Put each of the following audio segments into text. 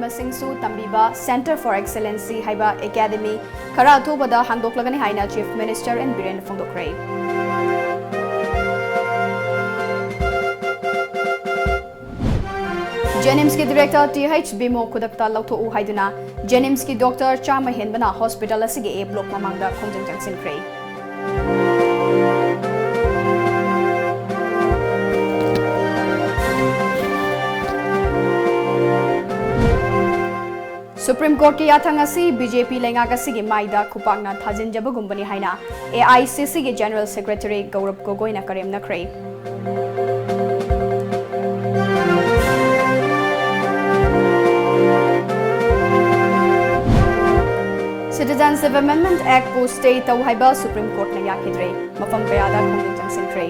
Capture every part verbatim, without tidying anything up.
ꯃꯁꯤꯡꯁꯨ ꯇꯝꯕꯤꯕ Centre for Excellency ꯍꯥꯏꯕ academy ꯈꯔ ꯑꯊꯨꯕꯗ ꯍꯥꯡꯗꯣꯛꯂꯒꯅꯤ ꯍꯥꯏꯅ Chief Minister N Biren ꯐꯣꯡꯗꯣꯛꯈ꯭ꯔꯦ꯫ JNIMSꯀꯤ director Th Bhimo ꯈꯨꯗꯛꯇ ꯂꯧꯊꯣꯛꯎ ꯍꯥꯏꯗꯨꯅ JNIMSꯀꯤ doctor ꯆꯥꯝꯃ ꯍꯦꯟꯕꯅ hospital ꯑꯁꯤꯒꯤ A block ꯃꯃꯥꯡꯗ ꯈꯣꯡꯖꯪ ꯆꯪꯁꯤꯟꯈ꯭ꯔꯦ꯫ Supreme Courtꯀꯤ ꯌꯥꯊꯪ ꯑꯁꯤ BJP ꯂꯩꯉꯥꯛ ꯑꯁꯤꯒꯤ ꯃꯥꯏꯗ ꯈꯨꯄꯥꯛꯅ ꯊꯥꯖꯤꯟꯖꯕꯒꯨꯝꯕꯅꯤ ꯍꯥꯏꯅ AICCꯒꯤ General Secretary ꯒꯧꯔꯕ ꯒꯣꯒꯣꯏꯅ ꯀꯔꯦꯝꯅꯈ꯭ꯔꯦ꯫ Citizenship Amendment Actꯄꯨ stay ꯇꯧ ꯍꯥꯏꯕ Supreme Courtꯅ ꯌꯥꯈꯤꯗ꯭ꯔꯦ꯫ ꯃꯐꯝ ꯀꯌꯥꯗ ꯈꯣꯡꯖꯪ ꯆꯪꯁꯤꯟꯈ꯭ꯔꯦ꯫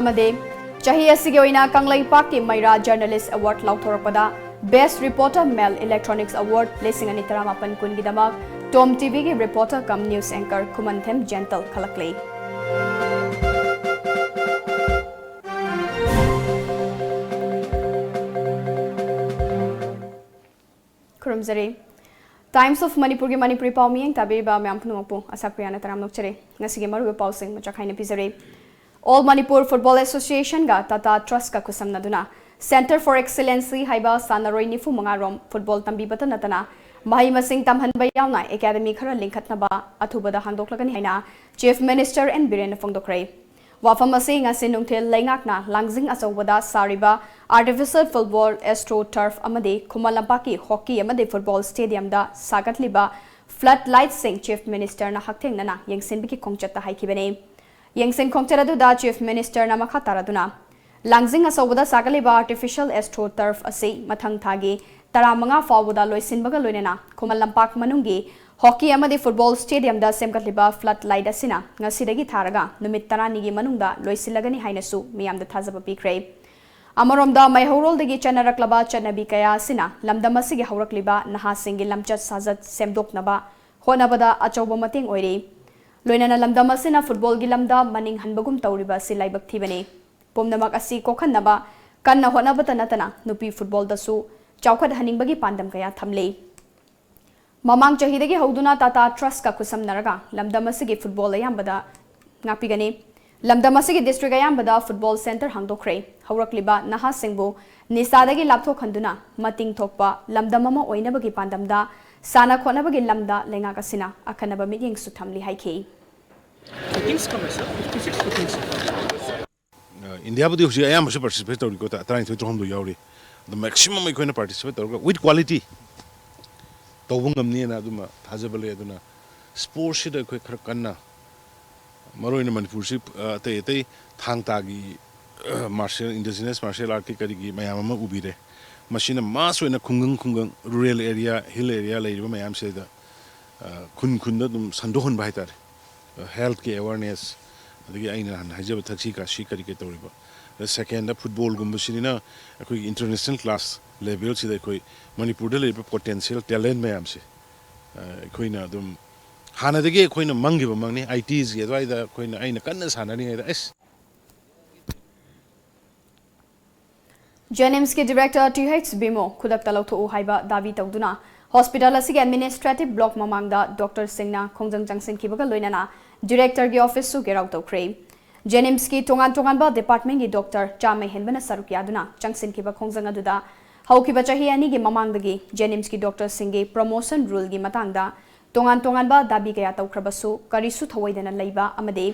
ꯑꯃꯗꯤ ꯆꯍꯤ ꯑꯁꯤꯒꯤ ꯑꯣꯏꯅ ꯀꯪꯂꯩꯄꯥꯛꯀꯤ ꯃꯩꯔꯥ Journalist Award ꯂꯥꯎꯊꯣꯔꯛꯄꯗ Best Reporter Male Electronics Award ꯂꯤꯁꯤꯡ ꯑꯅꯤ ꯇꯔꯥꯃꯥꯄꯟ ꯀꯨꯟꯒꯤꯗꯃꯛ Tom TVꯒꯤ reporter cum news anchor Khumanthem Jental ꯈꯜꯂꯛꯂꯤ꯫ ꯈꯨꯔꯨꯝꯖꯔꯤ꯫ Times of Manipurꯒꯤ ꯃꯅꯤꯄꯨꯔꯤ ꯄꯥꯎ ꯃꯤꯠꯌꯦꯡ ꯇꯥꯕꯤꯔꯤꯕ ꯃꯌꯥꯝ ꯄꯨꯝꯅꯃꯛꯄꯨ ꯑꯁꯥ ꯄ꯭ꯔꯤꯌꯥꯅ ꯇꯔꯥꯝꯅ ꯑꯣꯛꯆꯔꯤ꯫ ꯉꯁꯤꯒꯤ ꯃꯔꯨꯑꯣꯏꯕ ꯄꯥꯎꯁꯤꯡ ꯃꯆꯥꯛ ꯍꯥꯏꯅ ꯄꯤꯖꯔꯤ꯫ All Manipur Football Associationꯒ Tata Trustꯀ ꯈꯨꯠꯁꯝꯅꯗꯨꯅ Centre for Excellency ꯍꯥꯏꯕ ꯁꯥꯟꯅꯔꯣꯏ ꯅꯤꯐꯨ ꯃꯉꯥ ꯔꯣꯝ football ꯇꯝꯕꯤꯕꯇ ꯅꯠꯇꯅ ꯃꯍꯩ ꯃꯁꯤꯡ ꯇꯝꯍꯟꯕ ꯌꯥꯎꯅ academy ꯈꯔ ꯂꯤꯡꯈꯠꯅꯕ ꯑꯊꯨꯕꯗ ꯍꯥꯡꯗꯣꯛꯂꯒꯅꯤ ꯍꯥꯏꯅ Chief Minister N Birenꯅ ꯐꯣꯡꯗꯣꯛꯈ꯭ꯔꯦ꯫ ꯋꯥꯐꯝ ꯑꯁꯤ ꯉꯁꯤ ꯅꯨꯡꯊꯤꯜ ꯂꯩꯉꯥꯛꯅ ꯂꯥꯡꯖꯤꯡ ꯑꯆꯧꯕꯗ ꯁꯥꯔꯤꯕ Artificial Football, AstroTurf ꯑꯃꯗꯤ ꯈꯨꯃꯟ ꯂꯝꯄꯥꯛꯀꯤ hockey ꯑꯃꯗꯤ football stadiumꯗ ꯁꯥꯒꯠꯂꯤꯕ flood lightꯁꯤꯡ Chief Ministerꯅ ꯍꯛꯊꯦꯡꯅꯅ ꯌꯦꯡꯁꯤꯟꯕꯒꯤ ꯈꯣꯡꯆꯠꯇ ꯍꯥꯏꯈꯤꯕꯅꯤ꯫ ꯌꯦꯡꯁꯤꯟ ꯈꯣꯡꯆꯠ ꯑꯗꯨꯗ Chief Ministerꯅ ꯃꯈꯥ ꯇꯥꯔꯗꯨꯅ, ꯂꯥꯡꯖꯤꯡ ꯑꯆꯧꯕꯗ ꯁꯥꯒꯠꯂꯤꯕ Artificial AstroTurf ꯑꯁꯤ ꯃꯊꯪ ꯊꯥꯒꯤ ꯇꯔꯥꯃꯉꯥ ꯐꯥꯎꯕꯗ ꯂꯣꯏꯁꯤꯟꯕꯒ ꯂꯣꯏꯅꯅ ꯈꯨꯃꯟ ꯂꯝꯄꯥꯛ ꯃꯅꯨꯡꯒꯤ hockey ꯑꯃꯗꯤ football stadiumꯗ ꯁꯦꯝꯒꯠꯂꯤꯕ flood light ꯑꯁꯤꯅ ꯉꯁꯤꯗꯒꯤ ꯊꯥꯔꯒ ꯅꯨꯃꯤꯠ ꯇꯔꯥꯅꯤꯒꯤ ꯃꯅꯨꯡꯗ ꯂꯣꯏꯁꯤꯜꯂꯒꯅꯤ ꯍꯥꯏꯅꯁꯨ ꯃꯤꯌꯥꯝꯗ ꯊꯥꯖꯕ ꯄꯤꯈ꯭ꯔꯦ꯫ ꯑꯃꯔꯣꯝꯗ ꯃꯩꯍꯧꯔꯣꯜꯗꯒꯤ ꯆꯠꯅꯔꯛꯂꯕ ꯆꯠꯅꯕꯤ ꯀꯌꯥ ꯑꯁꯤꯅ ꯂꯝꯗꯝ ꯑꯁꯤꯒꯤ ꯍꯧꯔꯛꯂꯤꯕ ꯅꯍꯥꯁꯤꯡꯒꯤ ꯂꯝꯆꯠ ꯁꯥꯖꯠ ꯁꯦꯝꯗꯣꯛꯅꯕ ꯍꯣꯠꯅꯕꯗ ꯑꯆꯧꯕ ꯃꯇꯦꯡ ꯑꯣꯏꯔꯤ꯫ ꯂꯣꯏꯅꯅ ꯂꯝꯗꯝ ꯑꯁꯤꯅ ꯐꯨꯠꯕꯣꯜꯒꯤ ꯂꯝꯗ ꯃꯅꯤꯡ ꯍꯟꯕꯒꯨꯝ ꯇꯧꯔꯤꯕ ꯑꯁꯤ ꯂꯥꯏꯕꯛ ꯊꯤꯕꯅꯤ꯫ ꯄꯨꯝꯅꯃꯛ ꯑꯁꯤ ꯀꯣꯛꯍꯟꯅꯕ ꯀꯟꯅ ꯍꯣꯠꯅꯕꯇ ꯅꯠꯇꯅ ꯅꯨꯄꯤ ꯐꯨꯠꯕꯣꯜꯗꯁꯨ ꯆꯥꯎꯈꯠꯍꯟꯅꯤꯡꯕꯒꯤ ꯄꯥꯟꯗꯝ ꯀꯌꯥ ꯊꯝꯂꯤ꯫ ꯃꯃꯥꯡ ꯆꯍꯤꯗꯒꯤ ꯍꯧꯗꯨꯅ ꯇꯥꯇꯥ ꯇ꯭ꯔꯁꯀ ꯈꯨꯠꯁꯝꯅꯔꯒ ꯂꯝꯗꯝ ꯑꯁꯤꯒꯤ ꯐꯨꯠꯕꯣꯜ ꯑꯌꯥꯝꯕꯗ ꯉꯥꯛꯄꯤꯒꯅꯤ꯫ ꯂꯝꯗꯝ ꯑꯁꯤꯒꯤ ꯗꯤꯁꯇ꯭ꯔꯤꯛ ꯑꯌꯥꯝꯕꯗ ꯐꯨꯠꯕꯣꯜ ꯁꯦꯟꯇꯔ ꯍꯥꯡꯗꯣꯛꯈ꯭ꯔꯦ꯫ ꯍꯧꯔꯛꯂꯤꯕ ꯅꯍꯥꯁꯤꯡꯕꯨ ꯅꯤꯁꯥꯗꯒꯤ ꯂꯥꯞꯊꯣꯛꯍꯟꯗꯨꯅ ꯃꯇꯤꯡ ꯊꯣꯛꯄ ꯂꯝꯗꯝ ꯑꯃ ꯑꯣꯏꯅꯕꯒꯤ ꯄꯥꯟꯗꯝꯗ ꯁꯥꯟꯅ ꯈꯣꯠꯅꯕꯒꯤ ꯂꯝꯗ ꯂꯩꯉꯥꯛ ꯑꯁꯤꯅ ꯑꯈꯟꯅꯕ ꯃꯤꯠꯌꯦꯡꯁꯨ ꯊꯝꯂꯤ ꯍꯥꯏꯈꯤ꯫ Footings ꯀꯃꯥꯏ sir? fifty six footings. ꯑ, ꯏꯟꯗꯤꯌꯥꯕꯨꯗꯤ ꯍꯧꯖꯤꯛ ꯑꯌꯥꯝꯕꯁꯨ ꯄꯥꯔꯇꯤꯁꯤꯄꯦꯠ ꯇꯧꯔꯤꯀꯣ, ꯇ-, ꯇꯔꯥꯅꯤꯊꯣꯏ ꯇꯔꯥꯍꯨꯝꯗꯣꯏ ꯌꯥꯎꯔꯤ꯫ ꯑꯗꯣ ꯃꯦꯛꯁꯤꯃꯝ ꯑꯩꯈꯣꯏꯅ ꯄꯥꯔꯇꯤꯁꯤꯄꯦꯠ ꯇꯧꯔꯒ ꯋꯤꯠ ꯀ꯭ꯋꯥꯂꯤꯇꯤ ꯇꯧꯕ ꯉꯝꯅꯤꯅ ꯑꯗꯨꯃ ꯊꯥꯖꯕ ꯂꯩ꯫ ꯑꯗꯨꯅ ꯁ꯭ꯄꯣꯔꯠꯁꯤꯗ ꯑꯩꯈꯣꯏ ꯈꯔ ꯀꯟꯅ, ꯃꯔꯨꯑꯣꯏꯅ ꯃꯅꯤꯄꯨꯔꯁꯤ, ꯑ, ꯑꯇꯩ ꯑꯇꯩ ꯊꯥꯡ ꯇꯥꯒꯤ, ꯑ, ꯃꯥꯔꯁꯤꯌꯦꯜ, ꯏꯟꯗꯤꯖꯤꯅꯁ ꯃꯥꯔꯁꯤꯌꯦꯜ ꯑꯥꯔꯠꯀꯤ ꯀꯔꯤꯒꯤ ꯃꯌꯥꯝ ꯑꯃ ꯎꯕꯤꯔꯦ꯫ ꯃꯁꯤꯅ ꯃꯥꯁ ꯑꯣꯏꯅ ꯈꯨꯡꯒꯪ ꯈꯨꯡꯒꯪ, ꯔꯨꯔꯦꯜ ꯑꯦꯔꯤꯌꯥ, ꯍꯤꯜ ꯑꯦꯔꯤꯌꯥ ꯂꯩꯔꯤꯕ ꯃꯌꯥꯝꯁꯤꯗ, ꯑ, ꯈꯨꯟ ꯈꯨꯟꯗ ꯑꯗꯨꯝ ꯁꯟꯗꯣꯛꯍꯟꯕ ꯍꯥꯏꯇꯥꯔꯦ꯫ ꯑ, ꯍꯦꯜꯠꯀꯤ ꯑꯦꯋꯥꯔꯅꯦꯁ, ꯑꯗꯒꯤ ꯑꯩꯅ ꯍꯥꯟꯅ ꯍꯥꯏꯖꯕ ꯊꯛꯁꯤ ꯈꯥꯁꯤ ꯀꯔꯤ ꯀꯔꯤ ꯇꯧꯔꯤꯕ꯫ ꯑꯗ ꯁꯦꯀꯦꯟꯗ ꯐꯨꯠꯕꯣꯜꯒꯨꯝꯕꯁꯤꯅ ꯑꯩꯈꯣꯏꯒꯤ ꯏꯟꯇꯔꯅꯦꯁꯅꯦꯜ ꯀ꯭ꯂꯥꯁ ꯂꯦꯚꯦꯜꯁꯤꯗ ꯑꯩꯈꯣꯏ ꯃꯅꯤꯄꯨꯔꯗ ꯂꯩꯔꯤꯕ ꯄꯣꯇꯦꯟꯁꯤꯌꯦꯜ ꯇꯦꯂꯦꯟ ꯃꯌꯥꯝꯁꯦ, ꯑ, ꯑꯩꯈꯣꯏꯅ ꯑꯗꯨꯝ ꯍꯥꯟꯅꯗꯒꯤ ꯑꯩꯈꯣꯏꯅ ꯃꯪꯈꯤꯕ ꯃꯪꯅꯤ꯫ ꯑꯥꯏ ꯇꯤꯁꯒꯤ ꯑꯗꯨꯋꯥꯏꯗ ꯑꯩꯈꯣꯏꯅ, ꯑꯩꯅ ꯀꯟꯅ ꯁꯥꯟꯅꯔꯤꯉꯩꯗ ꯑꯁ ꯖꯦꯅꯤꯝꯁꯀꯤ ꯗꯤꯔꯦꯛꯇꯔ ꯇꯤ ꯑꯩꯆ ꯕꯤꯃꯣ ꯈꯨꯗꯛꯇ ꯂꯧꯊꯣꯛꯎ ꯍꯥꯏꯕ ꯗꯥꯕꯤ ꯇꯧꯗꯨꯅ ꯍꯣꯁꯄꯤꯇꯥꯜ ꯑꯁꯤꯒꯤ ꯑꯦꯗꯃꯤꯅꯤꯁꯇ꯭ꯔꯦꯇꯤꯚ ꯕ꯭ꯂꯣꯛ ꯃꯃꯥꯡꯗ ꯗꯣꯛꯇꯔꯁꯤꯡꯅ ꯈꯣꯡꯖꯪ ꯆꯪꯁꯤꯟꯈꯤꯕꯒ ꯂꯣꯏꯅꯅ ꯗꯤꯔꯦꯛꯇꯔꯒꯤ ꯑꯣꯐꯤꯁꯁꯨ ꯒꯦꯔꯥꯎ ꯇꯧꯈ꯭ꯔꯦ꯫ ꯖꯦꯅꯤꯝꯁꯀꯤ ꯇꯣꯉꯥꯟ ꯇꯣꯉꯥꯟꯕ ꯗꯤꯄꯥꯔꯠꯃꯦꯟꯒꯤ ꯗꯣꯛꯇꯔ ꯆꯥꯝꯃ ꯍꯦꯟꯕꯅ ꯁꯔꯨꯛ ꯌꯥꯗꯨꯅ ꯆꯪꯁꯤꯟꯈꯤꯕ ꯈꯣꯡꯖꯪ ꯑꯗꯨꯗ ꯍꯧꯈꯤꯕ ꯆꯍꯤ ꯑꯅꯤꯒꯤ ꯃꯃꯥꯡꯗꯒꯤ ꯖꯦꯅꯤꯝꯁꯀꯤ ꯗꯣꯛꯇꯔꯁꯤꯡꯒꯤ ꯄ꯭ꯔꯣꯃꯣꯁꯟ ꯔꯨꯜꯒꯤ ꯃꯇꯥꯡꯗ ꯇꯣꯉꯥꯟ ꯇꯣꯉꯥꯟꯕ ꯗꯥꯕꯤ ꯀꯌꯥ ꯇꯧꯈ꯭ꯔꯕꯁꯨ ꯀꯔꯤꯁꯨ ꯊꯧꯑꯣꯏꯗꯅ ꯂꯩꯕ ꯑꯃꯗꯤ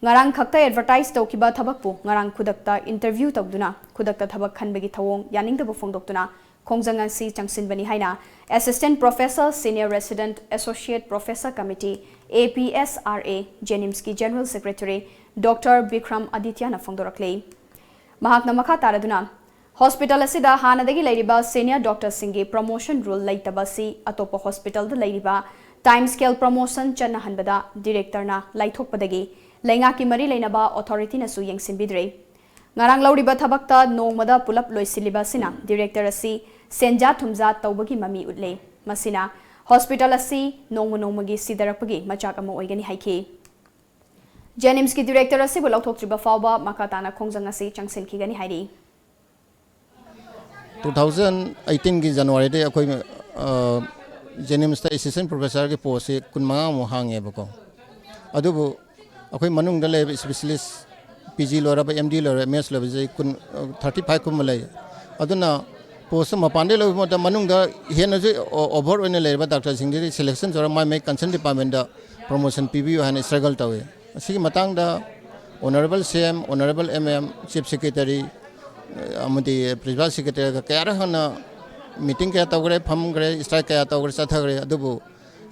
ꯉꯔꯥꯡ ꯈꯛꯇ ꯑꯦꯗꯚꯔꯇꯥꯏꯖ ꯇꯧꯈꯤꯕ ꯊꯕꯛꯄꯨ ꯉꯔꯥꯡ ꯈꯨꯗꯛꯇ ꯏꯟꯇꯔꯚ꯭ꯌꯨ ꯇꯧꯗꯨꯅ ꯈꯨꯗꯛꯇ ꯊꯕꯛ ꯈꯟꯕꯒꯤ ꯊꯧꯑꯣꯡ ꯌꯥꯅꯤꯡꯗꯕ ꯐꯣꯡꯗꯣꯛꯇꯨꯅ ꯈꯣꯡꯖꯪ ꯑꯁꯤ ꯆꯪꯁꯤꯟꯕꯅꯤ ꯍꯥꯏꯅ assistant professor, senior resident associate professor committee, A P S R A, ꯖꯦꯅꯤꯝꯁꯀꯤ ꯖꯦꯅꯔꯦꯜ ꯁꯦꯀ꯭ꯔꯦꯇꯔꯤ ꯗꯣꯛꯇꯔ ꯕꯤꯀ꯭ꯔꯝ ꯑꯥꯗꯤꯇ꯭ꯌꯅ ꯐꯣꯡꯗꯣꯔꯛꯂꯤ꯫ ꯃꯍꯥꯛꯅ ꯃꯈꯥ ꯇꯥꯔꯗꯨꯅ, ꯍꯣꯁꯄꯤꯇꯥꯜ ꯑꯁꯤꯗ ꯍꯥꯟꯅꯗꯒꯤ ꯂꯩꯔꯤꯕ ꯁꯦꯅꯤꯌꯔ ꯗꯣꯛꯇꯔꯁꯤꯡꯒꯤ ꯄ꯭ꯔꯣꯃꯣꯁꯟ ꯔꯨꯜ ꯂꯩꯇꯕ ꯑꯁꯤ ꯑꯇꯣꯞꯄ ꯍꯣꯁꯄꯤꯇꯥꯜꯗ ꯂꯩꯔꯤꯕ ꯇꯥꯏꯝ ꯁ꯭ꯀꯦꯜ ꯄ꯭ꯔꯣꯃꯣꯁꯟ ꯆꯠꯅꯍꯟꯕꯗ ꯗꯤꯔꯦꯛꯇꯔꯅ ꯂꯥꯏꯊꯣꯛꯄꯗꯒꯤ ꯂꯩꯉꯥꯛꯀꯤ ꯃꯔꯤ ꯂꯩꯅꯕ ꯑꯣꯊꯣꯔꯤꯇꯤꯅꯁꯨ ꯌꯦꯡꯁꯤꯟꯕꯤꯗ꯭ꯔꯦ꯫ ꯉꯔꯥꯡ ꯂꯧꯔꯤꯕ ꯊꯕꯛꯇ ꯅꯣꯡꯃꯗ ꯄꯨꯂꯞ ꯂꯣꯏꯁꯤꯜꯂꯤꯕ ꯑꯁꯤꯅ ꯗꯤꯔꯦꯛꯇꯔ ꯑꯁꯤ ꯁꯦꯟꯖꯥ ꯊꯨꯝꯖꯥ ꯇꯧꯕꯒꯤ ꯃꯃꯤ ꯎꯠꯂꯦ꯫ ꯃꯁꯤꯅ ꯍꯣꯁꯄꯤꯇꯥꯜ ꯑꯁꯤ ꯅꯣꯡꯃ ꯅꯣꯡꯃꯒꯤ ꯁꯤꯊꯔꯛꯄꯒꯤ ꯃꯆꯥꯛ ꯑꯃ ꯑꯣꯏꯒꯅꯤ ꯍꯥꯏꯈꯤ꯫ ꯖꯦꯅꯤꯝꯁꯀꯤ ꯗꯤꯔꯦꯛꯇꯔ ꯑꯁꯤꯕꯨ ꯂꯧꯊꯣꯛꯇ꯭ꯔꯤꯕ ꯐꯥꯎꯕ ꯃꯈꯥ ꯇꯥꯅ ꯈꯣꯡꯖꯪ ꯑꯁꯤ ꯆꯪꯁꯤꯟꯈꯤꯒꯅꯤ ꯍꯥꯏꯔꯤ꯫ ꯇꯨ ꯊꯥꯎꯖꯟ ꯑꯩꯠꯇꯤꯟꯒꯤ ꯖꯅꯋꯥꯔꯤꯗꯒꯤ ꯑꯩꯈꯣꯏ ꯖꯦꯅꯤꯝꯁꯇ ꯑꯦꯁꯤꯁꯇꯦꯟ ꯄ꯭ꯔꯣꯐꯦꯁꯔꯒꯤ ꯄꯣꯁꯁꯤ ꯀꯨꯟꯃꯉꯥꯃꯨꯛ ꯍꯥꯡꯉꯦꯕꯀꯣ꯫ ꯑꯗꯨꯕꯨ ꯑꯩꯈꯣꯏ ꯃꯅꯨꯡꯗ ꯂꯩꯔꯤꯕ ꯏꯁꯄꯤꯁꯦꯂꯤꯁ, ꯄꯤ ꯖꯤ ꯂꯣꯏꯔꯕ, ꯑꯦꯝ ꯗꯤ ꯂꯣꯏꯔꯕ, ꯑꯦꯝ ꯑꯦꯁ ꯂꯣꯏꯕꯁꯤ ꯀꯨꯟ, ꯊꯥꯔꯇꯤ ꯐꯥꯏꯚ ꯀꯨꯝꯕ ꯂꯩ꯫ ꯑꯗꯨꯅ ꯄꯣꯁꯇꯨ ꯃꯄꯥꯟꯗꯒꯤ ꯂꯧꯕ ꯃꯇꯝꯗ ꯃꯅꯨꯡꯗ ꯍꯦꯟꯅꯁꯨ ꯑꯣꯚꯔ ꯑꯣꯏꯅ ꯂꯩꯔꯕ ꯗꯥꯛꯇꯔꯁꯤꯡꯗꯨꯗꯤ ꯁꯦꯂꯦꯛꯁꯟ ꯇꯧꯔꯒ ꯃꯥꯏ ꯃꯥꯏ ꯀꯟꯁꯔꯟ ꯗꯤꯄꯥꯔꯠꯃꯦꯟꯗ ꯄ꯭ꯔꯣꯃꯣꯁꯟ ꯄꯤꯕꯤꯌꯨ ꯍꯥꯏꯅ ꯏꯁꯇ꯭ꯔꯒꯜ ꯇꯧꯏ꯫ ꯑꯁꯤꯒꯤ ꯃꯇꯥꯡꯗ ꯑꯣꯅꯔꯦꯕꯜ ꯁꯤ M, honourable M M, chief secretary, ꯑꯃꯗꯤ ꯄ꯭ꯔꯤꯟꯁꯤꯄꯥꯜ ꯁꯦꯀ꯭ꯔꯦꯇꯔꯤꯒ ꯀꯌꯥꯔꯛ ꯍꯥꯟꯅ ꯃꯤꯇꯤꯡ ꯀꯌꯥ ꯇꯧꯈ꯭ꯔꯦ, ꯐꯝꯈ꯭ꯔꯦ, ꯏꯁꯇ꯭ꯔꯥꯏꯛ ꯀꯌꯥ ꯇꯧꯈ꯭ꯔꯦ, ꯆꯠꯊꯈ꯭ꯔꯦ꯫ ꯑꯗꯨꯕꯨ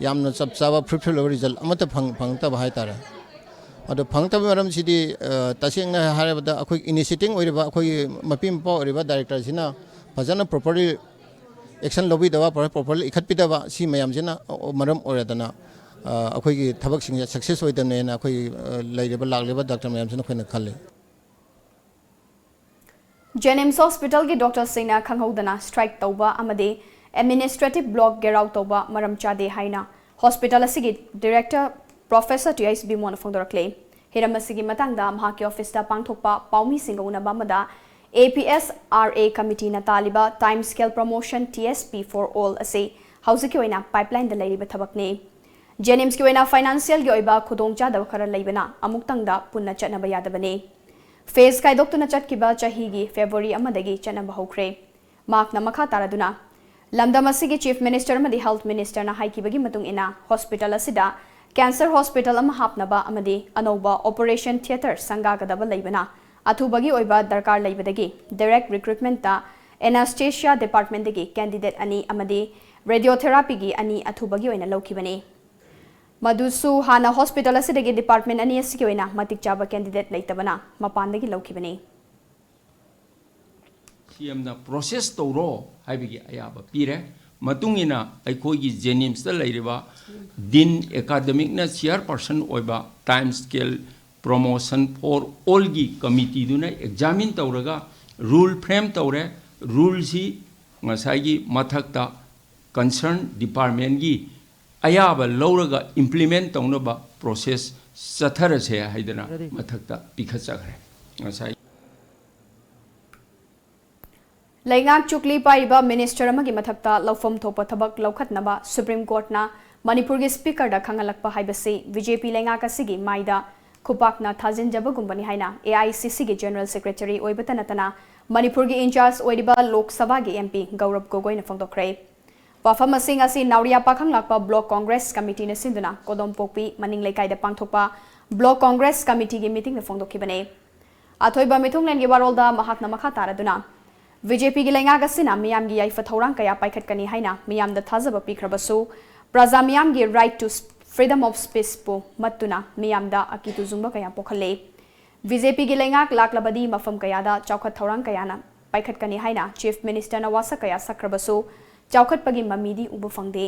ꯌꯥꯝꯅ ꯆꯞ ꯆꯥꯕ ꯐ꯭ꯔꯨꯠꯐꯨꯜ ꯑꯣꯏꯕ ꯔꯤꯖꯜ ꯑꯃꯠꯇ ꯐꯪ-, ꯐꯪꯉꯛꯇꯕ ꯍꯥꯏꯇꯥꯔꯦ꯫ ꯑꯗꯣ ꯐꯪꯉꯛꯇꯕꯒꯤ ꯃꯔꯝꯁꯤꯗꯤ, ꯑ, ꯇꯁꯦꯡꯅ ꯍꯥꯏꯔꯕꯗ ꯑꯩꯈꯣꯏ ꯏꯅꯤꯁꯤꯌꯦꯇꯤꯡ ꯑꯣꯏꯔꯤꯕ, ꯑꯩꯈꯣꯏꯒꯤ ꯃꯄꯤ ꯃꯄꯥ ꯑꯣꯏꯔꯤꯕ ꯗꯥꯏꯔꯦꯛꯇꯔꯁꯤꯅ ꯐꯖꯅ ꯄ꯭ꯔꯣꯄꯔꯂꯤ ꯑꯦꯛꯁꯟ ꯂꯧꯕꯤꯗꯕ, ꯄ꯭ꯔꯣ-, ꯄ꯭ꯔꯣꯄꯔꯂꯤ ꯏꯈꯠꯄꯤꯗꯕ, ꯁꯤ ꯃꯌꯥꯝꯁꯤꯅ, ꯑ, ꯃꯔꯝ ꯑꯣꯏꯔꯗꯅ, ꯑ, ꯑꯩꯈꯣꯏꯒꯤ ꯊꯕꯛꯁꯤꯡꯁꯦ ꯁꯛꯁꯦꯁ ꯑꯣꯏꯗꯕꯅꯦꯅ ꯑꯩꯈꯣꯏ, ꯑ, ꯂꯩꯔꯤꯕ, ꯂꯥꯛꯂꯤꯕ ꯗꯥꯛꯇꯔ ꯃꯌꯥꯝꯁꯤꯅ ꯑꯩꯈꯣꯏꯅ ꯈꯜꯂꯤ꯫ ꯖꯦꯅꯤꯝꯁ ꯍꯣꯁꯄꯤꯇꯥꯜꯒꯤ ꯗꯣꯛꯇꯔꯁꯤꯡꯅ ꯈꯪꯍꯧꯗꯅ ꯁ꯭ꯇ꯭ꯔꯥꯏꯛ ꯇꯧꯕ ꯑꯃꯗꯤ ꯑꯦꯗꯃꯤꯅꯤꯁꯇ꯭ꯔꯦꯇꯤꯚ ꯕ꯭ꯂꯣꯛ ꯘꯦꯔꯥꯎ ꯇꯧꯕ ꯃꯔꯝ ꯆꯥꯗꯦ ꯍꯥꯏꯅ ꯍꯣꯁꯄꯤꯇꯥꯜ ꯑꯁꯤꯒꯤ ꯗꯤꯔꯦꯛꯇꯔ ꯄ꯭ꯔꯣꯐꯦꯁꯔ ꯇꯤ ꯑꯩꯆ ꯕꯤꯃꯣꯟꯅ ꯐꯣꯡꯗꯣꯔꯛꯂꯦ꯫ ꯍꯤꯔꯝ ꯑꯁꯤꯒꯤ ꯃꯇꯥꯡꯗ ꯃꯍꯥꯛꯀꯤ ꯑꯣꯐꯤꯁꯇ ꯄꯥꯡꯊꯣꯛꯄ ꯄꯥꯎꯃꯤꯁꯤꯡꯒ ꯎꯅꯕ ꯑꯃꯗ A P S R A ꯀꯃꯤꯇꯤꯅ ꯇꯥꯜꯂꯤꯕ time scale promotion T S P for all ꯑꯁꯤ ꯍꯧꯖꯤꯛꯀꯤ ꯑꯣꯏꯅ ꯄꯥꯏꯞꯂꯥꯏꯟꯗ ꯂꯩꯔꯤꯕ ꯊꯕꯛꯅꯤ꯫ ꯖꯦꯅꯤꯝꯁꯀꯤ ꯑꯣꯏꯅ ꯐꯥꯏꯅꯥꯟꯁꯤꯌꯦꯜꯒꯤ ꯑꯣꯏꯕ ꯈꯨꯗꯣꯡꯆꯥꯗꯕ ꯈꯔ ꯂꯩꯕꯅ ꯑꯃꯨꯛꯇꯪꯗ ꯄꯨꯟꯅ ꯆꯠꯅꯕ ꯌꯥꯗꯕꯅꯤ꯫ ꯐꯦꯖ ꯈꯥꯏꯗꯣꯛꯇꯨꯅ ꯆꯠꯈꯤꯕ ꯆꯍꯤꯒꯤ ꯐꯦꯕ꯭ꯔꯨꯋꯥꯔꯤ ꯑꯃꯗꯒꯤ ꯆꯠꯅꯕ ꯍꯧꯈ꯭ꯔꯦ꯫ ꯃꯍꯥꯛꯅ ꯃꯈꯥ ꯇꯥꯔꯗꯨꯅ, ꯂꯝꯗꯝ ꯑꯁꯤꯒꯤ ꯆꯤꯐ ꯃꯤꯅꯤꯁꯇꯔ ꯑꯃꯗꯤ ꯍꯦꯜꯊ ꯃꯤꯅꯤꯁꯇꯔꯅ ꯍꯥꯏꯈꯤꯕꯒꯤ ꯃꯇꯨꯡ ꯏꯟꯅ, ꯍꯣꯁꯄꯤꯇꯥꯜ ꯑꯁꯤꯗ ꯀꯦꯟꯁꯔ ꯍꯣꯁꯄꯤꯇꯥꯜ ꯑꯃ ꯍꯥꯞꯅꯕ ꯑꯃꯗꯤ ꯑꯅꯧꯕ ꯑꯣꯄꯔꯦꯁꯟ ꯊꯤꯌꯦꯇꯔ ꯁꯪꯒꯥꯒꯗꯕ ꯂꯩꯕꯅ, ꯑꯊꯨꯕꯒꯤ ꯑꯣꯏꯕ ꯗꯔꯀꯥꯔ ꯂꯩꯕꯗꯒꯤ ꯗꯥꯏꯔꯦꯛ ꯔꯤꯀ꯭ꯔꯨꯠꯃꯦꯟꯠꯇ ꯑꯦꯅꯥꯁꯊꯦꯁꯤꯌꯥ ꯗꯤꯄꯥꯔꯠꯃꯦꯟꯠꯇꯒꯤ ꯀꯦꯟꯗꯤꯗꯦꯠ ꯑꯅꯤ ꯑꯃꯗꯤ ꯔꯦꯗꯤꯑꯣꯊꯦꯔꯥꯄꯤꯒꯤ ꯑꯅꯤ ꯑꯊꯨꯕꯒꯤ ꯑꯣꯏꯅ ꯂꯧꯈꯤꯕꯅꯤ꯫ ꯃꯗꯨꯁꯨ ꯍꯥꯟꯅ ꯍꯣꯁꯄꯤꯇꯥꯜ ꯑꯁꯤꯗꯒꯤ ꯗꯤꯄꯥꯔꯠꯃꯦꯟꯠ ꯑꯅꯤ ꯑꯁꯤꯒꯤ ꯑꯣꯏꯅ ꯃꯇꯤꯛ ꯆꯥꯕ ꯀꯦꯟꯗꯤꯗꯦꯠ ꯂꯩꯇꯕꯅ ꯃꯄꯥꯟꯗꯒꯤ ꯂꯧꯈꯤꯕꯅꯤ꯫ ꯁꯤ ꯑꯦꯝꯅ ꯄ꯭ꯔꯣꯁꯦꯁ ꯇꯧꯔꯣ ꯍꯥꯏꯕꯒꯤ ꯑꯌꯥꯕ ꯄꯤꯔꯦ꯫ ꯃꯇꯨꯡ ꯏꯟꯅ ꯑꯩꯈꯣꯏꯒꯤ ꯖꯦꯅꯤꯝꯁꯇ ꯂꯩꯔꯤꯕ ꯗꯤꯟ ꯑꯦꯀꯥꯗꯃꯤꯛꯅ ꯆꯤꯌꯔꯄꯔꯁꯟ ꯑꯣꯏꯕ time scale promotion four ꯑꯣꯜꯒꯤ ꯀꯃꯤꯇꯤꯗꯨꯅ examine ꯇꯧꯔꯒ ꯔꯨꯜ ꯐ꯭ꯔꯦꯝ ꯇꯧꯔꯦ꯫ ꯔꯨꯜꯁꯤ ꯉꯁꯥꯏꯒꯤ ꯃꯊꯛꯇ ꯀꯟꯁꯔꯟ ꯗꯤꯄꯥꯔꯠꯃꯦꯟꯒꯤ ꯑꯌꯥꯕ ꯂꯧꯔꯒ ꯏꯝꯄ꯭ꯂꯤꯃꯦꯟ ꯇꯧꯅꯕ ꯄ꯭ꯔꯣꯁꯦꯁ ꯆꯠꯊꯔꯁꯦ ꯍꯥꯏꯗꯅ ꯃꯊꯛꯇ ꯄꯤꯈꯠꯆꯈ꯭ꯔꯦ꯫ ꯉꯁꯥꯏ ꯂꯩꯉꯥꯛ ꯆꯨꯛꯂꯤ ꯄꯥꯏꯔꯤꯕ ꯃꯤꯅꯤꯁꯇꯔ ꯑꯃꯒꯤ ꯃꯊꯛꯇ ꯂꯧꯐꯝ ꯊꯣꯛꯄ ꯊꯕꯛ ꯂꯧꯈꯠꯅꯕ ꯁꯨꯄ꯭ꯔꯤꯝ ꯀꯣꯔꯠꯅ ꯃꯅꯤꯄꯨꯔꯒꯤ ꯁ꯭ꯄꯤꯀꯔꯗ ꯈꯪꯍꯜꯂꯛꯄ ꯍꯥꯏꯕꯁꯤ ꯕꯤ ꯖꯦ ꯄꯤ ꯂꯩꯉꯥꯛ ꯑꯁꯤꯒꯤ ꯃꯥꯏꯗ ꯈꯨꯄꯥꯛꯅ ꯊꯥꯖꯤꯟꯖꯕꯒꯨꯝꯕꯅꯤ ꯍꯥꯏꯅ ꯑꯦ ꯑꯥꯏ ꯁꯤ ꯁꯤꯒꯤ ꯖꯦꯅꯔꯦꯜ ꯁꯦꯀ꯭ꯔꯦꯇꯔꯤ ꯑꯣꯏꯕꯇ ꯅꯠꯇꯅ ꯃꯅꯤꯄꯨꯔꯒꯤ ꯏꯟꯆꯥꯔꯖ ꯑꯣꯏꯔꯤꯕ ꯂꯣꯛ ꯁꯚꯥꯒꯤ ꯑꯦꯝ ꯄꯤ ꯒꯧꯔꯕ ꯒꯣꯒꯣꯏꯅ ꯐꯣꯡꯗꯣꯛꯈ꯭ꯔꯦ꯫ ꯋꯥꯐꯝ ꯑꯁꯤ ꯉꯁꯤ ꯅꯥꯎꯔꯤꯌꯥ ꯄꯥꯈꯪꯂꯥꯛꯄ ꯕ꯭ꯂꯣꯛ ꯀꯣꯡꯒ꯭ꯔꯦꯁ ꯀꯃꯤꯇꯤꯅ ꯁꯤꯟꯗꯨꯅ ꯀꯣꯗꯣꯝꯄꯣꯛꯄꯤ ꯃꯅꯤꯡ ꯂꯩꯀꯥꯏꯗ ꯄꯥꯡꯊꯣꯛꯄ ꯕ꯭ꯂꯣꯛ ꯀꯣꯡꯒ꯭ꯔꯦꯁ ꯀꯃꯤꯇꯤꯒꯤ ꯃꯤꯇꯤꯡꯗ ꯐꯣꯡꯗꯣꯛꯈꯤꯕꯅꯤ꯫ ꯑꯊꯣꯏꯕ ꯃꯤꯊꯨꯡꯂꯦꯟꯒꯤ ꯋꯥꯔꯣꯜꯗ ꯃꯍꯥꯛꯅ ꯃꯈꯥ ꯇꯥꯔꯗꯨꯅ, ꯕꯤ ꯖꯦ ꯄꯤꯒꯤ ꯂꯩꯉꯥꯛ ꯑꯁꯤꯅ ꯃꯤꯌꯥꯝꯒꯤ ꯌꯥꯏꯐ ꯊꯧꯔꯥꯡ ꯀꯌꯥ ꯄꯥꯏꯈꯠꯀꯅꯤ ꯍꯥꯏꯅ ꯃꯤꯌꯥꯝꯗ ꯊꯥꯖꯕ ꯄꯤꯈ꯭ꯔꯕꯁꯨ, ꯄ꯭ꯔꯖꯥ ꯃꯤꯌꯥꯝꯒꯤ right to freedom of speechꯄꯨ ꯃꯠꯇꯨꯅ ꯃꯤꯌꯥꯝꯗ ꯑꯀꯤ ꯇꯨꯖꯨꯡꯕ ꯀꯌꯥ ꯄꯣꯛꯍꯜꯂꯦ꯫ ꯕꯤ ꯖꯦ ꯄꯤꯒꯤ ꯂꯩꯉꯥꯛ ꯂꯥꯛꯂꯕꯗꯤ ꯃꯐꯝ ꯀꯌꯥꯗ ꯆꯥꯎꯈꯠ ꯊꯧꯔꯥꯡ ꯀꯌꯥꯅ ꯄꯥꯏꯈꯠꯀꯅꯤ ꯍꯥꯏꯅ Chief Ministerꯅ ꯋꯥꯁꯛ ꯀꯌꯥ ꯁꯛꯈ꯭ꯔꯕꯁꯨ, ꯆꯥꯎꯈꯠꯄꯒꯤ ꯃꯃꯤꯗꯤ ꯎꯕ ꯐꯪꯗꯦ꯫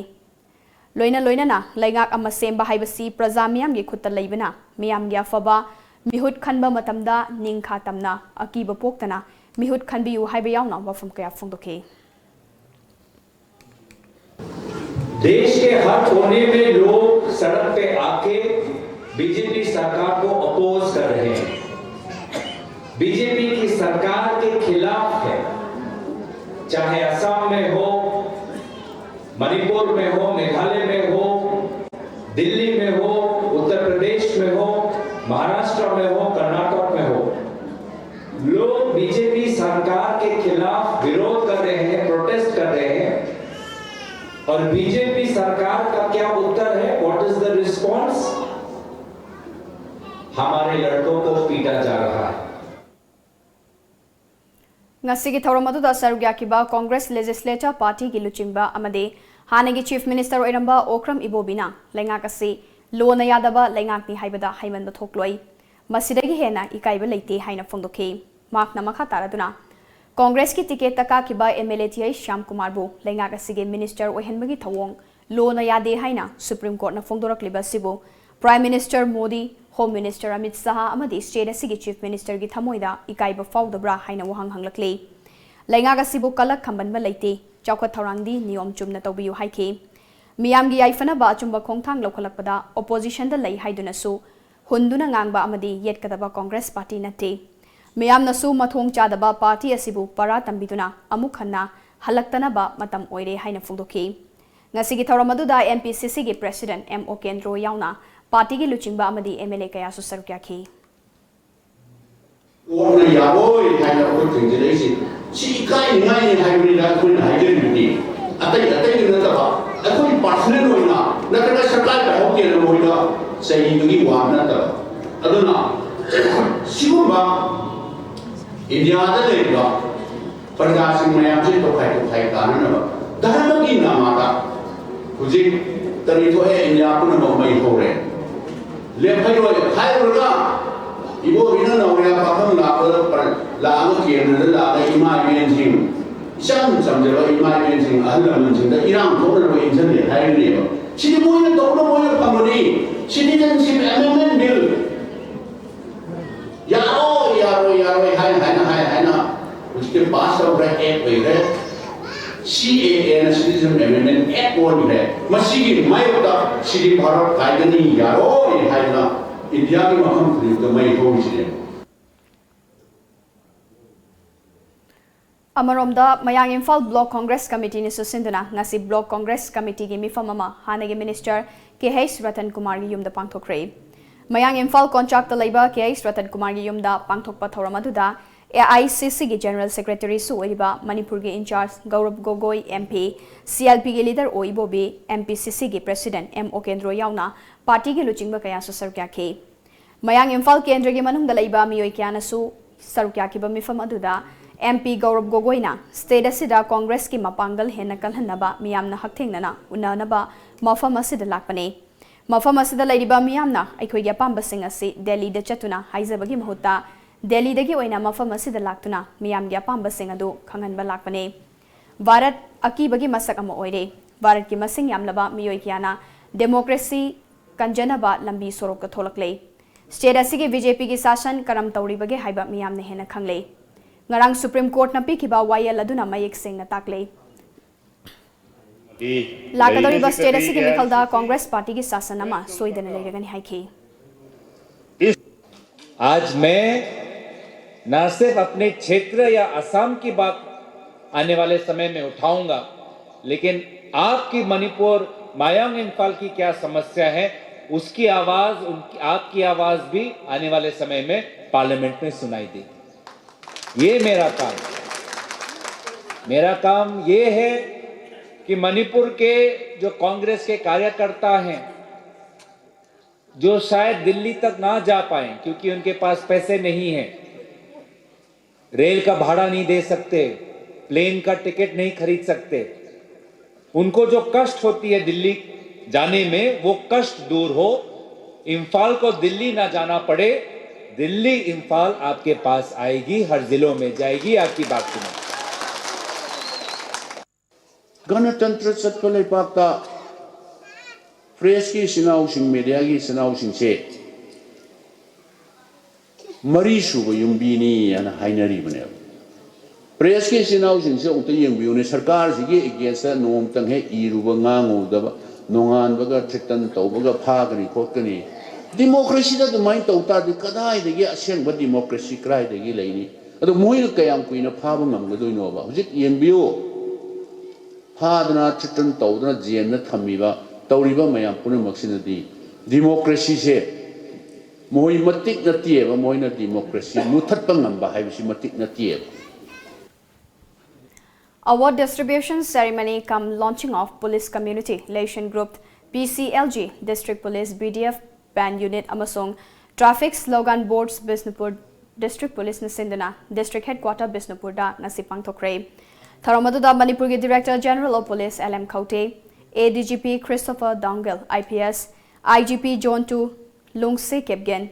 ꯂꯣꯏꯅ ꯂꯣꯏꯅꯅ ꯂꯩꯉꯥꯛ ꯑꯃ ꯁꯦꯝꯕ ꯍꯥꯏꯕꯁꯤ ꯄ꯭ꯔꯖꯥ ꯃꯤꯌꯥꯝꯒꯤ ꯈꯨꯠꯇ ꯂꯩꯕꯅ, ꯃꯤꯌꯥꯝꯒꯤ ꯑꯐꯕ ꯃꯤꯍꯨꯠ ꯈꯟꯕ ꯃꯇꯝꯗ ꯅꯤꯡꯈꯥ ꯇꯝꯅ, ꯑꯀꯤꯕ ꯄꯣꯛꯇꯅ ꯃꯤꯍꯨꯠ ꯈꯟꯕꯤꯌꯨ ꯍꯥꯏꯕ ꯌꯥꯎꯅ ꯋꯥꯐꯝ ꯀꯌꯥ ꯐꯣꯡꯗꯣꯛꯈꯤ꯫ देश के हर कोने में लोग सड़क पे आके बीजेपी सरकार को अपोज कर रहे हैं, बीजेपी की सरकार के खिलाफ है, चाहे असम में हो, मणिपुर में हो, मेघालय में हो, दिल्ली में हो, उत्तर प्रदेश में हो, महाराष्ट्र में हो, कर्नाटक में हो, लोग बीजेपी सरकार के खिलाफ विरोध कर रहे हैं, प्रोटेस्ट कर रहे हैं। और बीजेपी सरकार का क्या उत्तर है? What is the response? हमारे लड़कों को पीटा जा रहा है। ꯉꯁꯤꯒꯤ ꯊꯧꯔꯝ ꯑꯗꯨꯗ ꯁꯔꯨꯛ ꯌꯥꯈꯤꯕ ꯀꯣꯡꯒ꯭ꯔꯦꯁ ꯂꯦꯖꯤꯁꯂꯦꯆꯔ ꯄꯥꯔꯇꯤꯒꯤ ꯂꯨꯆꯤꯡꯕ ꯑꯃꯗꯤ ꯍꯥꯟꯅꯒꯤ ꯆꯤꯐ ꯃꯤꯅꯤꯁꯇꯔ ꯑꯣꯏꯔꯝꯕ ꯑꯣꯀ꯭ꯔꯝ ꯏꯕꯣꯕꯤꯅ ꯂꯩꯉꯥꯛ ꯑꯁꯤ ꯂꯣꯅ ꯌꯥꯗꯕ ꯂꯩꯉꯥꯛꯅꯤ ꯍꯥꯏꯕꯗ ꯍꯥꯏꯃꯟꯕ ꯊꯣꯛꯂꯣꯏ, ꯃꯁꯤꯗꯒꯤ ꯍꯦꯟꯅ ꯏꯀꯥꯏꯕ ꯂꯩꯇꯦ ꯍꯥꯏꯅ ꯐꯣꯡꯗꯣꯛꯈꯤ꯫ ꯃꯍꯥꯛꯅ ꯃꯈꯥ ꯇꯥꯔꯗꯨꯅ, ꯀꯣꯡꯒ꯭ꯔꯦꯁꯀꯤ ꯇꯤꯀꯦꯠꯇ ꯀꯥꯈꯤꯕ M L A T H Shyam ꯀꯨꯃꯥꯔꯕꯨ ꯂꯩꯉꯥꯛ ꯑꯁꯤꯒꯤ ꯃꯤꯅꯤꯁꯇꯔ ꯑꯣꯏꯍꯟꯕꯒꯤ ꯊꯧꯑꯣꯡ ꯂꯣꯅ ꯌꯥꯗꯦ ꯍꯥꯏꯅ ꯁꯨꯄ꯭ꯔꯤꯝ ꯀꯣꯔꯠꯅ ꯐꯣꯡꯗꯣꯔꯛꯂꯤꯕ ꯑꯁꯤꯕꯨ prime minister Modi, home minister Amit Shah ꯑꯃꯗꯤ ꯁ꯭ꯇꯦꯠ ꯑꯁꯤꯒꯤ ꯆꯤꯐ ꯃꯤꯅꯤꯁꯇꯔꯒꯤ ꯊꯃꯣꯏꯗ ꯏꯀꯥꯏꯕ ꯐꯥꯎꯗꯕ꯭ꯔꯥ ꯍꯥꯏꯅ ꯋꯥꯍꯪ ꯍꯪꯂꯛꯂꯤ꯫ ꯂꯩꯉꯥꯛ ꯑꯁꯤꯕꯨ ꯀꯂꯛ ꯈꯝꯕꯟꯕ ꯂꯩꯇꯦ꯫ ꯆꯥꯎꯈꯠ ꯊꯧꯔꯥꯡꯗꯤ ꯅꯤꯌꯣꯝ ꯆꯨꯝꯅ ꯇꯧꯕꯤꯌꯨ ꯍꯥꯏꯈꯤ꯫ ꯃꯤꯌꯥꯝꯒꯤ ꯌꯥꯏꯐꯅꯕ ꯑꯆꯨꯝꯕ ꯈꯣꯡꯊꯥꯡ ꯂꯧꯈꯠꯂꯛꯄꯗ oppositionꯗ ꯂꯩ ꯍꯥꯏꯗꯨꯅꯁꯨ ꯍꯨꯟꯗꯨꯅ ꯉꯥꯡꯕ ꯑꯃꯗꯤ ꯌꯦꯠꯀꯗꯕ Congress party ꯅꯠꯇꯦ꯫ ꯃꯤꯌꯥꯝꯅꯁꯨ ꯃꯊꯣꯡ ꯆꯥꯗꯕ party ꯑꯁꯤꯕꯨ ꯄꯔꯥ ꯇꯝꯕꯤꯗꯨꯅ ꯑꯃꯨꯛ ꯍꯟꯅ ꯍꯜꯂꯛꯇꯅꯕ ꯃꯇꯝ ꯑꯣꯏꯔꯦ ꯍꯥꯏꯅ ꯐꯣꯡꯗꯣꯛꯈꯤ꯫ ꯉꯁꯤꯒꯤ ꯊꯧꯔꯝ ꯑꯗꯨꯗ NPCCꯒꯤ President M ꯑꯣꯀꯦꯟꯗ꯭ꯔꯣ ꯌꯥꯎꯅ partyꯒꯤ ꯂꯨꯆꯤꯡꯕ ꯑꯃꯗꯤ MLA ꯀꯌꯥꯁꯨ ꯁꯔꯨꯛ ꯌꯥꯈꯤ꯫ ꯀꯣꯔꯠꯅ ꯌꯥꯔꯣꯏ ꯍꯥꯏꯅ ꯑꯩꯈꯣꯏ ꯊꯤꯡꯖꯤꯜꯂꯛꯏꯁꯦ ꯁꯤ ꯏꯀꯥꯏꯅꯤꯡꯉꯥꯏꯅꯤ ꯍꯥꯏꯕꯅꯤꯗ ꯑꯩꯈꯣꯏꯅ ꯍꯥꯏꯖꯔꯤꯕꯗꯤ꯫ ꯑꯇꯩ ꯑꯇꯩꯒꯤ ꯅꯠꯇꯕ, ꯑꯩꯈꯣꯏ personal ꯑꯣꯏꯅ ꯅꯠꯇ꯭ꯔꯒ ꯁꯔꯀꯥꯔ ꯄꯥꯏꯍꯧꯗꯦꯅ ꯃꯣꯏꯗ ꯆꯩꯕꯒꯤ ꯋꯥ ꯅꯠꯇꯕ꯫ ꯑꯗꯨꯅ ꯁꯤꯒꯨꯝꯕ ꯏꯟꯗꯤꯌꯥꯗ ꯂꯩꯔꯤꯕ ꯄ꯭ꯔꯖꯥꯁꯤꯡ ꯃꯌꯥꯝꯁꯤ ꯇꯣꯈꯥꯏ ꯇꯣꯈꯥꯏ ꯀꯥꯅꯅꯕ ꯙꯔꯃꯒꯤ ꯅꯥꯃꯗ ꯍꯧꯖꯤꯛ ꯀꯔꯤ ꯊꯣꯛꯑꯦ? ꯏꯟꯗꯤꯌꯥ ꯄꯨꯝꯅꯃꯛ ꯃꯩ ꯍꯧꯔꯦ꯫ ꯂꯦꯞꯍꯜꯂꯣꯏ ꯍꯥꯏꯔꯨꯔꯒ ꯏꯕꯣꯕꯤꯅ ꯅꯧꯔꯤꯌꯥ ꯄꯥꯈꯪ ꯂꯥꯛꯄꯗ ꯄ꯭ꯔ- ꯂꯥꯛꯑꯒ ꯀꯦꯟꯗ꯭ꯔꯗ ꯂꯥꯛꯑꯒ ꯏꯃꯥ ꯏꯕꯦꯟꯁꯤꯡ, ꯏꯆꯝ ꯆꯝꯖꯕ ꯏꯃꯥ ꯏꯕꯦꯟꯁꯤꯡ, ꯑꯍꯜ ꯂꯃꯟꯁꯤꯡꯗ ꯏꯔꯥꯡ ꯊꯣꯛꯅꯅꯕ ꯏꯟꯁꯤꯜꯂꯦ ꯍꯥꯏꯔꯤꯅꯦꯕ꯫ ꯁꯤꯗꯤ ꯃꯣꯏꯅ ꯇꯧꯅ ꯃꯣꯏꯅ ꯐꯪꯕꯅꯤ꯫ Citizenship Amendment Bill ꯌꯥꯔꯣꯏ, ꯌꯥꯔꯣꯏ, ꯌꯥꯔꯣꯏ ꯍꯥꯏꯅ, ꯍꯥꯏꯅ, ꯍꯥꯏ, ꯍꯥꯏꯅ ꯍꯧꯖꯤꯛꯇꯤ pass ꯇꯧꯈ꯭ꯔꯦ, act ꯑꯣꯏꯈ꯭ꯔꯦ꯫ CAAꯅ Citizenship Amendment Act ꯑꯣꯟꯈ꯭ꯔꯦ꯫ ꯃꯁꯤꯒꯤ ꯃꯥꯌꯣꯛꯇ ꯁꯤꯗꯤ ꯚꯥꯔꯠ ꯀꯥꯏꯒꯅꯤ, ꯌꯥꯔꯣꯏ ꯍꯥꯏꯗꯅ ꯏꯟꯗꯤꯌꯥꯒꯤ ꯃꯐꯝ ꯈꯨꯗꯤꯡꯃꯛꯇ ꯃꯩ ꯍꯧꯔꯤꯁꯤꯅꯦ꯫ ꯑꯃꯔꯣꯝꯗ, ꯃꯌꯥꯡ ꯏꯝꯐꯥꯜ Block Congress Committeeꯅꯁꯨ ꯁꯤꯟꯗꯨꯅ ꯉꯁꯤ Block Congress Committeeꯒꯤ ꯃꯤꯐꯝ ꯑꯃ ꯍꯥꯟꯅꯒꯤ Minister ꯀꯦ ꯑꯩꯆ ꯔꯇꯟ ꯀꯨꯃꯥꯔꯒꯤ ꯌꯨꯝꯗ ꯄꯥꯡꯊꯣꯛꯈ꯭ꯔꯦ꯫ ꯃꯌꯥꯡ ꯏꯝꯐꯥꯜ ꯀꯣꯟꯆꯥꯛꯇ ꯂꯩꯕ ꯀꯦ ꯑꯩꯆ ꯔꯇꯟ ꯀꯨꯃꯥꯔꯒꯤ ꯌꯨꯝꯗ ꯄꯥꯡꯊꯣꯛꯄ ꯊꯧꯔꯝ ꯑꯗꯨꯗ AICCꯒꯤ General Secretaryꯁꯨ ꯑꯣꯏꯔꯤꯕ ꯃꯅꯤꯄꯨꯔꯒꯤ in-charge ꯒꯧꯔꯕ ꯒꯣꯒꯣꯏ, MP, CLPꯒꯤ leader ꯑꯣ ꯏꯕꯣꯕꯤ, NPCCꯒꯤ President M ꯑꯣꯀꯦꯟꯗ꯭ꯔꯣ ꯌꯥꯎꯅ partyꯒꯤ ꯂꯨꯆꯤꯡꯕ ꯀꯌꯥꯁꯨ ꯁꯔꯨꯛ ꯌꯥꯈꯤ꯫ ꯃꯌꯥꯡ ꯏꯝꯐꯥꯜ ꯀꯦꯟꯗ꯭ꯔꯒꯤ ꯃꯅꯨꯡꯗ ꯂꯩꯕ ꯃꯤꯑꯣꯏ ꯀꯌꯥꯅꯁꯨ ꯁꯔꯨꯛ ꯌꯥꯈꯤꯕ ꯃꯤꯐꯝ ꯑꯗꯨꯗ MP ꯒꯧꯔꯕ ꯒꯣꯒꯣꯏꯅ state ꯑꯁꯤꯗ Congressꯀꯤ ꯃꯄꯥꯡꯒꯜ ꯍꯦꯟꯅ ꯀꯜꯍꯟꯅꯕ ꯃꯤꯌꯥꯝꯅ ꯍꯛꯊꯦꯡꯅꯅ ꯎꯅꯅꯕ ꯃꯐꯝ ꯑꯁꯤꯗ ꯂꯥꯛꯄꯅꯤ꯫ ꯃꯐꯝ ꯑꯁꯤꯗ ꯂꯩꯔꯤꯕ ꯃꯤꯌꯥꯝꯅ ꯑꯩꯈꯣꯏꯒꯤ ꯑꯄꯥꯝꯕꯁꯤꯡ ꯑꯁꯤ ꯗꯦꯜꯂꯤꯗ ꯆꯠꯇꯨꯅ ꯍꯥꯏꯖꯕꯒꯤ ꯃꯍꯨꯠꯇ ꯗꯦꯜꯂꯤꯗꯒꯤ ꯑꯣꯏꯅ ꯃꯐꯝ ꯑꯁꯤꯗ ꯂꯥꯛꯇꯨꯅ ꯃꯤꯌꯥꯝꯒꯤ ꯑꯄꯥꯝꯕꯁꯤꯡ ꯑꯗꯨ ꯈꯪꯍꯟꯕ ꯂꯥꯛꯄꯅꯤ꯫ ꯚꯥꯔꯠ ꯑꯀꯤꯕꯒꯤ ꯃꯁꯛ ꯑꯃ ꯑꯣꯏꯔꯦ꯫ ꯚꯥꯔꯠꯀꯤ ꯃꯁꯤꯡ ꯌꯥꯝꯂꯕ ꯃꯤꯑꯣꯏ ꯀꯌꯥꯅ democracy ꯀꯟꯖꯅꯕ ꯂꯝꯕꯤ ꯁꯣꯔꯣꯛꯇ ꯊꯣꯛꯂꯛꯂꯦ꯫ State ꯑꯁꯤꯒꯤ BJPꯒꯤ ꯁꯥꯁꯟ ꯀꯔꯝ ꯇꯧꯔꯤꯕꯒꯦ ꯍꯥꯏꯕ ꯃꯤꯌꯥꯝꯅ ꯍꯦꯟꯅ ꯈꯪꯂꯦ꯫ ꯉꯔꯥꯡ Supreme Courtꯅ ꯄꯤꯈꯤꯕ ꯋꯥꯌꯦꯜ ꯑꯗꯨꯅ ꯃꯌꯦꯛ ꯁꯦꯡꯅ ꯇꯥꯛꯂꯦ꯫ ꯂꯥꯛꯀꯗꯧꯔꯤꯕ ꯁ꯭ꯇꯦꯠ ꯑꯁꯤꯒꯤ ꯃꯤꯈꯜꯗ ꯀꯣꯡꯒ꯭ꯔꯦꯁ ꯄꯥꯔꯇꯤꯒꯤ ꯁꯥꯁꯟ ꯑꯃ ꯁꯣꯏꯗꯅ ꯂꯩꯔꯒꯅꯤ ꯍꯥꯏꯈꯤ꯫ आज मैं न सिर्फ अपने क्षेत्र या असम की बात आने वाले समय में उठाऊंगा, लेकिन आपकी मणिपुर, मायांग इंफाल की क्या समस्या है, उसकी आवाज, उनकी, आपकी आवाज भी आने वाले समय में पार्लियामेंट में सुनाई देगी। ये मेरा काम, मेरा काम ये है कि मणिपुर के जो कांग्रेस के कार्यकर्ता हैं, जो शायद दिल्ली तक ना जा पाए क्योंकि उनके पास पैसे नहीं है, रेल का भाड़ा नहीं दे सकते, प्लेन का टिकट नहीं खरीद सकते, उनको जो कष्ट होती है दिल्ली जाने में, वो कष्ट दूर हो, इम्फाल को दिल्ली ना जाना पड़े। दिल्ली इम्फाल आपके पास आएगी, हर जिलों में जाएगी, आपकी बात सुनेगी। ꯒꯅꯇꯟꯇ꯭ꯔ ꯆꯠꯄ ꯂꯩꯄꯥꯛꯇ ꯄ꯭ꯔꯦꯁꯀꯤ ꯏꯆꯤꯟ ꯏꯅꯥꯎꯁꯤꯡ, ꯃꯦꯗꯤꯌꯥꯒꯤ ꯏꯆꯤꯟ ꯏꯅꯥꯎꯁꯤꯡꯁꯦ ꯃꯔꯤꯁꯨꯕ ꯌꯨꯝꯕꯤꯅꯤ ꯍꯥꯏꯅ ꯍꯥꯏꯅꯔꯤꯕꯅꯦꯕ꯫ ꯄ꯭ꯔꯦꯁꯀꯤ ꯏꯆꯤꯟ ꯏꯅꯥꯎꯁꯤꯡꯁꯦ ꯑꯃꯨꯛꯇ ꯌꯦꯡꯕꯤꯌꯨꯅꯦ, ꯁꯔꯀꯥꯔꯁꯤꯒꯤ ꯑꯦꯒꯦꯟꯁꯇ ꯅꯣꯡꯃꯇꯪ ꯍꯦꯛ ꯏꯔꯨꯕ ꯉꯥꯡꯉꯨꯗꯕ, ꯅꯣꯡꯉꯥꯟꯕꯒ ꯊ꯭ꯔꯦꯇꯟ ꯇꯧꯕꯒ ꯐꯥꯒꯅꯤ ꯈꯣꯠꯀꯅꯤ꯫ ꯗꯤꯃꯣꯀ꯭ꯔꯦꯁꯤꯗ ꯑꯗꯨꯃꯥꯏꯅ ꯇꯧ ꯇꯥꯔꯗꯤ ꯀꯗꯥꯏꯗꯒꯤ ꯑꯁꯦꯡꯕ ꯗꯤꯃꯣꯀ꯭ꯔꯦꯁꯤ ꯀꯗꯥꯏꯗꯒꯤ ꯂꯩꯅꯤ? ꯑꯗꯣ ꯃꯣꯏꯅ ꯀꯌꯥꯝ ꯀꯨꯏꯅ ꯐꯥꯕ ꯉꯝꯒꯗꯣꯏꯅꯣꯕ? ꯍꯧꯖꯤꯛ ꯌꯦꯡꯕꯤꯌꯨ, ꯐꯥꯗꯅ ꯊ꯭ꯔꯦꯇꯟ ꯇꯧꯗꯅ ꯖꯦꯜꯗ ꯊꯝꯃꯤꯕ, ꯇꯧꯔꯤꯕ ꯃꯌꯥꯝ ꯄꯨꯝꯅꯃꯛꯁꯤꯅꯗꯤ ꯗꯤꯃꯣꯀ꯭ꯔꯦꯁꯤꯁꯦ ꯃꯈꯣꯏ ꯃꯇꯤꯛ ꯅꯠꯇꯦꯕ, ꯃꯣꯏꯅ ꯗꯤꯃꯣꯀ꯭ꯔꯦꯁꯤ ꯃꯨꯊꯠꯄ ꯉꯝꯕ ꯍꯥꯏꯕꯁꯤ ꯃꯇꯤꯛ ꯅꯠꯇꯦꯕ꯫ Award distribution ceremony cum launching of Police Community Liaison Group, P C L G, District Police, B D F Band Unit ꯑꯃꯁꯨꯡ Traffic Slogan Boards, Bishnupur District Policeꯅ ꯁꯤꯟꯗꯨꯅ District Headquarter ꯕꯤꯁꯅꯨꯄꯨꯔꯗ ꯉꯁꯤ ꯄꯥꯡꯊꯣꯛꯈ꯭ꯔꯦ꯫ ꯊꯧꯔꯝ ꯑꯗꯨꯗ ꯃꯅꯤꯄꯨꯔꯒꯤ Director General of Police L M ꯈꯧꯇꯦ, A D G P Christopher Doungel, I P S, I G P Zone two Lungse Kipgen,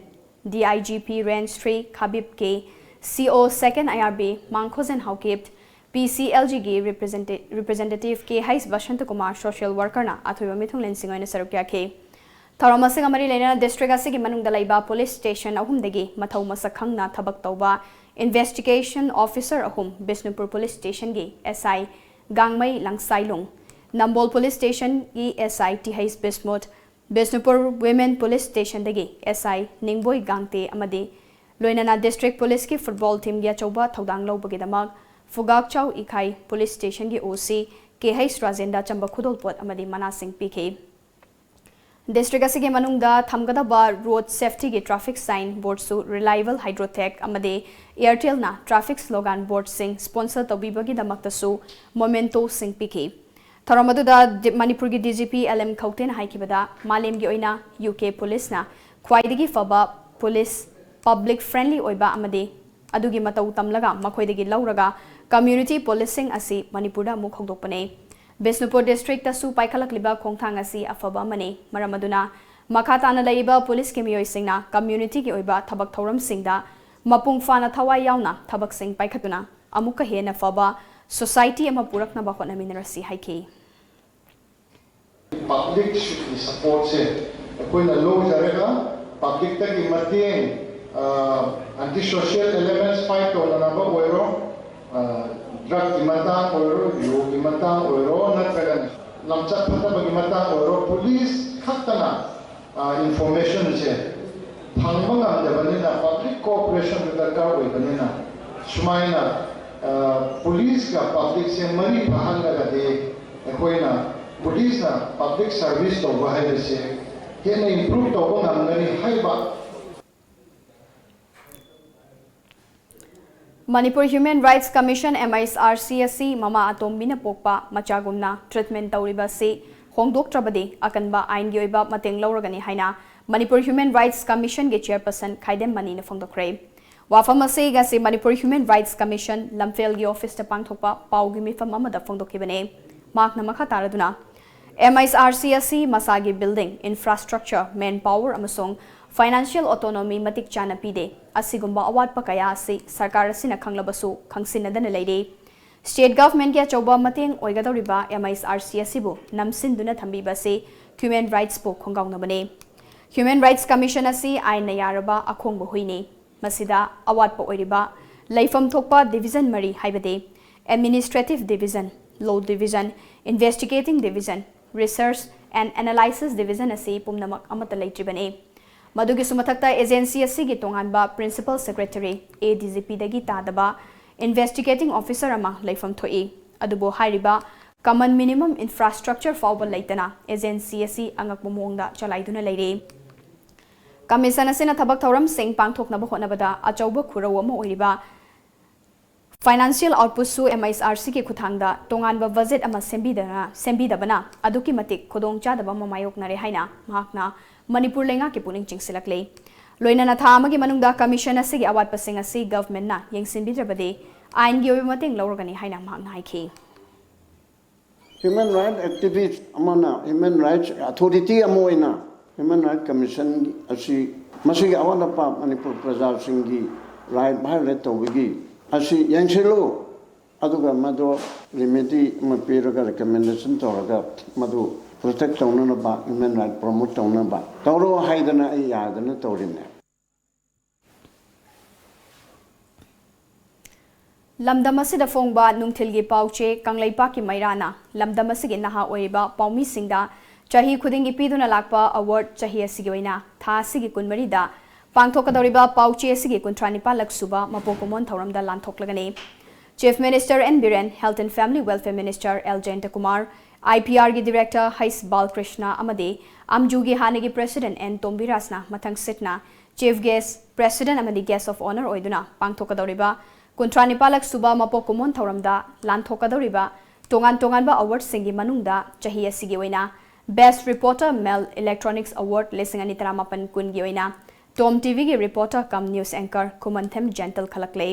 D I G P Range three Khabib K, C O Second I R B Mangkhojen Haokip, P C L Gꯒꯤ representative K H Basanta Kumar, social workerꯅ ꯑꯊꯣꯏꯕ ꯃꯤꯊꯨꯡꯂꯦꯟꯁꯤꯡ ꯑꯣꯏꯅ ꯁꯔꯨꯛ ꯌꯥꯈꯤ꯫ ꯊꯧꯔꯝ ꯑꯁꯤꯒ ꯃꯔꯤ ꯂꯩꯅꯅ district ꯑꯁꯤꯒꯤ ꯃꯅꯨꯡꯗ ꯂꯩꯕ police station ꯑꯍꯨꯝꯗꯒꯤ ꯃꯊꯧ ꯃꯁꯛ ꯈꯪꯅ ꯊꯕꯛ ꯇꯧꯕ investigation officer ꯑꯍꯨꯝ, Bishnupur Police Stationꯒꯤ S I Gangmei Langsailung, Nambol police ꯁ꯭ꯇꯦꯁꯟꯒꯤ S I T H Bismut, Bishnupur women police ꯁ꯭ꯇꯦꯁꯟꯗꯒꯤ ꯑꯦꯁ ꯑꯥꯏ ꯅꯤꯡꯕꯣꯏ ꯒꯥꯡꯇꯦ ꯑꯃꯗꯤ ꯂꯣꯏꯅꯅ ꯗꯤꯁꯇ꯭ꯔꯤꯛ ꯄꯨꯂꯤꯁꯀꯤ ꯐꯨꯠꯕꯣꯜ ꯇꯤꯝꯒꯤ ꯑꯆꯧꯕ ꯊꯧꯗꯥꯡ ꯂꯧꯕꯒꯤꯗꯃꯛ ꯐꯨꯒꯥꯛꯆꯥꯎ ꯏꯈꯥꯏ ꯄꯨꯂꯤꯁ ꯁ꯭ꯇꯦꯁꯟꯒꯤ ꯑꯣ ꯁꯤ ꯀꯦ ꯍꯩꯆ ꯔꯥꯖꯦꯟꯗ ꯑꯆꯝꯕ ꯈꯨꯗꯣꯜꯄꯣꯠ ꯑꯃꯗꯤ ꯃꯅꯥꯁꯤꯡ ꯄꯤꯈꯤ꯫ ꯗꯤꯁꯇ꯭ꯔꯤꯛ ꯑꯁꯤꯒꯤ ꯃꯅꯨꯡꯗ ꯊꯝꯒꯗꯕ ꯔꯣꯗ ꯁꯦꯐꯇꯤꯒꯤ ꯇ꯭ꯔꯥꯐꯤꯛ ꯁꯥꯏꯟ ꯕꯣꯔꯗꯁꯨ ꯔꯤꯂꯥꯏꯕꯜ ꯍꯥꯏꯗ꯭ꯔꯣꯇꯦꯛ ꯑꯃꯗꯤ ꯑꯦꯌꯔꯇꯦꯜꯅ ꯇ꯭ꯔꯥꯐꯤꯛ ꯁ꯭ꯂꯣꯒꯥꯟ ꯕꯣꯔꯗꯁꯤꯡ ꯁ꯭ꯄꯣꯟꯁꯔ ꯇꯧꯕꯤꯕꯒꯤꯗꯃꯛꯇꯁꯨ ꯃꯣꯃꯦꯟꯇꯣꯁꯤꯡ ꯄꯤꯈꯤ꯫ ꯊꯧꯔꯝ ꯑꯗꯨꯗ ꯗꯤ-, ꯃꯅꯤꯄꯨꯔꯒꯤ D G P L M ꯈꯧꯇꯦꯅ ꯍꯥꯏꯈꯤꯕꯗ, ꯃꯥꯂꯦꯝꯒꯤ ꯑꯣꯏꯅ ꯌꯨ ꯀꯦ ꯄꯨꯂꯤꯁꯅ ꯈ꯭ꯋꯥꯏꯗꯒꯤ ꯐꯕ ꯄꯨꯂꯤꯁ, ꯄꯕ꯭ꯂꯤꯛ ꯐ꯭ꯔꯦꯟꯂꯤ ꯑꯣꯏꯕ ꯑꯃꯗꯤ ꯑꯗꯨꯒꯤ ꯃꯇꯧ ꯇꯝꯂꯒ ꯃꯈꯣꯏꯗꯒꯤ ꯂꯧꯔꯒ ꯀꯝꯃ꯭ꯌꯨꯅꯤꯇꯤ ꯄꯨꯂꯤꯁꯁꯤꯡ ꯑꯁꯤ ꯃꯅꯤꯄꯨꯔꯗ ꯑꯃꯨꯛ ꯍꯧꯗꯣꯛꯄꯅꯤ꯫ ꯕꯤꯁꯅꯨꯄꯨꯔ ꯗꯤꯁꯇ꯭ꯔꯤꯛꯇꯁꯨ ꯄꯥꯏꯈꯠꯂꯛꯂꯤꯕ ꯈꯣꯡꯊꯥꯡ ꯑꯁꯤ ꯑꯐꯕ ꯑꯃꯅꯤ꯫ ꯃꯔꯝ ꯑꯗꯨꯅ ꯃꯈꯥ ꯇꯥꯅ ꯂꯩꯔꯤꯕ ꯄꯨꯂꯤꯁꯀꯤ ꯃꯤꯑꯣꯏꯁꯤꯡꯅ ꯀꯝꯃ꯭ꯌꯨꯅꯤꯇꯤꯒꯤ ꯑꯣꯏꯕ ꯊꯕꯛ ꯊꯧꯔꯝꯁꯤꯡꯗ ꯃꯄꯨꯡ ꯐꯥꯅ ꯊꯋꯥꯏ ꯌꯥꯎꯅ ꯊꯕꯛꯁꯤꯡ ꯄꯥꯏꯈꯠꯇꯨꯅ ꯑꯃꯨꯛꯀ ꯍꯦꯟꯅ ꯐꯕ ꯁꯣꯁꯥꯏꯇꯤ ꯑꯃ ꯄꯨꯔꯛꯅꯕ ꯍꯣꯠꯅꯃꯤꯟꯅꯔꯁꯤ ꯍꯥꯏꯈꯤ꯫ ꯄꯕ꯭ꯂꯤꯛꯀꯤ ꯁꯞꯄꯣꯔꯠꯁꯦ ꯑꯩꯈꯣꯏꯅ ꯂꯧꯖꯔꯒ, ꯄꯕ꯭ꯂꯤꯛꯇꯒꯤ ꯃꯇꯦꯡ, ꯑꯦꯟꯇꯤ ꯁꯣꯁꯤꯌꯦꯜ ꯑꯦꯂꯤꯃꯦꯟꯠꯁ ꯐꯥꯏꯠ ꯇꯧꯅꯅꯕ ꯑꯣꯏꯔꯣ, ꯗ꯭ꯔꯒꯀꯤ ꯃꯇꯥꯡ ꯑꯣꯏꯔꯣ, ꯌꯨꯒꯤ ꯃꯇꯥꯡ ꯑꯣꯏꯔꯣ, ꯅꯠꯇ꯭ꯔꯒꯅ ꯂꯝꯆꯠ ꯐꯠꯇꯕꯒꯤ ꯃꯇꯥꯡ ꯑꯣꯏꯔꯣ, ꯄꯨꯂꯤꯁ ꯈꯛꯇꯅ ꯏꯟꯐꯣꯔꯃꯦꯁꯟꯁꯦ ꯐꯪꯕ ꯉꯝꯗꯕꯅꯤꯅ, ꯄꯕ꯭ꯂꯤꯛ ꯀꯣꯑꯣꯄꯔꯦꯁꯟꯗꯨ ꯗꯔꯀꯥꯔ ꯑꯣꯏꯕꯅꯤꯅ, ꯁꯨꯃꯥꯏꯅ ꯄꯨꯂꯤꯁꯀ ꯄꯕ꯭ꯂꯤꯛꯁꯦ ꯃꯔꯤ ꯐꯍꯜꯂꯒꯗꯤ ꯑꯩꯈꯣꯏꯅ, ꯄꯨꯂꯤꯁꯅ ꯄꯕ꯭ꯂꯤꯛ ꯁꯔꯚꯤꯁ ꯇꯧꯕ ꯍꯥꯏꯕꯁꯦ ꯍꯦꯟꯅ ꯏꯝꯄ꯭ꯔꯨꯚ ꯇꯧꯕ ꯉꯝꯒꯅꯤ ꯍꯥꯏꯕ꯫ Manipur human rights commission, M H R C, ꯑꯁꯤ ꯃꯃꯥ ꯑꯇꯣꯝꯕꯤꯅ ꯄꯣꯛꯄ ꯃꯆꯥꯒꯨꯝꯅ ꯇ꯭ꯔꯤꯠꯃꯦꯟꯠ ꯇꯧꯔꯤꯕ ꯑꯁꯤ ꯍꯣꯡꯗꯣꯛꯇ꯭ꯔꯕꯗꯤ ꯑꯀꯟꯕ ꯑꯥꯏꯟꯒꯤ ꯑꯣꯏꯕ ꯃꯇꯦꯡ ꯂꯧꯔꯒꯅꯤ ꯍꯥꯏꯅ ꯃꯅꯤꯄꯨꯔ ꯍ꯭ꯌꯨꯃꯦꯟ ꯔꯥꯏꯠꯁ ꯀꯃꯤꯁꯟꯒꯤ ꯆꯦꯌꯔꯄꯔꯁꯟ ꯈꯥꯏꯗꯦꯝ ꯃꯅꯤꯅ ꯐꯣꯡꯗꯣꯛꯈ꯭ꯔꯦ꯫ ꯋꯥꯐꯝ ꯑꯁꯤ ꯉꯁꯤ ꯃꯅꯤꯄꯨꯔ ꯍ꯭ꯌꯨꯃꯦꯟ ꯔꯥꯏꯠꯁ ꯀꯃꯤꯁꯟ ꯂꯝꯐꯦꯜꯒꯤ ꯑꯣꯐꯤꯁꯇ ꯄꯥꯡꯊꯣꯛꯄ ꯄꯥꯎꯒꯤ ꯃꯤꯐꯝ ꯑꯃꯗ ꯐꯣꯡꯗꯣꯛꯈꯤꯕꯅꯤ꯫ ꯃꯍꯥꯛꯅ ꯃꯈꯥ ꯇꯥꯔꯗꯨꯅ, ꯑꯦꯝ ꯑꯩꯆ ꯑꯥꯔ ꯁꯤ ꯑꯁꯤ ꯃꯁꯥꯒꯤ ꯕꯤꯜꯗꯤꯡ, ꯏꯟꯐ꯭ꯔꯥꯁ꯭ꯇ꯭ꯔꯛꯆꯔ, ꯃꯦꯟ ꯄꯥꯋꯔ ꯑꯃꯁꯨꯡ ꯐꯥꯏꯅꯥꯟꯁꯤꯌꯦꯜ ꯑꯣꯇꯣꯅꯣꯃꯤ ꯃꯇꯤꯛ ꯆꯥꯅ ꯄꯤꯗꯦ꯫ ꯑꯁꯤꯒꯨꯝꯕ ꯑꯋꯥꯠꯄ ꯀꯌꯥ ꯑꯁꯤ ꯁꯔꯀꯥꯔ ꯑꯁꯤꯅ ꯈꯪꯂꯕꯁꯨ ꯈꯪꯁꯤꯟꯅꯗꯅ ꯂꯩꯔꯤ꯫ ꯁ꯭ꯇꯦꯠ ꯒꯚꯔꯟꯃꯦꯟꯠꯀꯤ ꯑꯆꯧꯕ ꯃꯇꯦꯡ ꯑꯣꯏꯒꯗꯧꯔꯤꯕ ꯑꯦꯝ ꯑꯩꯆ ꯑꯥꯔ ꯁꯤ ꯑꯁꯤꯕꯨ ꯅꯝꯁꯤꯟꯗꯨꯅ ꯊꯝꯕꯤꯕ ꯑꯁꯤ ꯍ꯭ꯌꯨꯃꯦꯟ ꯔꯥꯏꯠꯁꯄꯨ ꯈꯣꯡꯒꯥꯎꯅꯕꯅꯤ꯫ ꯍ꯭ꯌꯨꯃꯦꯟ ꯔꯥꯏꯠꯁ ꯀꯃꯤꯁꯟ ꯑꯁꯤ ꯑꯥꯏꯟꯅ ꯌꯥꯔꯕ ꯑꯈꯣꯡꯕ ꯍꯨꯏꯅꯤ꯫ ꯃꯁꯤꯗ ꯑꯋꯥꯠꯄ ꯑꯣꯏꯔꯤꯕ ꯂꯩꯐꯝ ꯊꯣꯛꯄ ꯗꯤꯚꯤꯖꯟ ꯃꯔꯤ, ꯍꯥꯏꯕꯗꯤ administrative division, Law Division, Investigating Division, Research and Analysis Division ꯑꯁꯤ ꯄꯨꯝꯅꯃꯛ ꯑꯃꯠꯇ ꯂꯩꯇ꯭ꯔꯤꯕꯅꯤ꯫ ꯃꯗꯨꯒꯤꯁꯨ ꯃꯊꯛꯇ, agency ꯑꯁꯤꯒꯤ ꯇꯣꯉꯥꯟꯕ Principal Secretary, A D G P ꯗꯒꯤ ꯇꯥꯗꯕ Investigating Officer ꯑꯃ ꯂꯩꯐꯝ ꯊꯣꯛꯏ꯫ ꯑꯗꯨꯕꯨ ꯍꯥꯏꯔꯤꯕ Common Minimum Infrastructure ꯐꯥꯎꯕ ꯂꯩꯇꯅ agency ꯑꯁꯤ ꯑꯉꯛꯄ ꯃꯑꯣꯡꯗ ꯆꯂꯥꯏꯗꯨꯅ ꯂꯩꯔꯤ꯫ Commission ꯑꯁꯤꯅ ꯊꯕꯛ ꯊꯧꯔꯝꯁꯤꯡ ꯄꯥꯡꯊꯣꯛꯅꯕ ꯍꯣꯠꯅꯕꯗ ꯑꯆꯧꯕ ꯈꯨꯔꯧ ꯑꯃ ꯑꯣꯏꯔꯤꯕ Financial Output ꯁꯨ M H R C ꯒꯤ ꯈꯨꯠꯊꯥꯡꯗ ꯇꯣꯉꯥꯟꯕ budget ꯑꯃ ꯁꯦꯝꯕꯤꯗꯅ, ꯁꯦꯝꯕꯤꯗꯕꯅ ꯑꯗꯨꯛꯀꯤ ꯃꯇꯤꯛ ꯈꯨꯗꯣꯡꯆꯥꯗꯕ ꯑꯃ ꯃꯥꯌꯣꯛꯅꯔꯦ ꯍꯥꯏꯅ ꯃꯍꯥꯛꯅ ꯃꯅꯤꯄꯨꯔ ꯂꯩꯉꯥꯛꯀꯤ ꯄꯨꯛꯅꯤꯡ ꯆꯤꯡꯁꯤꯜꯂꯛꯂꯤ꯫ ꯂꯣꯏꯅꯅ ꯊꯥ ꯑꯃꯒꯤ ꯃꯅꯨꯡꯗ Commission ꯑꯁꯤꯒꯤ ꯑꯋꯥꯠꯄꯁꯤꯡ ꯑꯁꯤ government ꯅ ꯌꯦꯡꯁꯤꯟꯕꯤꯗ꯭ꯔꯕꯗꯤ ꯑꯥꯏꯟꯒꯤ ꯑꯣꯏꯕ ꯃꯇꯦꯡ ꯂꯧꯔꯒꯅꯤ ꯍꯥꯏꯅ ꯃꯍꯥꯛꯅ ꯍꯥꯏꯈꯤ꯫ Human Rights Activist ꯑꯃꯅ, Human Rights Authority ꯑꯃ ꯑꯣꯏꯅ Human Rights Commission ꯑꯁꯤ ꯃꯁꯤꯒꯤ ꯑꯋꯥꯠ ꯑꯄꯥ ꯃꯅꯤꯄꯨꯔ ꯄ꯭ꯔꯖꯥꯁꯤꯡꯒꯤ right violate ꯇꯧꯕꯒꯤ ꯑꯁꯤ ꯌꯦꯡꯁꯤꯜꯂꯨ, ꯑꯗꯨꯒ ꯃꯗꯨ remedy ꯑꯃ ꯄꯤꯔꯒ, recommendation ꯇꯧꯔꯒ ꯃꯗꯨ protect ꯇꯧꯅꯅꯕ, human right promote ꯇꯧꯅꯕ ꯇꯧꯔꯣ ꯍꯥꯏꯗꯅ ꯑꯩ ꯌꯥꯗꯅ ꯇꯧꯔꯤꯅꯦ꯫ ꯂꯝꯗꯝ ꯑꯁꯤꯗ ꯐꯣꯡꯕ ꯅꯨꯡꯊꯤꯜꯒꯤ ꯄꯥꯎꯆꯦ ꯀꯪꯂꯩꯄꯥꯛꯀꯤ ꯃꯩꯔꯥꯅ ꯂꯝꯗꯝ ꯑꯁꯤꯒꯤ ꯅꯍꯥ ꯑꯣꯏꯔꯤꯕ ꯄꯥꯎꯃꯤꯁꯤꯡꯗ ꯆꯍꯤ ꯈꯨꯗꯤꯡꯒꯤ ꯄꯤꯗꯨꯅ ꯂꯥꯛꯄ award ꯆꯍꯤ ꯑꯁꯤꯒꯤ ꯑꯣꯏꯅ ꯊꯥ ꯑꯁꯤꯒꯤ ꯀꯨꯟꯃꯔꯤꯗ ꯄꯥꯡꯊꯣꯛꯀꯗꯧꯔꯤꯕ ꯄꯥꯎꯆꯦ ꯑꯁꯤꯒꯤ ꯀꯨꯟꯊ꯭ꯔꯥ ꯅꯤꯄꯥꯜꯂꯛ ꯁꯨꯕ ꯃꯄꯣꯛ ꯀꯨꯝꯑꯣꯟ ꯊꯧꯔꯝꯗ ꯂꯥꯟꯊꯣꯛꯂꯒꯅꯤ꯫ Chief Minister N Biren, Health and Family Welfare Minister L Jayantakumar, I P R ꯒꯤ Director H Balakrishna ꯑꯃꯗꯤ ꯑꯝꯖꯨꯒꯤ ꯍꯥꯟꯅꯒꯤ President N ꯇꯣꯝꯕꯤꯔꯥꯖꯅ ꯃꯊꯪ ꯁꯤꯠꯅ Chief Guest, President ꯑꯃꯗꯤ Guest of Honour ꯑꯣꯏꯗꯨꯅ ꯄꯥꯡꯊꯣꯛꯀꯗꯧꯔꯤꯕ ꯀꯨꯟꯊ꯭ꯔꯥ ꯅꯤꯄꯥꯜꯂꯛ ꯁꯨꯕ ꯃꯄꯣꯛ ꯀꯨꯝꯑꯣꯟ ꯊꯧꯔꯝꯗ ꯂꯥꯟꯊꯣꯛꯀꯗꯧꯔꯤꯕ ꯇꯣꯉꯥꯟ ꯇꯣꯉꯥꯟꯕ award ꯁꯤꯡꯒꯤ ꯃꯅꯨꯡꯗ ꯆꯍꯤ ꯑꯁꯤꯒꯤ ꯑꯣꯏꯅ Best Reporter Male Electronics Award ꯂꯤꯁꯤꯡ ꯑꯅꯤ ꯇꯔꯥꯃꯥꯄꯟ ꯀꯨꯟꯒꯤ ꯑꯣꯏꯅ Tom T V ꯒꯤ reporter cum news anchor Khumanthem Jental ꯈꯜꯂꯛꯂꯦ꯫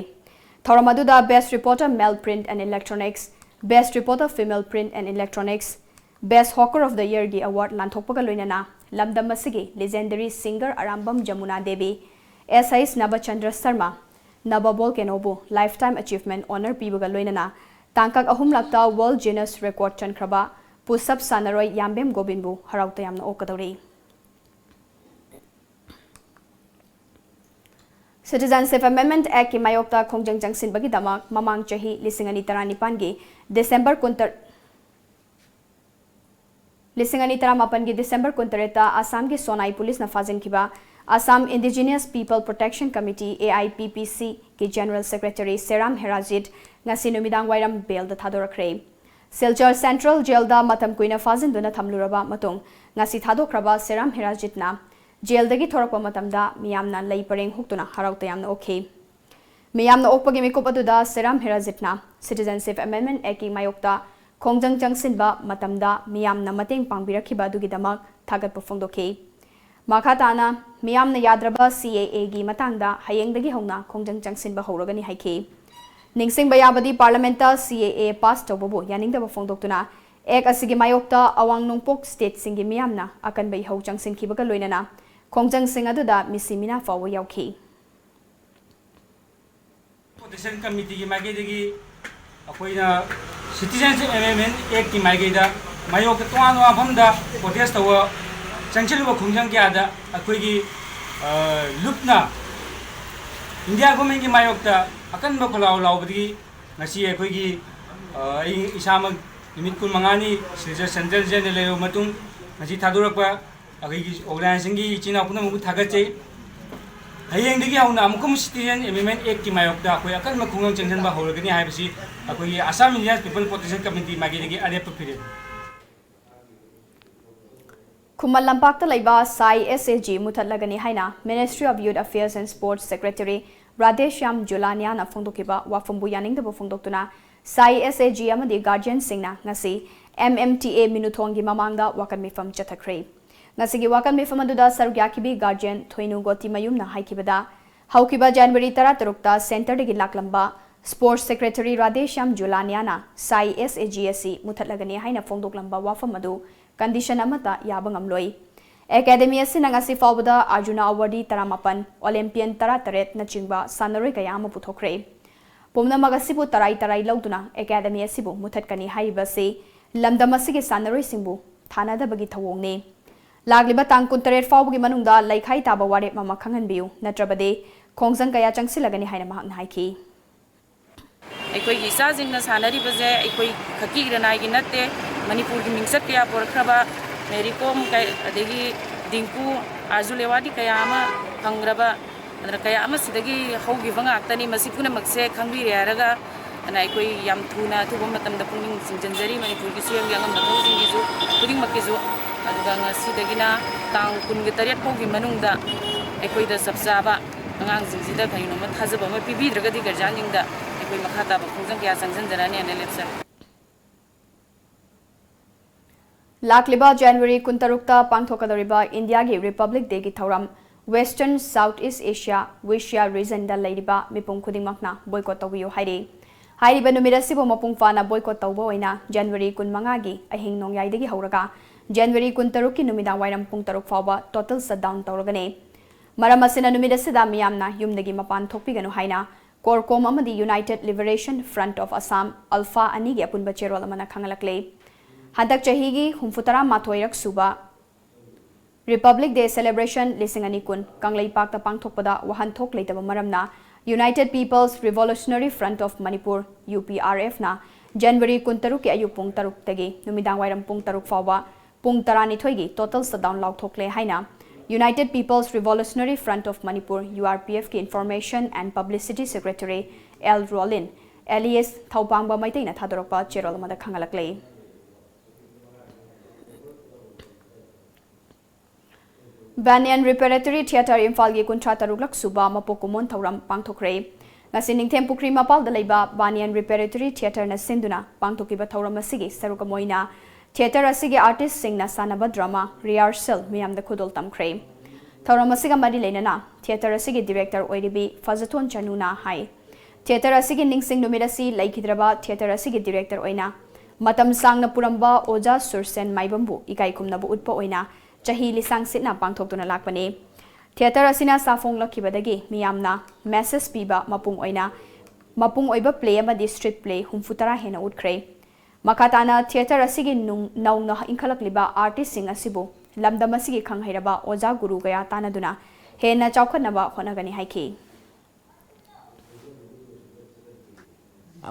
ꯊꯧꯔꯝ ꯑꯗꯨꯗ Best Reporter Male Print and Electronics, Best Reporter Female Print and Electronics, Best Hawker of the Year ꯒꯤ award ꯂꯥꯟꯊꯣꯛꯄꯒ ꯂꯣꯏꯅꯅ ꯂꯝꯗꯝ ꯑꯁꯤꯒꯤ legendary singer Arambam Yamuna Devi, S H ꯅꯕꯆꯟꯗ꯭ꯔ ꯁꯔꯃ, ꯅꯕꯕꯣꯜ ꯀꯦꯅꯣꯕꯨ Lifetime Achievement Honour ꯄꯤꯕꯒ ꯂꯣꯏꯅꯅ ꯇꯥꯡꯀꯛ ꯑꯍꯨꯝꯂꯛꯇ World Guinness Record ꯆꯟꯈ꯭ꯔꯕ push-up ꯁꯥꯟꯅꯔꯣꯏ ꯌꯥꯝꯕꯦꯝ ꯒꯣꯕꯤꯟꯕꯨ ꯍꯔꯥꯎ ꯇꯌꯥꯝꯅ ꯑꯣꯛꯀꯗꯧꯔꯤ꯫ Citizenship Amendment Actꯀꯤ ꯃꯥꯌꯣꯛꯇ ꯈꯣꯡꯖꯪ ꯆꯪꯁꯤꯟꯕꯒꯤꯗꯃꯛ ꯃꯃꯥꯡ ꯆꯍꯤ ꯂꯤꯁꯤꯡ ꯑꯅꯤ ꯇꯔꯥꯅꯤꯄꯥꯟꯒꯤ ꯗꯤꯁꯦꯝꯕꯔ ꯀꯨꯟꯇꯔꯦꯠ, ꯂꯤꯁꯤꯡ ꯑꯅꯤ ꯇꯔꯥꯃꯥꯄꯟꯒꯤ ꯗꯤꯁꯦꯝꯕꯔ ꯀꯨꯟꯇꯔꯦꯠꯇ ꯑꯁꯥꯝꯒꯤ ꯁꯣꯅꯥꯏ ꯄꯨꯂꯤꯁꯅ ꯐꯥꯖꯤꯟꯈꯤꯕ Assam Indigenous People Protection Committee, AIPPCꯀꯤ General Secretary ꯁꯦꯔꯥꯝ ꯍꯦꯔꯥꯖꯤꯠ ꯉꯁꯤ ꯅꯨꯃꯤꯗꯥꯡ ꯋꯥꯏꯔꯝ ꯕꯦꯜꯗ ꯊꯥꯗꯣꯔꯛꯈ꯭ꯔꯦ꯫ ꯁꯤꯜꯆꯔ ꯁꯦꯟꯇ꯭ꯔꯦꯜ ꯖꯦꯜꯗ ꯃꯇꯝ ꯀꯨꯏꯅ ꯐꯥꯖꯤꯟꯗꯨꯅ ꯊꯝꯂꯨꯔꯕ ꯃꯇꯨꯡ ꯉꯁꯤ ꯊꯥꯗꯣꯛꯈ꯭ꯔꯕ ꯁꯦꯔꯥꯝ ꯍꯦꯔꯥꯖꯤꯠꯅ ꯖꯦꯜꯗꯒꯤ ꯊꯣꯔꯛꯄ ꯃꯇꯝꯗ ꯃꯤꯌꯥꯝꯅ ꯂꯩ ꯄꯔꯦꯡ ꯍꯨꯛꯇꯨꯅ ꯍꯔꯥꯎ ꯇꯌꯥꯝꯅ ꯑꯣꯛꯈꯤ꯫ ꯃꯤꯌꯥꯝꯅ ꯑꯣꯛꯄꯒꯤ ꯃꯤꯀꯨꯞ ꯑꯗꯨꯗ ꯁꯦꯔꯥꯝ ꯍꯦꯔꯥꯖꯤꯠꯅ Citizenship Amendment Actꯀꯤ ꯃꯥꯌꯣꯛꯇ ꯈꯣꯡꯖꯪ ꯆꯪꯁꯤꯟꯕ ꯃꯇꯝꯗ ꯃꯤꯌꯥꯝꯅ ꯃꯇꯦꯡ ꯄꯥꯡꯕꯤꯔꯛꯈꯤꯕ ꯑꯗꯨꯒꯤꯗꯃꯛ ꯊꯥꯒꯠꯄ ꯐꯣꯡꯗꯣꯛꯈꯤ꯫ ꯃꯈꯥ ꯇꯥꯅ ꯃꯤꯌꯥꯝꯅ ꯌꯥꯗ꯭ꯔꯕ CAAꯒꯤ ꯃꯇꯥꯡꯗ ꯍꯌꯦꯡꯗꯒꯤ ꯍꯧꯅ ꯈꯣꯡꯖꯪ ꯆꯪꯁꯤꯟꯕ ꯍꯧꯔꯒꯅꯤ ꯍꯥꯏꯈꯤ꯫ ꯅꯤꯡꯁꯤꯡꯕ ꯌꯥꯕꯗꯤ, ꯄꯥꯔꯂꯤꯌꯥꯃꯦꯟꯠꯇ CAA ꯄꯥꯁ ꯇꯧꯕꯕꯨ ꯌꯥꯅꯤꯡꯗꯕ ꯐꯣꯡꯗꯣꯛꯇꯨꯅ Act ꯑꯁꯤꯒꯤ ꯃꯥꯌꯣꯛꯇ ꯑꯋꯥꯡ ꯅꯣꯡꯄꯣꯛ ꯁ꯭ꯇꯦꯠꯁꯤꯡꯒꯤ ꯃꯤꯌꯥꯝꯅ ꯑꯀꯟꯕ ꯏꯍꯧ ꯆꯪꯁꯤꯟꯈꯤꯕꯒ ꯂꯣꯏꯅꯅ ꯈꯣꯡꯖꯪꯁꯤꯡ ꯑꯗꯨꯗ ꯃꯤꯁꯤ ꯃꯤꯅꯥ ꯐꯥꯎꯕ ꯌꯥꯎꯈꯤ꯫ Protection Committeeꯒꯤ ꯃꯥꯏꯀꯩꯗꯒꯤ ꯑꯩꯈꯣꯏꯅ Citizenship Amendment Actꯀꯤ ꯃꯥꯏꯀꯩꯗ ꯃꯥꯌꯣꯛꯇ ꯇꯣꯉꯥꯟꯕ ꯃꯐꯝꯗ protest ꯇꯧꯕ ꯆꯪꯁꯤꯜꯂꯨꯕ ꯈꯣꯡꯖꯪ ꯀꯌꯥꯗ ꯑꯩꯈꯣꯏꯒꯤ, ꯑ, ꯂꯨꯞꯅ India governmentꯀꯤ ꯃꯥꯌꯣꯛꯇ ꯑꯀꯟꯕ ꯈꯣꯜꯂꯥꯎ ꯂꯥꯎꯕꯗꯒꯤ ꯉꯁꯤ ꯑꯩꯈꯣꯏꯒꯤ, ꯑ, ꯑꯩ ꯏꯁꯥꯃꯛ ꯅꯨꯃꯤꯠ ꯀꯨꯟꯃꯉꯥꯅꯤ ꯁꯤꯜꯆꯔ ꯁꯦꯟꯇ꯭ꯔꯦꯜ ꯖꯦꯜꯗ ꯂꯩꯔꯕ ꯃꯇꯨꯡ ꯉꯁꯤ ꯊꯥꯗꯣꯔꯛꯄ ꯑꯩꯈꯣꯏꯒꯤ organisationꯒꯤ ꯏꯆꯤꯟ ꯏꯅꯥꯎ ꯄꯨꯝꯅꯃꯛꯄꯨ ꯊꯥꯒꯠꯆꯩ꯫ ꯍꯌꯦꯡꯗꯒꯤ ꯍꯧꯅ ꯑꯃꯨꯛꯀ ꯑꯃꯨꯛ Citizenship Amendment Actꯀꯤ ꯃꯥꯌꯣꯛꯇ ꯑꯩꯈꯣꯏ ꯑꯀꯟꯕ ꯈꯣꯡꯖꯪ ꯆꯪꯁꯤꯟꯕ ꯍꯧꯔꯒꯅꯤ ꯍꯥꯏꯕꯁꯤ ꯑꯩꯈꯣꯏꯒꯤ Assam Indigenous People Protection Committee ꯃꯥꯏꯀꯩꯗꯒꯤ ꯑꯔꯦꯞꯄ ꯄꯤꯔꯦ꯫ ꯈꯨꯃꯟ ꯂꯝꯄꯥꯛꯇ ꯂꯩꯕ ꯁꯥꯏ SAG ꯃꯨꯊꯠꯂꯒꯅꯤ ꯍꯥꯏꯅ Ministry of Youth Affairs and Sports Secretary Radheshyam ꯖꯨꯂꯥꯅꯤꯌꯥꯅ ꯐꯣꯡꯗꯣꯛꯈꯤꯕ ꯋꯥꯐꯝꯕꯨ ꯌꯥꯅꯤꯡꯗꯕ ꯐꯣꯡꯗꯣꯛꯇꯨꯅ ꯁꯥꯏ SAG ꯑꯃꯗꯤ guardianꯁꯤꯡꯅ ꯉꯁꯤ MMTA ꯃꯤꯅꯨꯊꯣꯡꯒꯤ ꯃꯃꯥꯡꯗ ꯋꯥꯀꯠ ꯃꯤꯐꯝ ꯆꯠꯊꯈ꯭ꯔꯦ꯫ ꯉꯁꯤꯒꯤ ꯋꯥꯀꯠ ꯃꯤꯐꯝ ꯑꯗꯨꯗ ꯁꯔꯨꯛ ꯌꯥꯈꯤꯕꯤ guardian ꯊꯣꯏꯅꯨ ꯒꯣꯇꯤꯃꯌꯨꯝꯅ ꯍꯥꯏꯈꯤꯕꯗ, ꯍꯧꯈꯤꯕ ꯖꯅꯋꯥꯔꯤ ꯇꯔꯥꯇꯔꯨꯛꯇ centreꯗꯒꯤ ꯂꯥꯛꯂꯝꯕ sports secretary ꯔꯥꯙꯦꯁ꯭ꯌꯥꯝ ꯖꯨꯂꯥꯅꯤꯌꯥꯅ ꯁꯥꯏ SAG ꯑꯁꯤ ꯃꯨꯊꯠꯂꯒꯅꯤ ꯍꯥꯏꯅ ꯐꯣꯡꯗꯣꯛꯂꯝꯕ ꯋꯥꯐꯝ ꯑꯗꯨ condition ꯑꯃꯠꯇ ꯌꯥꯕ ꯉꯝꯂꯣꯏ꯫ Academy ꯑꯁꯤꯅ ꯉꯁꯤ ꯐꯥꯎꯕꯗ ꯑꯔꯖꯨꯅ ꯑꯦꯋꯥꯔꯗꯤ ꯇꯔꯥꯃꯥꯄꯟ, Olympian ꯇꯔꯥꯇꯔꯦꯠꯅꯆꯤꯡꯕ ꯁꯥꯟꯅꯔꯣꯏ ꯀꯌꯥ ꯑꯃ ꯄꯨꯊꯣꯛꯈ꯭ꯔꯦ꯫ ꯄꯨꯝꯅꯃꯛ ꯑꯁꯤꯕꯨ ꯇꯔꯥꯏ ꯇꯔꯥꯏ ꯂꯧꯗꯨꯅ academy ꯑꯁꯤꯕꯨ ꯃꯨꯊꯠꯀꯅꯤ ꯍꯥꯏꯔꯤꯕ ꯑꯁꯤ ꯂꯝꯗꯝ ꯑꯁꯤꯒꯤ ꯁꯥꯟꯅꯔꯣꯏꯁꯤꯡꯕꯨ ꯊꯥꯅꯗꯕꯒꯤ ꯊꯧꯑꯣꯡꯅꯤ꯫ ꯂꯥꯛꯂꯤꯕ ꯇꯥꯡ ꯀꯨꯟꯇꯔꯦꯠ ꯐꯥꯎꯕꯒꯤ ꯃꯅꯨꯡꯗ ꯂꯩꯈꯥꯏ ꯇꯥꯕ ꯋꯥꯔꯦꯞ ꯑꯃ ꯈꯪꯍꯟꯕꯤꯌꯨ, ꯅꯠꯇ꯭ꯔꯕꯗꯤ ꯈꯣꯡꯖꯪ ꯀꯌꯥ ꯆꯪꯁꯤꯜꯂꯒꯅꯤ ꯍꯥꯏꯅ ꯃꯍꯥꯛꯅ ꯍꯥꯏꯈꯤ꯫ ꯑꯩꯈꯣꯏꯒꯤ ꯏꯆꯥꯁꯤꯡꯅ ꯁꯥꯟꯅꯔꯤꯕꯁꯦ ꯑꯩꯈꯣꯏ ꯈꯛꯀꯤ ꯏꯔꯅꯥꯏꯒꯤ ꯅꯠꯇꯦ, ꯃꯅꯤꯄꯨꯔꯒꯤ ꯃꯤꯡꯆꯠ ꯀꯌꯥ ꯄꯨꯔꯛꯈ꯭ꯔꯕ ꯃꯦꯔꯤ ꯀꯣꯝ ꯀ-, ꯑꯗꯒꯤ ꯗꯤꯡꯀꯨ, ꯑꯥꯔꯖꯨꯟ ꯑꯦꯋꯥꯔꯗꯤ ꯀꯌꯥ ꯑꯃ ꯐꯪꯈ꯭ꯔꯕ, ꯑꯗꯨꯅ ꯀꯌꯥ ꯑꯃ ꯁꯤꯗꯒꯤ ꯍꯧꯈꯤꯕ ꯉꯥꯛꯇꯅꯤ꯫ ꯃꯁꯤ ꯄꯨꯝꯅꯃꯛꯁꯦ ꯈꯪꯕꯤꯔꯦ ꯍꯥꯏꯔꯒ, ꯑꯗꯨꯅ ꯑꯩꯈꯣꯏ ꯌꯥꯝ ꯊꯨꯅ ꯑꯊꯨꯕ ꯃꯇꯝꯗ ꯄꯨꯛꯅꯤꯡ ꯆꯤꯡꯁꯤꯟꯖꯔꯤ ꯃꯅꯤꯄꯨꯔꯒꯤ ꯁꯤꯑꯦꯝꯒꯤ ꯑꯉꯝꯕ ꯊꯕꯛꯁꯤꯡꯒꯤꯁꯨ, ꯈꯨꯗꯤꯡꯃꯛꯀꯤꯁꯨ꯫ ꯑꯗꯨꯒ ꯉꯁꯤꯗꯒꯤꯅ ꯇꯥꯡ ꯀꯨꯟꯒ ꯇꯔꯦꯠ ꯐꯥꯎꯒꯤ ꯃꯅꯨꯡꯗ ꯑꯩꯈꯣꯏꯗ ꯆꯞ ꯆꯥꯕ ꯑꯉꯥꯡꯁꯤꯡꯁꯤꯗ ꯀꯔꯤꯅꯣꯝꯃ ꯊꯥꯖꯕ ꯑꯃ ꯄꯤꯕꯤꯗ꯭ꯔꯒꯗꯤ ꯒꯥꯔꯖꯤꯌꯥꯟꯁꯤꯡꯗ ꯑꯩꯈꯣꯏ ꯃꯈꯥ ꯇꯥꯕ ꯈꯣꯡꯖꯪ ꯀꯌꯥ ꯆꯪꯁꯤꯟꯖꯔꯛꯑꯅꯤ ꯍꯥꯏꯅ ꯂꯦꯞꯆꯔꯦ꯫ ꯂꯥꯛꯂꯤꯕ ꯖꯅꯋꯥꯔꯤ ꯀꯨꯟꯇꯔꯨꯛꯇ ꯄꯥꯡꯊꯣꯛꯀꯗꯧꯔꯤꯕ ꯏꯟꯗꯤꯌꯥꯒꯤ ꯔꯤꯄꯕ꯭ꯂꯤꯛ ꯗꯦꯒꯤ ꯊꯧꯔꯝ Western South East Asia, ꯋꯤꯁꯤꯌꯥ regionꯗ ꯂꯩꯔꯤꯕ ꯃꯤꯄꯨꯝ ꯈꯨꯗꯤꯡꯃꯛꯅ boycott ꯇꯧꯕꯤꯌꯨ ꯍꯥꯏꯔꯤ꯫ ꯍꯥꯏꯔꯤꯕ ꯅꯨꯃꯤꯠ ꯑꯁꯤꯕꯨ ꯃꯄꯨꯡ ꯐꯥꯅ boycott ꯇꯧꯕ ꯑꯣꯏꯅ ꯖꯅꯋꯥꯔꯤ ꯀꯨꯟꯃꯉꯥꯒꯤ ꯑꯍꯤꯡ ꯅꯣꯡꯌꯥꯏꯗꯒꯤ ꯍꯧꯔꯒ ꯖꯅꯋꯥꯔꯤ ꯀꯨꯟꯇꯔꯨꯛꯀꯤ ꯅꯨꯃꯤꯗꯥꯡ ꯋꯥꯏꯔꯝ ꯄꯨꯡ ꯇꯔꯨꯛ ꯐꯥꯎꯕ total shutdown ꯇꯧꯔꯒꯅꯤ꯫ ꯃꯔꯝ ꯑꯁꯤꯅ ꯅꯨꯃꯤꯠ ꯑꯁꯤꯗ ꯃꯤꯌꯥꯝꯅ ꯌꯨꯝꯗꯒꯤ ꯃꯄꯥꯟ ꯊꯣꯛꯄꯤꯒꯅꯨ ꯍꯥꯏꯅ CORCOM ꯑꯃꯗꯤ United Liberation Front of Assam, ULFA, ꯑꯅꯤꯒꯤ ꯑꯄꯨꯟꯕ ꯆꯦꯔꯣꯜ ꯑꯃꯅ ꯈꯪꯍꯜꯂꯛꯂꯤ꯫ ꯍꯟꯗꯛ ꯆꯍꯤꯒꯤ ꯍꯨꯝꯐꯨꯇꯔꯥ ꯃꯥꯊꯣꯏꯔꯛ ꯁꯨꯕ Republic Day celebration ꯂꯤꯁꯤꯡ ꯑꯅꯤ ꯀꯨꯟ ꯀꯪꯂꯩꯄꯥꯛꯇ ꯄꯥꯡꯊꯣꯛꯄꯗ ꯋꯥꯍꯟꯊꯣꯛ ꯂꯩꯇꯕ ꯃꯔꯝꯅ United People's Revolutionary Front of Manipur, UPRFꯅ January ꯀꯨꯟꯇꯔꯨꯛꯀꯤ ꯑꯌꯨꯛ ꯄꯨꯡ ꯇꯔꯨꯛꯇꯒꯤ ꯅꯨꯃꯤꯗꯥꯡ ꯋꯥꯏꯔꯝ ꯄꯨꯡ ꯇꯔꯨꯛ ꯐꯥꯎꯕ ꯄꯨꯡ ꯇꯔꯥꯅꯤꯊꯣꯏꯒꯤ total shutdown ꯂꯥꯎꯊꯣꯛꯂꯦ ꯍꯥꯏꯅ United People's Revolutionary Front of Manipur, URPFꯀꯤ Information and Publicity Secretary L Rolin, alias ꯊꯧꯄꯥꯡꯕ ꯃꯩꯇꯩꯅ ꯊꯥꯗꯣꯔꯛꯄ ꯆꯦꯔꯣꯜ ꯑꯃꯗ ꯈꯪꯍꯜꯂꯛꯂꯤ꯫ Banyan Repertory Theatre ꯏꯝꯐꯥꯜꯒꯤ ꯀꯨꯟꯊ꯭ꯔꯥ ꯇꯔꯨꯛꯂꯛ ꯁꯨꯕ ꯃꯄꯣꯛ ꯀꯨꯝꯑꯣꯟ ꯊꯧꯔꯝ ꯄꯥꯡꯊꯣꯛꯈ꯭ꯔꯦ꯫ ꯉꯁꯤ ꯅꯤꯡꯊꯦꯝ ꯄꯨꯈ꯭ꯔꯤ ꯃꯄꯥꯜꯗ ꯂꯩꯕ Banyan Repertory Theatreꯅ ꯁꯤꯟꯗꯨꯅ ꯄꯥꯡꯊꯣꯛꯈꯤꯕ ꯊꯧꯔꯝ ꯑꯁꯤꯒꯤ ꯁꯔꯨꯛ ꯑꯃ ꯑꯣꯏꯅ theatre ꯑꯁꯤꯒꯤ artistꯁꯤꯡꯅ ꯁꯥꯟꯅꯕ drama rehearsal ꯃꯤꯌꯥꯝꯗ ꯈꯨꯗꯣꯜ ꯇꯝꯈ꯭ꯔꯦ꯫ ꯊꯧꯔꯝ ꯑꯁꯤꯒ ꯃꯔꯤ ꯂꯩꯅꯅ theatre ꯑꯁꯤꯒꯤ director ꯑꯣꯏꯔꯤꯕꯤ ꯐꯖꯊꯣꯟ ꯆꯅꯨꯅ ꯍꯥꯏ, theatre ꯑꯁꯤꯒꯤ ꯅꯤꯡꯁꯤꯡ ꯅꯨꯃꯤꯠ ꯑꯁꯤ ꯂꯩꯈꯤꯗ꯭ꯔꯕ theatre ꯑꯁꯤꯒꯤ director ꯑꯣꯏꯅ ꯃꯇꯝ ꯁꯥꯡꯅ ꯄꯨꯔꯝꯕ ꯑꯣꯖꯥ ꯁꯨꯔꯁꯦꯟ ꯃꯥꯏꯕꯝꯕꯨ ꯏꯀꯥꯏ ꯈꯨꯝꯅꯕ ꯎꯠꯄ ꯑꯣꯏꯅ ꯆꯍꯤ ꯂꯤꯁꯥꯡ ꯁꯤꯠꯅ ꯄꯥꯡꯊꯣꯛꯇꯨꯅ ꯂꯥꯛꯄꯅꯤ꯫ Theatre ꯑꯁꯤꯅ ꯁꯥꯐꯣꯡꯂꯛꯈꯤꯕꯗꯒꯤ ꯃꯤꯌꯥꯝꯅ message ꯄꯤꯕ ꯃꯄꯨꯡ ꯑꯣꯏꯅ, ꯃꯄꯨꯡ ꯑꯣꯏꯕ play ꯑꯃꯗꯤ street play ꯍꯨꯝꯐꯨꯇꯔꯥ ꯍꯦꯟꯅ ꯎꯠꯈ꯭ꯔꯦ꯫ ꯃꯈꯥ ꯇꯥꯅ theatre ꯑꯁꯤꯒꯤ ꯅꯨꯡ-, ꯅꯧꯅ ꯏꯟꯈꯠꯂꯛꯂꯤꯕ artistꯁꯤꯡ ꯑꯁꯤꯕꯨ ꯂꯝꯗꯝ ꯑꯁꯤꯒꯤ ꯈꯪ ꯍꯩꯔꯕ ꯑꯣꯖꯥ ꯒꯨꯔꯨ ꯀꯌꯥ ꯇꯥꯟꯅꯗꯨꯅ ꯍꯦꯟꯅ ꯆꯥꯎꯈꯠꯅꯕ ꯍꯣꯠꯅꯒꯅꯤ ꯍꯥꯏꯈꯤ꯫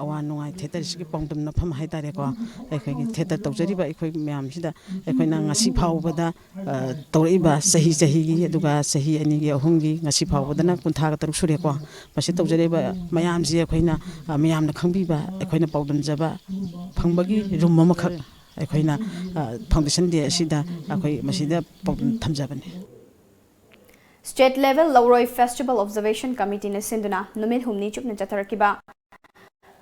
ꯑꯋꯥ ꯅꯨꯡꯉꯥꯏ ꯊꯤꯌꯦꯇꯔꯁꯤꯒꯤ ꯄꯥꯎꯗꯝꯅꯐꯝ ꯍꯥꯏꯇꯥꯔꯦꯀꯣ꯫ ꯑꯩꯈꯣꯏꯒꯤ ꯊꯤꯌꯦꯇꯔ ꯇꯧꯖꯔꯤꯕ ꯑꯩꯈꯣꯏ ꯃꯌꯥꯝꯁꯤꯗ ꯑꯩꯈꯣꯏꯅ ꯉꯁꯤ ꯐꯥꯎꯕꯗ, ꯑ, ꯇꯧꯔꯛꯏꯕ ꯆꯍꯤ ꯆꯍꯤꯒꯤ, ꯑꯗꯨꯒ ꯆꯍꯤ ꯑꯅꯤꯒꯤ, ꯑꯍꯨꯝꯒꯤ, ꯉꯁꯤ ꯐꯥꯎꯕꯗꯅ ꯀꯨꯟꯊ꯭ꯔꯥꯒ ꯇꯔꯨꯛ ꯁꯨꯔꯦꯀꯣ꯫ ꯃꯁꯤ ꯇꯧꯖꯔꯤꯕ ꯃꯌꯥꯝꯁꯤ ꯑꯩꯈꯣꯏꯅ, ꯑ, ꯃꯌꯥꯝꯅ ꯈꯪꯕꯤꯕ, ꯑꯩꯈꯣꯏꯅ ꯄꯥꯎꯗꯝꯖꯕ ꯐꯪꯕꯒꯤ ꯔꯨꯝ ꯑꯃꯈꯛ ꯑꯩꯈꯣꯏꯅ, ꯑ, ꯐꯥꯎꯟꯗꯦꯁꯟ ꯗꯦ ꯑꯁꯤꯗ ꯑꯩꯈꯣꯏ ꯃꯁꯤꯗ ꯄꯥꯎꯗꯝ ꯊꯝꯖꯕꯅꯤ꯫ State Level ꯂꯧꯔꯣꯏ Festival Observation Committeeꯅ ꯁꯤꯟꯗꯨꯅ ꯅꯨꯃꯤꯠ ꯍꯨꯝꯅꯤ ꯆꯨꯞꯅ ꯆꯠꯊꯔꯛꯈꯤꯕ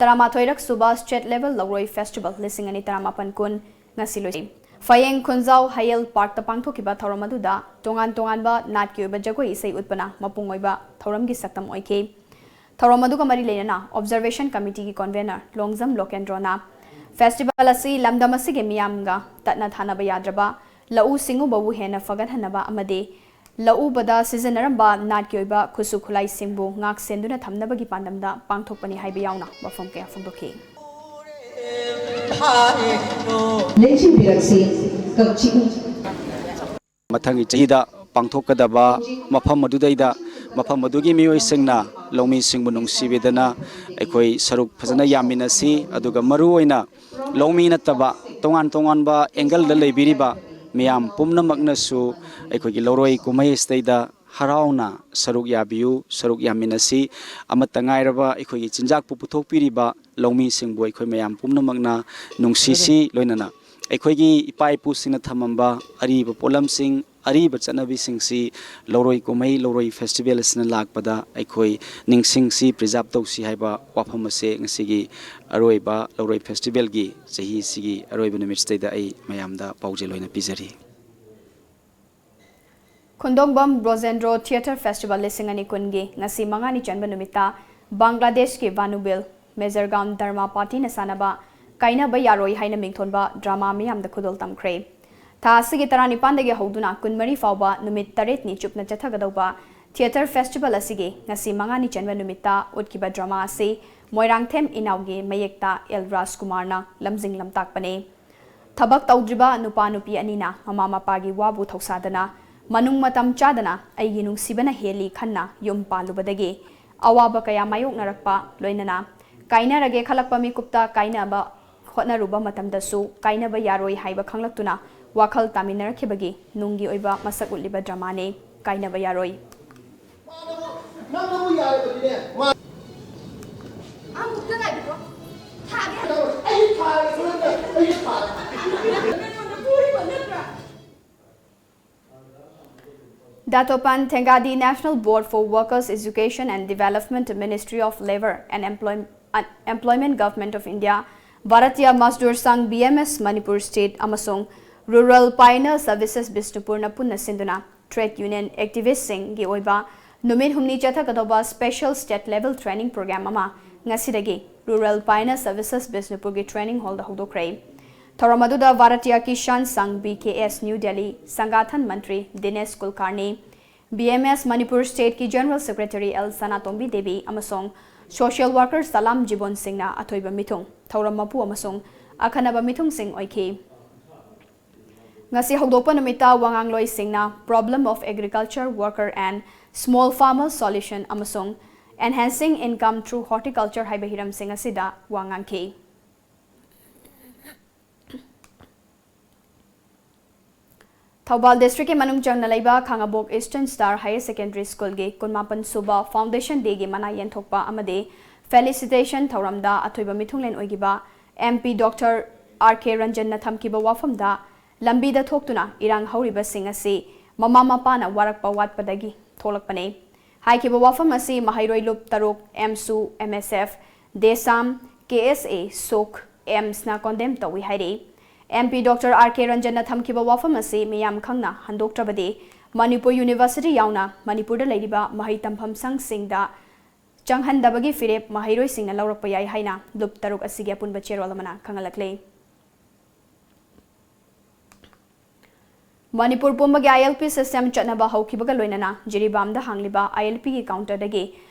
ꯇꯔꯥꯃꯥꯊꯣꯏꯔꯛ ꯁꯨꯕ State Level ꯂꯧꯔꯣꯏ Festival ꯂꯤꯁꯤꯡ ꯑꯅꯤ ꯇꯔꯥꯃꯥꯄꯟ ꯀꯨꯟ ꯉꯁꯤ ꯂꯣꯏꯁꯤ꯫ ꯐꯌꯦꯡ ꯈꯨꯟꯖꯥꯎ ꯍꯌꯦꯜ ꯄꯥꯔꯛꯇ ꯄꯥꯡꯊꯣꯛꯈꯤꯕ ꯊꯧꯔꯝ ꯑꯗꯨꯗ ꯇꯣꯉꯥꯟ ꯇꯣꯉꯥꯟꯕ ꯅꯥꯠꯀꯤ ꯑꯣꯏꯕ ꯖꯒꯣꯏ ꯏꯁꯩ ꯎꯠꯄꯅ ꯃꯄꯨꯡ ꯑꯣꯏꯕ ꯊꯧꯔꯝꯒꯤ ꯁꯛꯇꯝ ꯑꯣꯏꯈꯤ꯫ ꯊꯧꯔꯝ ꯑꯗꯨꯒ ꯃꯔꯤ ꯂꯩꯅꯅ Observation Committeeꯒꯤ convener ꯂꯣꯡꯖꯝ ꯂꯣꯀꯦꯟꯗ꯭ꯔꯣꯅ festival ꯑꯁꯤ ꯂꯝꯗꯝ ꯑꯁꯤꯒꯤ ꯃꯤꯌꯥꯝꯒ ꯇꯠꯅ ꯊꯥꯅꯕ ꯌꯥꯗ꯭ꯔꯕ ꯂꯧꯎ ꯁꯤꯡꯎꯕꯕꯨ ꯍꯦꯟꯅ ꯐꯒꯠꯍꯟꯅꯕ ꯑꯃꯗꯤ ꯂꯧꯎꯕꯗ ꯁꯤꯖꯤꯟꯅꯔꯝꯕ ꯅꯥꯠꯀꯤ ꯑꯣꯏꯕ ꯈꯨꯠꯁꯨ ꯈꯨꯠꯂꯥꯏꯁꯤꯡꯕꯨ ꯉꯥꯛ ꯁꯦꯟꯗꯨꯅ ꯊꯝꯅꯕꯒꯤ ꯄꯥꯟꯗꯝꯗ ꯄꯥꯡꯊꯣꯛꯄꯅꯤ ꯍꯥꯏꯕ ꯌꯥꯎꯅ ꯋꯥꯐꯝ ꯀꯌꯥ ꯐꯣꯡꯗꯣꯛꯈꯤ꯫ ꯂꯦꯡꯁꯤꯟꯕꯤꯔꯛꯁꯤ, ꯀꯛꯆꯤꯡ꯫ ꯃꯊꯪꯒꯤ ꯆꯍꯤꯗ ꯄꯥꯡꯊꯣꯛꯀꯗꯕ ꯃꯐꯝ ꯑꯗꯨꯗꯩꯗ ꯃꯐꯝ ꯑꯗꯨꯒꯤ ꯃꯤꯑꯣꯏꯁꯤꯡꯅ ꯂꯧꯃꯤꯁꯤꯡꯕꯨ ꯅꯨꯡꯁꯤꯕꯤꯗꯅ ꯑꯩꯈꯣꯏ ꯁꯔꯨꯛ ꯐꯖꯅ ꯌꯥꯃꯤꯟꯅꯁꯤ, ꯑꯗꯨꯒ ꯃꯔꯨꯑꯣꯏꯅ ꯂꯧꯃꯤ ꯅꯠꯇꯕ ꯇꯣꯉꯥꯟ ꯇꯣꯉꯥꯟꯕ angle ꯗ ꯂꯩꯕꯤꯔꯤꯕ ꯃꯤꯌꯥꯝ ꯄꯨꯝꯅꯃꯛꯅꯁꯨ ꯑꯩꯈꯣꯏꯒꯤ ꯂꯧꯔꯣꯏ ꯀꯨꯝꯍꯩ ꯑꯁꯤꯗꯩꯗ ꯍꯔꯥꯎꯅ ꯁꯔꯨꯛ ꯌꯥꯕꯤꯌꯨ, ꯁꯔꯨꯛ ꯌꯥꯃꯤꯟꯅꯁꯤ꯫ ꯑꯃꯠꯇ ꯉꯥꯏꯔꯕ ꯑꯩꯈꯣꯏꯒꯤ ꯆꯤꯟꯖꯥꯛꯄꯨ ꯄꯨꯊꯣꯛꯄꯤꯔꯤꯕ ꯂꯧꯃꯤꯁꯤꯡꯕꯨ ꯑꯩꯈꯣꯏ ꯃꯌꯥꯝ ꯄꯨꯝꯅꯃꯛꯅ ꯅꯨꯡꯁꯤꯁꯤ, ꯂꯣꯏꯅꯅ ꯑꯩꯈꯣꯏꯒꯤ ꯏꯄꯥ ꯏꯄꯨꯁꯤꯡꯅ ꯊꯝꯃꯝꯕ ꯑꯔꯤꯕ ꯄꯣꯠꯂꯝꯁꯤꯡ, ꯑꯔꯤꯕ ꯆꯠꯅꯕꯤꯁꯤꯡꯁꯤ ꯂꯧꯔꯣꯏ ꯀꯨꯝꯍꯩ, ꯂꯧꯔꯣꯏ festival ꯑꯁꯤꯅ ꯂꯥꯛꯄꯗ ꯑꯩꯈꯣꯏ ꯅꯤꯡꯁꯤꯡꯁꯤ, preserve ꯇꯧꯁꯤ ꯍꯥꯏꯕ ꯋꯥꯐꯝ ꯑꯁꯦ ꯉꯁꯤꯒꯤ ꯑꯔꯣꯏꯕ ꯂꯧꯔꯣꯏ festival ꯒꯤ ꯆꯍꯤꯁꯤꯒꯤ ꯑꯔꯣꯏꯕ ꯅꯨꯃꯤꯠꯁꯤꯗꯩꯗ ꯑꯩ ꯃꯌꯥꯝꯗ ꯄꯥꯎꯖꯦꯜ ꯑꯣꯏꯅ ꯄꯤꯖꯔꯤ꯫ ꯈꯨꯟꯗꯣꯡꯕꯝ ꯕ꯭ꯔꯣꯖꯦꯟꯗ꯭ꯔꯣ Theatre Festival ꯂꯤꯁꯤꯡ ꯑꯅꯤ ꯀꯨꯟꯒꯤ ꯉꯁꯤ ꯃꯉꯥꯅꯤ ꯆꯟꯕ ꯅꯨꯃꯤꯠꯇ ꯕꯪꯒ꯭ꯂꯥꯗꯦꯁꯀꯤ ꯚꯥꯅꯨꯕꯤꯜ ꯃꯦꯖꯔꯒꯥꯎꯟ ꯙꯔꯃꯥ ꯄꯥꯔꯇꯤꯅ ꯁꯥꯟꯅꯕ ꯀꯥꯏꯅꯕ ꯌꯥꯔꯣꯏ ꯍꯥꯏꯅ ꯃꯤꯡꯊꯣꯟꯕ drama ꯃꯤꯌꯥꯝꯗ ꯈꯨꯗꯣꯜ ꯇꯝꯈ꯭ꯔꯦ꯫ ꯊꯥ ꯑꯁꯤꯒꯤ ꯇꯔꯥꯅꯤꯄꯥꯟꯗꯒꯤ ꯍꯧꯗꯨꯅ ꯀꯨꯟꯃꯔꯤ ꯐꯥꯎꯕ ꯅꯨꯃꯤꯠ ꯇꯔꯦꯠꯅꯤ ꯆꯨꯞꯅ ꯆꯠꯊꯒꯗꯧꯕ Theatre Festival ꯑꯁꯤꯒꯤ ꯉꯁꯤ ꯃꯉꯥꯅꯤ ꯆꯟꯕ ꯅꯨꯃꯤꯠꯇ ꯎꯠꯈꯤꯕ drama ꯑꯁꯤ ꯃꯣꯏꯔꯥꯡꯊꯦꯝ ꯏꯅꯥꯎꯒꯤ ꯃꯌꯦꯛꯇ ꯑꯦꯜ ꯔꯥꯖꯀꯨꯃꯥꯔꯅ ꯂꯝꯖꯤꯡ ꯂꯝꯇꯥꯛꯄꯅꯤ꯫ ꯊꯕꯛ ꯇꯧꯗ꯭ꯔꯤꯕ ꯅꯨꯄꯥ ꯅꯨꯄꯤ ꯑꯅꯤꯅ ꯃꯃꯥ ꯃꯄꯥꯒꯤ ꯋꯥꯕꯨ ꯊꯧꯁꯥꯗꯅ ꯃꯅꯨꯡ ꯃꯇꯝ ꯆꯥꯗꯅ ꯑꯩꯒꯤ ꯅꯨꯡꯁꯤꯕꯅ ꯍꯦꯜꯂꯤ ꯈꯟꯅ ꯌꯨꯝ ꯄꯥꯜꯂꯨꯕꯗꯒꯤ ꯑꯋꯥꯕ ꯀꯌꯥ ꯃꯥꯌꯣꯛꯅꯔꯛꯄ ꯂꯣꯏꯅꯅ ꯀꯥꯏꯅꯔꯒꯦ ꯈꯜꯂꯛꯄ ꯃꯤꯀꯨꯞꯇ ꯀꯥꯏꯅꯕ ꯍꯣꯠꯅꯔꯨꯕ ꯃꯇꯝꯗꯁꯨ ꯀꯥꯏꯅꯕ ꯌꯥꯔꯣꯏ ꯍꯥꯏꯕ ꯈꯪꯂꯛꯇꯨꯅ ꯋꯥꯈꯜ ꯇꯥꯃꯤꯟꯅꯔꯛꯈꯤꯕꯒꯤ ꯅꯨꯡꯒꯤ ꯑꯣꯏꯕ ꯃꯁꯛ ꯎꯠꯂꯤꯕ ꯗ꯭ꯔꯃꯥꯅꯤ ꯀꯥꯏꯅꯕ ꯌꯥꯔꯣꯏ꯫ ꯅꯪꯅꯕꯨ ꯌꯥꯔꯕꯗꯤꯅꯦ, ꯃꯥ ꯑꯃꯨꯛꯇ ꯉꯥꯏꯕꯤꯈꯣ꯫ ꯊꯥꯒꯦ꯫ ꯑꯩ ꯊꯥꯔꯒꯦ, ꯁꯣꯏꯗꯅ ꯑꯩ ꯊꯥꯔꯒꯦ꯫ Datopan Thengadi, National Board for Workers Education and Development, Ministry of Labour and Employ- uh, Employment, Government of India, Bharatiya Mazdoor Sangh, B M S Manipur State ꯑꯃꯁꯨꯡ Rural Pioneer Services Bishnupurꯅ ꯄꯨꯟꯅ ꯁꯤꯟꯗꯨꯅ Trade Union Activistꯁꯤꯡꯒꯤ ꯑꯣꯏꯕ ꯅꯨꯃꯤꯠ ꯍꯨꯝꯅꯤ ꯆꯠꯊꯒꯗꯧꯕ Special State Level Training Program ꯑꯃ ꯉꯁꯤꯗꯒꯤ Rural Pioneer Services Bishnupurꯒꯤ Training Hallꯗ ꯍꯧꯗꯣꯛꯈ꯭ꯔꯦ꯫ ꯊꯧꯔꯝ ꯑꯗꯨꯗ Bharatiya Kisan Sangh, B K S, New Delhi ꯁꯪꯒꯥꯊꯟ ꯃꯟꯇ꯭ꯔꯤ ꯗꯤꯅꯦꯁ ꯀꯨꯜꯀꯥꯔꯅꯤ, B M S Manipur Stateꯀꯤ General Secretary L ꯁꯅꯥꯇꯣꯝꯕꯤ ꯗꯦꯕꯤ ꯑꯃꯁꯨꯡ Social Worker ꯁꯂꯥꯝ ꯖꯤꯕꯣꯟ ꯁꯤꯡꯅ ꯑꯊꯣꯏꯕ ꯃꯤꯊꯨꯡ, ꯊꯧꯔꯝ ꯃꯄꯨ ꯑꯃꯁꯨꯡ ꯑꯈꯟꯅꯕ ꯃꯤꯊꯨꯡꯁꯤꯡ ꯑꯣꯏꯈꯤ꯫ ꯉꯁꯤ ꯍꯧꯗꯣꯛꯄ ꯅꯨꯃꯤꯠꯇ ꯋꯥꯉꯥꯡꯂꯣꯏꯁꯤꯡꯅ Problem of Agriculture Worker and Small Farmer Solution ꯑꯃꯁꯨꯡ Enhancing Income Through Horticulture ꯍꯥꯏꯕ ꯍꯤꯔꯝꯁꯤꯡ ꯑꯁꯤꯗ ꯋꯥ ꯉꯥꯡꯈꯤ꯫ ꯊꯧꯕꯥꯜ ꯗꯤꯁꯇ꯭ꯔꯤꯛꯀꯤ ꯃꯅꯨꯡ ꯆꯟꯅ ꯂꯩꯕ ꯈꯥꯉꯕꯣꯛ Eastern Star Higher Secondary Schoolꯒꯤ ꯀꯨꯟꯃꯥꯄꯟ ꯁꯨꯕ Foundation Dayꯒꯤ ꯃꯅꯥ ꯌꯦꯟꯊꯣꯛꯄ ꯑꯃꯗꯤ Felicitation ꯊꯧꯔꯝꯗ ꯑꯊꯣꯏꯕ ꯃꯤꯊꯨꯡꯂꯦꯟ ꯑꯣꯏꯈꯤꯕ M P Doctor R K ꯔꯟꯖꯟꯅ ꯊꯝꯈꯤꯕ ꯋꯥꯐꯝꯗ ꯂꯝꯕꯤꯗ ꯊꯣꯛꯇꯨꯅ ꯏꯔꯥꯡ ꯍꯧꯔꯤꯕꯁꯤꯡ ꯑꯁꯤ ꯃꯃꯥ ꯃꯄꯥꯅ ꯋꯥꯔꯛꯄ ꯋꯥꯠꯄꯗꯒꯤ ꯊꯣꯛꯂꯛꯄꯅꯤ ꯍꯥꯏꯈꯤꯕ ꯋꯥꯐꯝ ꯑꯁꯤ ꯃꯍꯩꯔꯣꯏ ꯂꯨꯞ ꯇꯔꯨꯛ, AMSU, M S F, DESAM, K S A, SOC, AIMSꯅ condemn ꯇꯧꯏ ꯍꯥꯏꯔꯤ꯫ M P Doctor R K ꯔꯟꯖꯟꯅ ꯊꯝꯈꯤꯕ ꯋꯥꯐꯝ ꯑꯁꯤ ꯃꯤꯌꯥꯝ ꯈꯪꯅ ꯍꯟꯗꯣꯛꯇ꯭ꯔꯕꯗꯤ ꯃꯅꯤꯄꯨꯔ University ꯌꯥꯎꯅ ꯃꯅꯤꯄꯨꯔꯗ ꯂꯩꯔꯤꯕ ꯃꯍꯩ ꯇꯝꯐꯝ ꯁꯪꯁꯤꯡꯗ ꯆꯪꯍꯟꯗꯕꯒꯤ ꯐꯤꯔꯦꯞ ꯃꯍꯩꯔꯣꯏꯁꯤꯡꯅ ꯂꯧꯔꯛꯄ ꯌꯥꯏ ꯍꯥꯏꯅ ꯂꯨꯞ ꯇꯔꯨꯛ ꯑꯁꯤꯒꯤ ꯑꯄꯨꯟꯕ ꯆꯦꯔꯣꯜ ꯑꯃꯅ ꯈꯪꯍꯜꯂꯛꯂꯤ꯫ ꯃꯅꯤꯄꯨꯔ ꯄꯨꯝꯕꯒꯤ I L P system ꯆꯠꯅꯕ ꯍꯧꯈꯤꯕꯒ ꯂꯣꯏꯅꯅ ꯖꯤꯔꯤꯕꯥꯝꯗ ꯍꯥꯡꯂꯤꯕ I L Pꯒꯤ counterꯗꯒꯤ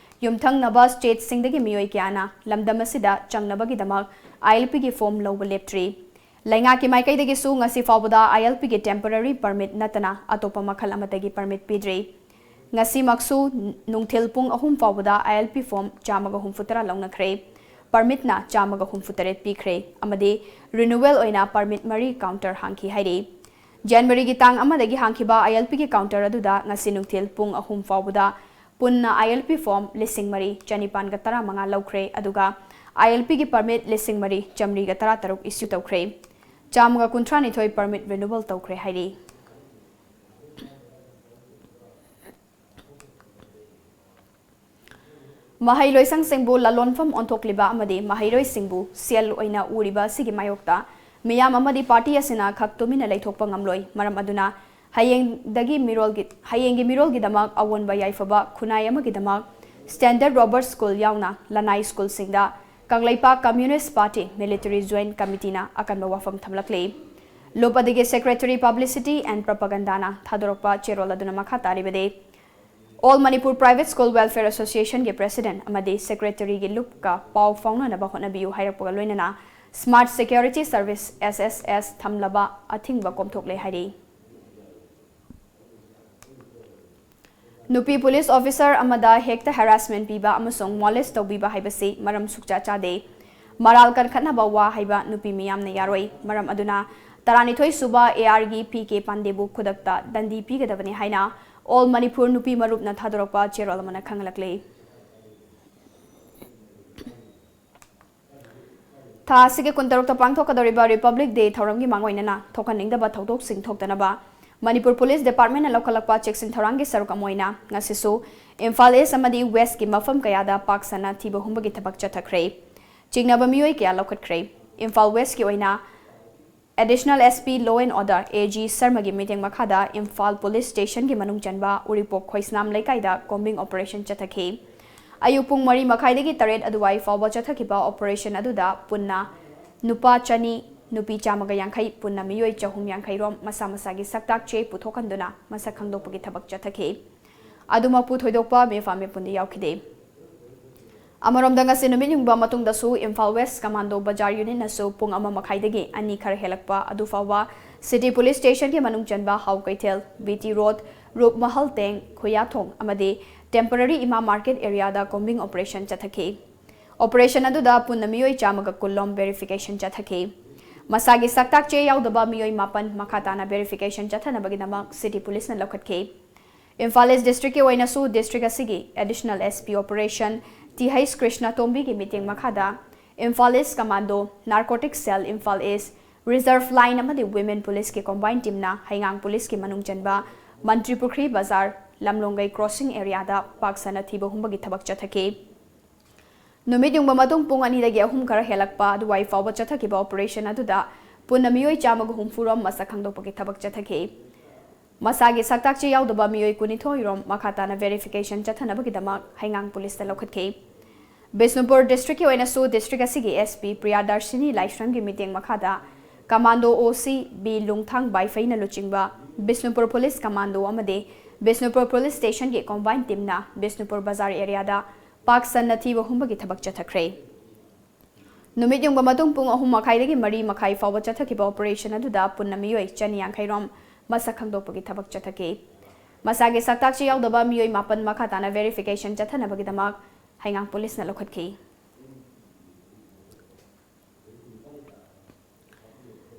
ꯌꯨꯝꯊꯪꯅꯕ stateꯁꯤꯡꯗꯒꯤ ꯃꯤꯑꯣꯏ ꯀꯌꯥꯅ ꯂꯝꯗꯝ ꯑꯁꯤꯗ ꯆꯪꯅꯕꯒꯤꯗꯃꯛ I L Pꯒꯤ form ꯂꯧꯕ ꯂꯦꯞꯇ꯭ꯔꯤ꯫ ꯂꯩꯉꯥꯛꯀꯤ ꯃꯥꯏꯀꯩꯗꯒꯤꯁꯨ ꯉꯁꯤ ꯐꯥꯎꯕꯗ ILP ꯒꯤ temporary permit ꯅꯠꯇꯅ ꯑꯇꯣꯞꯄ ꯃꯈꯜ ꯑꯃꯠꯇꯒꯤ permit ꯄꯤꯗ꯭ꯔꯤ꯫ ꯉꯁꯤꯃꯛꯁꯨ ꯅꯨꯡꯊꯤꯜ ꯄꯨꯡ ꯑꯍꯨꯝ ꯐꯥꯎꯕꯗ ILP form ꯆꯥꯝꯃꯒ ꯍꯨꯝꯐꯨꯇꯔꯥ ꯂꯧꯅꯈ꯭ꯔꯦ꯫ Permit ꯅ ꯆꯥꯝꯃꯒ ꯍꯨꯝꯐꯨꯇꯔꯦꯠ ꯄꯤꯈ꯭ꯔꯦ ꯑꯃꯗꯤ renewal ꯑꯣꯏꯅ permit ꯃꯔꯤ counter ꯍꯥꯡꯈꯤ ꯍꯥꯏꯔꯤ꯫ January ꯒꯤ ꯇꯥꯡ ꯑꯃꯗꯒꯤ ꯍꯥꯡꯈꯤꯕ ILP ꯒꯤ counter ꯑꯗꯨꯗ ꯉꯁꯤ ꯅꯨꯡꯊꯤꯜ ꯄꯨꯡ ꯑꯍꯨꯝ ꯐꯥꯎꯕꯗ ꯄꯨꯟꯅ ILP form ꯂꯤꯁꯤꯡ ꯃꯔꯤ ꯆꯅꯤꯄꯥꯟꯒ ꯇꯔꯥꯃꯉꯥ ꯂꯧꯈ꯭ꯔꯦ, ꯑꯗꯨꯒ ILP ꯒꯤ permit ꯂꯤꯁꯤꯡ ꯃꯔꯤ ꯆꯥꯃꯔꯤꯒ ꯇꯔꯥꯇꯔꯨꯛ issue ꯇꯧꯈ꯭ꯔꯦ꯫ ꯆꯥꯝꯃꯒ ꯀꯨꯟꯊ꯭ꯔꯥꯅꯤꯊꯣꯏ permit renewal ꯇꯧꯈ꯭ꯔꯦ ꯍꯥꯏꯔꯤ꯫ ꯃꯍꯩꯂꯣꯏꯁꯪꯁꯤꯡꯕꯨ ꯂꯂꯣꯟꯐꯝ ꯑꯣꯟꯊꯣꯛꯂꯤꯕ ꯑꯃꯗꯤ ꯃꯍꯩꯔꯣꯏꯁꯤꯡꯕꯨ ꯁꯦꯜ ꯑꯣꯏꯅ ꯎꯔꯤꯕ ꯑꯁꯤꯒꯤ ꯃꯥꯌꯣꯛꯇ ꯃꯤꯌꯥꯝ ꯑꯃꯗꯤ party ꯑꯁꯤꯅ ꯈꯛ ꯇꯨꯃꯤꯟꯅ ꯂꯩꯊꯣꯛꯄ ꯉꯝꯂꯣꯏ꯫ ꯃꯔꯝ ꯑꯗꯨꯅ ꯍꯌꯦꯡꯗꯒꯤ ꯃꯤꯔꯣꯜꯒꯤ, ꯍꯌꯦꯡꯒꯤ ꯃꯤꯔꯣꯜꯒꯤꯗꯃꯛ ꯑꯑꯣꯟꯕ ꯌꯥꯏꯐꯕ ꯈꯨꯟꯅꯥꯏ ꯑꯃꯒꯤꯗꯃꯛ Standard Robert School ꯌꯥꯎꯅ ꯂꯅꯥꯏ school ꯁꯤꯡꯗ Kangleipak Communist Party Military Joint Committee ꯅ ꯑꯀꯟꯕ ꯋꯥꯐꯝ ꯊꯝꯂꯛꯂꯤ꯫ ꯂꯨꯞ ꯑꯗꯨꯒꯤ Secretary Publicity and Propaganda ꯅ ꯊꯥꯗꯣꯔꯛꯄ ꯆꯦꯔꯣꯜ ꯑꯗꯨꯅ ꯃꯈꯥ ꯇꯥꯔꯤꯕꯗꯤ, All Manipur Private School Welfare Association ꯒꯤ President ꯑꯃꯗꯤ Secretary ꯒꯤ ꯂꯨꯞꯀ ꯄꯥꯎ ꯐꯥꯎꯅꯅꯕ ꯍꯣꯠꯅꯕꯤꯌꯨ ꯍꯥꯏꯔꯛꯄꯒ ꯂꯣꯏꯅꯅ Smart Security Service, SSS, ꯊꯝꯂꯕ ꯑꯊꯤꯡꯕ ꯀꯣꯝꯊꯣꯛꯂꯦ ꯍꯥꯏꯔꯤ꯫ ꯅꯨꯄꯤ police officer ꯑꯃꯗ ꯍꯦꯛꯇ harassment ꯄꯤꯕ ꯑꯃꯁꯨꯡ molest ꯇꯧꯕꯤꯕ ꯍꯥꯏꯕꯁꯤ ꯃꯔꯝ ꯁꯨꯛꯆꯥ ꯆꯥꯗꯦ꯫ ꯃꯔꯥꯜ ꯀꯟꯈꯠꯅꯕ ꯋꯥ ꯍꯥꯏꯕ ꯅꯨꯄꯤ ꯃꯤꯌꯥꯝꯅ ꯌꯥꯔꯣꯏ꯫ ꯃꯔꯝ ꯑꯗꯨꯅ ꯇꯔꯥꯅꯤꯊꯣꯏ ꯁꯨꯕ AR ꯒꯤ P K ꯄꯥꯟꯗꯦꯕꯨ ꯈꯨꯗꯛꯇ ꯗꯟꯗꯤ ꯄꯤꯒꯗꯕꯅꯤ ꯍꯥꯏꯅ All Manipur ꯅꯨꯄꯤ ꯃꯔꯨꯞꯅ ꯊꯥꯗꯣꯔꯛꯄ ꯆꯦꯔꯣꯜ ꯑꯃꯅ ꯈꯪꯍꯜꯂꯛꯂꯤ꯫ ꯊꯥ ꯑꯁꯤꯒꯤ ꯀꯨꯟꯇꯔꯨꯛꯇ ꯄꯥꯡꯊꯣꯛꯀꯗꯧꯔꯤꯕ Republic Day ꯊꯧꯔꯝꯒꯤ ꯃꯥꯡꯑꯣꯏꯅꯅ ꯊꯣꯛꯍꯟꯅꯤꯡꯗꯕ ꯊꯧꯗꯣꯛꯁꯤꯡ ꯊꯣꯛꯇꯅꯕ ꯃꯅꯤꯄꯨꯔ Police Department ꯅ ꯂꯧꯈꯠꯂꯛꯄ ꯆꯦꯛꯁꯤꯟ ꯊꯧꯔꯥꯡꯒꯤ ꯁꯔꯨꯛ ꯑꯃ ꯑꯣꯏꯅ ꯉꯁꯤꯁꯨ ꯏꯝꯐꯥꯜ East ꯑꯃꯗꯤ West ꯀꯤ ꯃꯐꯝ ꯀꯌꯥꯗ ꯄꯥꯛ ꯁꯟꯅ ꯊꯤꯕ ꯍꯨꯝꯕꯒꯤ ꯊꯕꯛ ꯆꯠꯊꯈ꯭ꯔꯦ꯫ ꯆꯤꯡꯅꯕ ꯃꯤꯑꯣꯏ ꯀꯌꯥ ꯂꯧꯈꯠꯈ꯭ꯔꯦ꯫ ꯏꯝꯐꯥꯜ West ꯀꯤ ꯑꯣꯏꯅ Additional SP Law and Order, AG ꯁꯔꯃꯒꯤ ꯃꯤꯠꯌꯦꯡ ꯃꯈꯥꯗ ꯏꯝꯐꯥꯜ Police Station ꯒꯤ ꯃꯅꯨꯡ ꯆꯟꯕ ꯎꯔꯤꯄꯣꯛ ꯈꯣꯏꯁꯅꯥꯝ ꯂꯩꯀꯥꯏꯗ combing operation ꯆꯠꯊꯈꯤ꯫ ꯑꯌꯨꯛ ꯄꯨꯡ ꯃꯔꯤ ꯃꯈꯥꯏꯗꯒꯤ ꯇꯔꯦꯠ ꯑꯗꯨꯋꯥꯏ ꯐꯥꯎꯕ ꯆꯠꯊꯈꯤꯕ operation ꯑꯗꯨꯗ ꯄꯨꯟꯅ ꯅꯨꯄꯥ ꯆꯅꯤ, ꯅꯨꯄꯤ ꯆꯥꯝꯃꯒ ꯌꯥꯡꯈꯩ, ꯄꯨꯟꯅ ꯃꯤꯑꯣꯏ ꯆꯍꯨꯝ ꯌꯥꯡꯈꯩ ꯔꯣꯝ ꯃꯁꯥ ꯃꯁꯥꯒꯤ ꯁꯛꯇꯥꯛ ꯆꯦ ꯄꯨꯊꯣꯛꯍꯟꯗꯨꯅ ꯃꯁꯛ ꯈꯪꯗꯣꯛꯄꯒꯤ ꯊꯕꯛ ꯆꯠꯊꯈꯤ꯫ ꯑꯗꯨꯃꯛꯄꯨ ꯊꯣꯏꯗꯣꯛꯄ ꯃꯤꯐꯥ ꯃꯤꯄꯨꯟꯗꯤ ꯌꯥꯎꯈꯤꯗꯦ꯫ ꯑꯃꯔꯣꯝꯗ, ꯉꯁꯤ ꯅꯨꯃꯤꯠ ꯌꯨꯡꯕ ꯃꯇꯨꯡꯗꯁꯨ ꯏꯝꯐꯥꯜ ꯋꯦꯁ ꯀꯃꯥꯟꯗꯣ ꯕꯖꯥꯔ ꯌꯨꯅꯤꯠꯅꯁꯨ ꯄꯨꯡ ꯑꯃ ꯃꯈꯥꯏꯗꯒꯤ ꯑꯅꯤ ꯈꯔ ꯍꯦꯜꯂꯛꯄ ꯑꯗꯨ ꯐꯥꯎꯕ ꯁꯤꯇꯤ ꯄꯨꯂꯤꯁ ꯁ꯭ꯇꯦꯁꯟꯒꯤ ꯃꯅꯨꯡ ꯆꯟꯕ ꯍꯥꯎ ꯀꯩꯊꯦꯜ, ꯕꯤ ꯇꯤ ꯔꯣꯗ, ꯔꯨꯞ ꯃꯍꯜ ꯇꯦꯡ, ꯈꯨꯌꯥꯊꯣꯡ ꯑꯃꯗꯤ ꯇꯦꯝꯄꯔꯔꯤ ꯏꯃꯥ ꯃꯥꯔꯀꯦꯠ ꯑꯦꯔꯤꯌꯥꯗ ꯀꯣꯝꯕꯤꯡ ꯑꯣꯄꯔꯦꯁꯟ ꯆꯠꯊꯈꯤ꯫ ꯑꯣꯄꯔꯦꯁꯟ ꯑꯗꯨꯗ ꯄꯨꯟꯅ ꯃꯤꯑꯣꯏ ꯆꯥꯝꯃꯒ ꯀꯨꯟ ꯂꯣꯝ ꯚꯦꯔꯤꯐꯤꯀꯦꯁꯟ ꯆꯠꯊꯈꯤ꯫ ꯃꯁꯥꯒꯤ ꯁꯛꯇꯥꯛ ꯆꯦ ꯌꯥꯎꯗꯕ ꯃꯤꯑꯣꯏ ꯃꯥꯄꯟ ꯃꯈꯥ ꯇꯥꯅ ꯚꯦꯔꯤꯐꯤꯀꯦꯁꯟ ꯆꯠꯊꯅꯕꯒꯤꯗꯃꯛ ꯁꯤꯇꯤ ꯄꯨꯂꯤꯁꯅ ꯂꯧꯈꯠꯈꯤ꯫ ꯏꯝꯐꯥꯜ ꯏꯁ ꯗꯤꯁꯇ꯭ꯔꯤꯛꯀꯤ ꯑꯣꯏꯅꯁꯨ ꯗꯤꯁꯇ꯭ꯔꯤꯛ ꯑꯁꯤꯒꯤ additional S P operation T H Krishna ꯇꯣꯝꯕꯤꯒꯤ ꯃꯤꯠꯌꯦꯡ ꯃꯈꯥꯗ Imphal east commando, narcotic cell Imphal east, reserve line ꯑꯃꯗꯤ ꯋꯤꯃꯦꯟ ꯄꯨꯂꯤꯁꯀꯤ ꯀꯣꯝꯕꯥꯏꯟ ꯇꯤꯝꯅ ꯍꯩꯉꯥꯡ ꯄꯨꯂꯤꯁꯀꯤ ꯃꯅꯨꯡ ꯆꯟꯕ ꯃꯟꯇ꯭ꯔꯤ ꯄꯨꯈ꯭ꯔꯤ ꯕꯖꯥꯔ, ꯂꯝꯂꯣꯡꯒꯩ ꯀ꯭ꯔꯣꯁꯤꯡ ꯑꯦꯔꯤꯌꯥꯗ ꯄꯥꯛ ꯁꯟꯅ ꯊꯤꯕ ꯍꯨꯝꯕꯒꯤ ꯊꯕꯛ ꯆꯠꯊꯈꯤ꯫ ꯅꯨꯃꯤꯠ ꯌꯨꯡꯕ ꯃꯇꯨꯡ ꯄꯨꯡ ꯑꯅꯤꯗꯒꯤ ꯑꯍꯨꯝ ꯈꯔ ꯍꯦꯜꯂꯛꯄ ꯑꯗꯨꯋꯥꯏ ꯐꯥꯎꯕ ꯆꯠꯊꯈꯤꯕ ꯑꯣꯄꯔꯦꯁꯟ ꯑꯗꯨꯗ ꯄꯨꯟꯅ ꯃꯤꯑꯣꯏ ꯆꯥꯝꯃꯒ ꯍꯨꯝꯐꯨ ꯔꯣꯝ ꯃꯁꯛ ꯈꯪꯗꯣꯛꯄꯒꯤ ꯊꯕꯛ ꯆꯠꯊꯈꯤ꯫ ꯃꯁꯥꯒꯤ ꯁꯛꯇꯥꯛ ꯆꯦ ꯌꯥꯎꯗꯕ ꯃꯤꯑꯣꯏ ꯀꯨꯟꯅꯤꯊꯣꯏ ꯔꯣꯝ ꯃꯈꯥ ꯇꯥꯅ ꯚꯦꯔꯤꯐꯤꯀꯦꯁꯟ ꯆꯠꯊꯅꯕꯒꯤꯗꯃꯛ ꯍꯩꯉꯥꯡ ꯄꯨꯂꯤꯁꯇ ꯂꯧꯈꯠꯈꯤ꯫ ꯕꯤꯁꯅꯨꯄꯨꯔ ꯗꯤꯁꯇ꯭ꯔꯤꯛꯀꯤ ꯑꯣꯏꯅꯁꯨ ꯗꯤꯁꯇ꯭ꯔꯤꯛ ꯑꯁꯤꯒꯤ ꯑꯦꯁ ꯄꯤ ꯄ꯭ꯔꯤꯌꯥꯗꯔꯁꯤꯅꯤ ꯂꯥꯏꯁ꯭ꯔꯝꯒꯤ ꯃꯤꯠꯌꯦꯡ ꯃꯈꯥꯗ ꯀꯃꯥꯟꯗꯣ ꯑꯣ ꯁꯤ ꯕꯤ ꯂꯨꯡꯊꯥꯡ ꯕꯥꯏꯐꯩꯅ ꯂꯨꯆꯤꯡꯕ ꯕꯤꯁꯅꯨꯄꯨꯔ ꯄꯨꯂꯤꯁ ꯀꯃꯥꯟꯗꯣ ꯑꯃꯗꯤ ꯕꯤꯁꯅꯨꯄꯨꯔ ꯄꯨꯂꯤꯁ ꯁ꯭ꯇꯦꯁꯟꯒꯤ ꯀꯣꯝꯕꯥꯏꯟ ꯇꯤꯝꯅ ꯕꯤꯁꯅꯨꯄꯨꯔ ꯕꯖꯥꯔ ꯑꯦꯔꯤꯌꯥꯗ ꯄꯥꯛ ꯁꯟꯅ ꯊꯤꯕ ꯍꯨꯝꯕꯒꯤ ꯊꯕꯛ ꯆꯠꯊꯈ꯭ꯔꯦ꯫ ꯅꯨꯃꯤꯠ ꯌꯨꯡꯕ ꯃꯇꯨꯡ ꯄꯨꯡ ꯑꯍꯨꯝ ꯃꯈꯥꯏꯗꯒꯤ ꯃꯔꯤ ꯃꯈꯥꯏ ꯐꯥꯎꯕ ꯆꯠꯊꯈꯤꯕ ꯑꯣꯄꯔꯦꯁꯟ ꯑꯗꯨꯗ ꯄꯨꯟꯅ ꯃꯤꯑꯣꯏ ꯆꯅꯤ ꯌꯥꯡꯈꯩ ꯔꯣꯝ ꯃꯁꯛ ꯈꯪꯗꯣꯛꯄꯒꯤ ꯊꯕꯛ ꯆꯠꯊꯈꯤ꯫ ꯃꯁꯥꯒꯤ ꯁꯛꯇꯥꯛ ꯆꯦ ꯌꯥꯎꯗꯕ ꯃꯤꯑꯣꯏ ꯃꯥꯄꯟ ꯃꯈꯥ ꯇꯥꯅ ꯚꯦꯔꯤꯐꯤꯀꯦꯁꯟ ꯆꯠꯊꯅꯕꯒꯤꯗꯃꯛ ꯍꯩꯉꯥꯡ ꯄꯨꯂꯤꯁꯅ ꯂꯧꯈꯠꯈꯤ꯫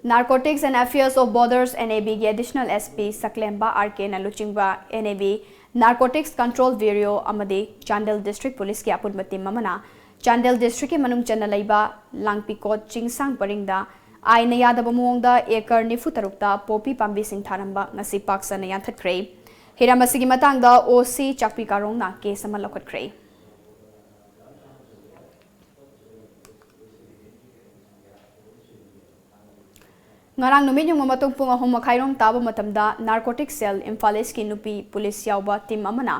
Narcotics and Affairs of Borders, N A B ꯒꯤ ꯑꯦꯗꯤꯁꯅꯦꯜ ꯑꯦꯁ ꯄꯤ ꯁꯛꯂꯦꯝꯕ ꯑꯥꯔ ꯀꯦꯅ ꯂꯨꯆꯤꯡꯕ N A B Narcotics Control Bureau ꯑꯃꯗꯤ ꯆꯥꯟꯗꯦꯜ ꯗꯤꯁꯇ꯭ꯔꯤꯛ ꯄꯨꯂꯤꯁꯀꯤ ꯑꯄꯨꯟꯕ ꯇꯤꯝ ꯑꯃꯅ ꯆꯥꯟꯗꯦꯜ ꯗꯤꯁꯇ꯭ꯔꯤꯛꯀꯤ ꯃꯅꯨꯡ ꯆꯟꯅ ꯂꯩꯕ ꯂꯥꯡꯄꯤꯀꯣꯠ ꯆꯤꯡꯁꯥꯡ ꯄꯔꯤꯡꯗ ꯑꯥꯏꯟꯅ ꯌꯥꯗꯕ ꯃꯑꯣꯡꯗ ꯑꯦꯀꯔ ꯅꯤꯐꯨ ꯇꯔꯨꯛꯇ ꯄꯣꯄꯤ ꯄꯥꯝꯕꯤꯁꯤꯡ ꯊꯥꯔꯝꯕ ꯉꯁꯤ ꯄꯥꯛ ꯁꯟꯅ ꯌꯥꯟꯊꯠꯈ꯭ꯔꯦ꯫ ꯍꯤꯔꯝ ꯑꯁꯤꯒꯤ ꯃꯇꯥꯡꯗ ꯑꯣ ꯁꯤ ꯆꯥꯛꯄꯤ ꯀꯥꯔꯣꯡꯅ ꯀꯦꯁ ꯑꯃ ꯂꯧꯈꯠꯈ꯭ꯔꯦ꯫ ꯉꯔꯥꯡ ꯅꯨꯃꯤꯠ ꯌꯨꯡꯕ ꯃꯇꯨꯡ ꯄꯨꯡ ꯑꯍꯨꯝ ꯃꯈꯥꯏꯔꯣꯝ ꯇꯥꯕ ꯃꯇꯝꯗ ꯅꯥꯔꯀꯣꯇꯤꯛ ꯁꯦꯜ ꯏꯝꯐꯥꯜ ꯏꯁꯀꯤ ꯅꯨꯄꯤ ꯄꯨꯂꯤꯁ ꯌꯥꯎꯕ ꯇꯤꯝ ꯑꯃꯅ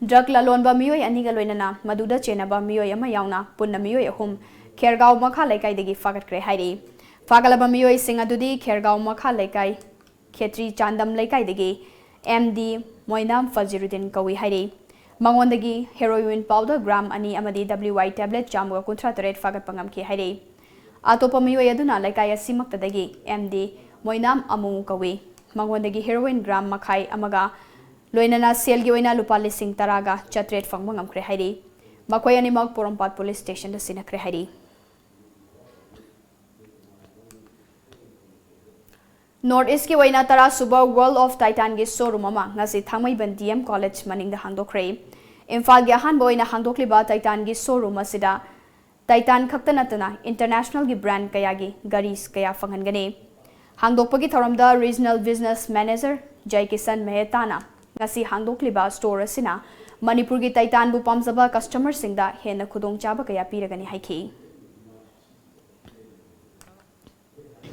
ꯗ꯭ꯔꯒ ꯂꯂꯣꯟꯕ ꯃꯤꯑꯣꯏ ꯑꯅꯤꯒ ꯂꯣꯏꯅꯅ ꯃꯗꯨꯗ ꯆꯦꯟꯅꯕ ꯃꯤꯑꯣꯏ ꯑꯃ ꯌꯥꯎꯅ ꯄꯨꯟꯅ ꯃꯤꯑꯣꯏ ꯑꯍꯨꯝ ꯈꯦꯔꯒꯥꯎ ꯃꯈꯥ ꯂꯩꯀꯥꯏꯗꯒꯤ ꯐꯥꯒꯠꯈ꯭ꯔꯦ ꯍꯥꯏꯔꯤ꯫ ꯐꯥꯒꯠꯂꯕ ꯃꯤꯑꯣꯏꯁꯤꯡ ꯑꯗꯨꯗꯤ ꯈꯦꯔꯒꯥꯎ ꯃꯈꯥ ꯂꯩꯀꯥꯏ ꯈꯦꯇ꯭ꯔꯤ ꯆꯥꯟꯗꯝ ꯂꯩꯀꯥꯏꯗꯒꯤ ꯑꯦꯝ ꯗꯤ ꯃꯣꯏꯅꯥꯝ ꯐꯖꯤꯔꯨꯗꯤꯟ ꯀꯧꯏ ꯍꯥꯏꯔꯤ꯫ ꯃꯉꯣꯟꯗꯒꯤ heroin powder gram ꯑꯅꯤ ꯑꯃꯗꯤ W I tablet ꯆꯥꯝꯃꯒ ꯀꯨꯟꯊ꯭ꯔꯥ ꯇꯔꯦꯠ ꯐꯥꯒꯠꯄ ꯉꯝꯈꯤ ꯍꯥꯏꯔꯤ꯫ ꯑꯇꯣꯞꯄ ꯃꯤꯑꯣꯏ ꯑꯗꯨꯅ ꯂꯩꯀꯥꯏ ꯑꯁꯤꯃꯛꯇꯗꯒꯤ M D ꯃꯣꯏꯅꯥꯝ ꯑꯃꯨ ꯀꯧꯏ꯫ ꯃꯉꯣꯟꯗꯒꯤ heroin gram ꯃꯈꯥꯏ ꯑꯃꯒ ꯂꯣꯏꯅꯅ ꯁꯦꯜꯒꯤ ꯑꯣꯏꯅ ꯂꯨꯄꯥ ꯂꯤꯁꯤꯡ ꯇꯔꯥꯒ ꯆꯥꯇ꯭ꯔꯦꯠ ꯐꯪꯕ ꯉꯝꯈ꯭ꯔꯦ ꯍꯥꯏꯔꯤ꯫ ꯃꯈꯣꯏ ꯑꯅꯤꯃꯛ ꯄꯣꯔꯣꯝꯄꯥꯠ ꯄꯨꯂꯤꯁ ꯁ꯭ꯇꯦꯁꯟꯗ ꯁꯤꯟꯅꯈ꯭ꯔꯦ ꯍꯥꯏꯔꯤ꯫ ꯅꯣꯔꯠ ꯏꯁꯀꯤ ꯑꯣꯏꯅ ꯇꯔꯥ ꯁꯨꯕ World of Titanꯒꯤ showroom ꯑꯃ ꯉꯁꯤ ꯊꯥꯡꯃꯩꯕꯟ D M College ꯃꯅꯤꯡꯗ ꯍꯥꯡꯗꯣꯛꯈ꯭ꯔꯦ꯫ ꯏꯝꯐꯥꯜꯒꯤ ꯑꯍꯥꯟꯕ ꯑꯣꯏꯅ ꯍꯥꯡꯗꯣꯛꯂꯤꯕ Titanꯒꯤ showroom ꯑꯁꯤꯗ Titan ꯈꯛꯇ ꯅꯠꯇꯅ internationalꯒꯤ brand ꯀꯌꯥꯒꯤ ꯒꯥꯔꯤ ꯀꯌꯥ ꯐꯪꯍꯟꯒꯅꯤ꯫ ꯍꯥꯡꯗꯣꯛꯄꯒꯤ ꯊꯧꯔꯝꯗ regional business manager ꯖꯌꯀꯤꯁꯟ ꯃꯦꯍꯇꯥꯅ ꯉꯁꯤ ꯍꯥꯡꯗꯣꯛꯂꯤꯕ store ꯑꯁꯤꯅ ꯃꯅꯤꯄꯨꯔꯒꯤ Titanꯕꯨ ꯄꯥꯝꯖꯕ customerꯁꯤꯡꯗ ꯍꯦꯟꯅ ꯈꯨꯗꯣꯡꯆꯥꯕ ꯀꯌꯥ ꯄꯤꯔꯒꯅꯤ ꯍꯥꯏꯈꯤ꯫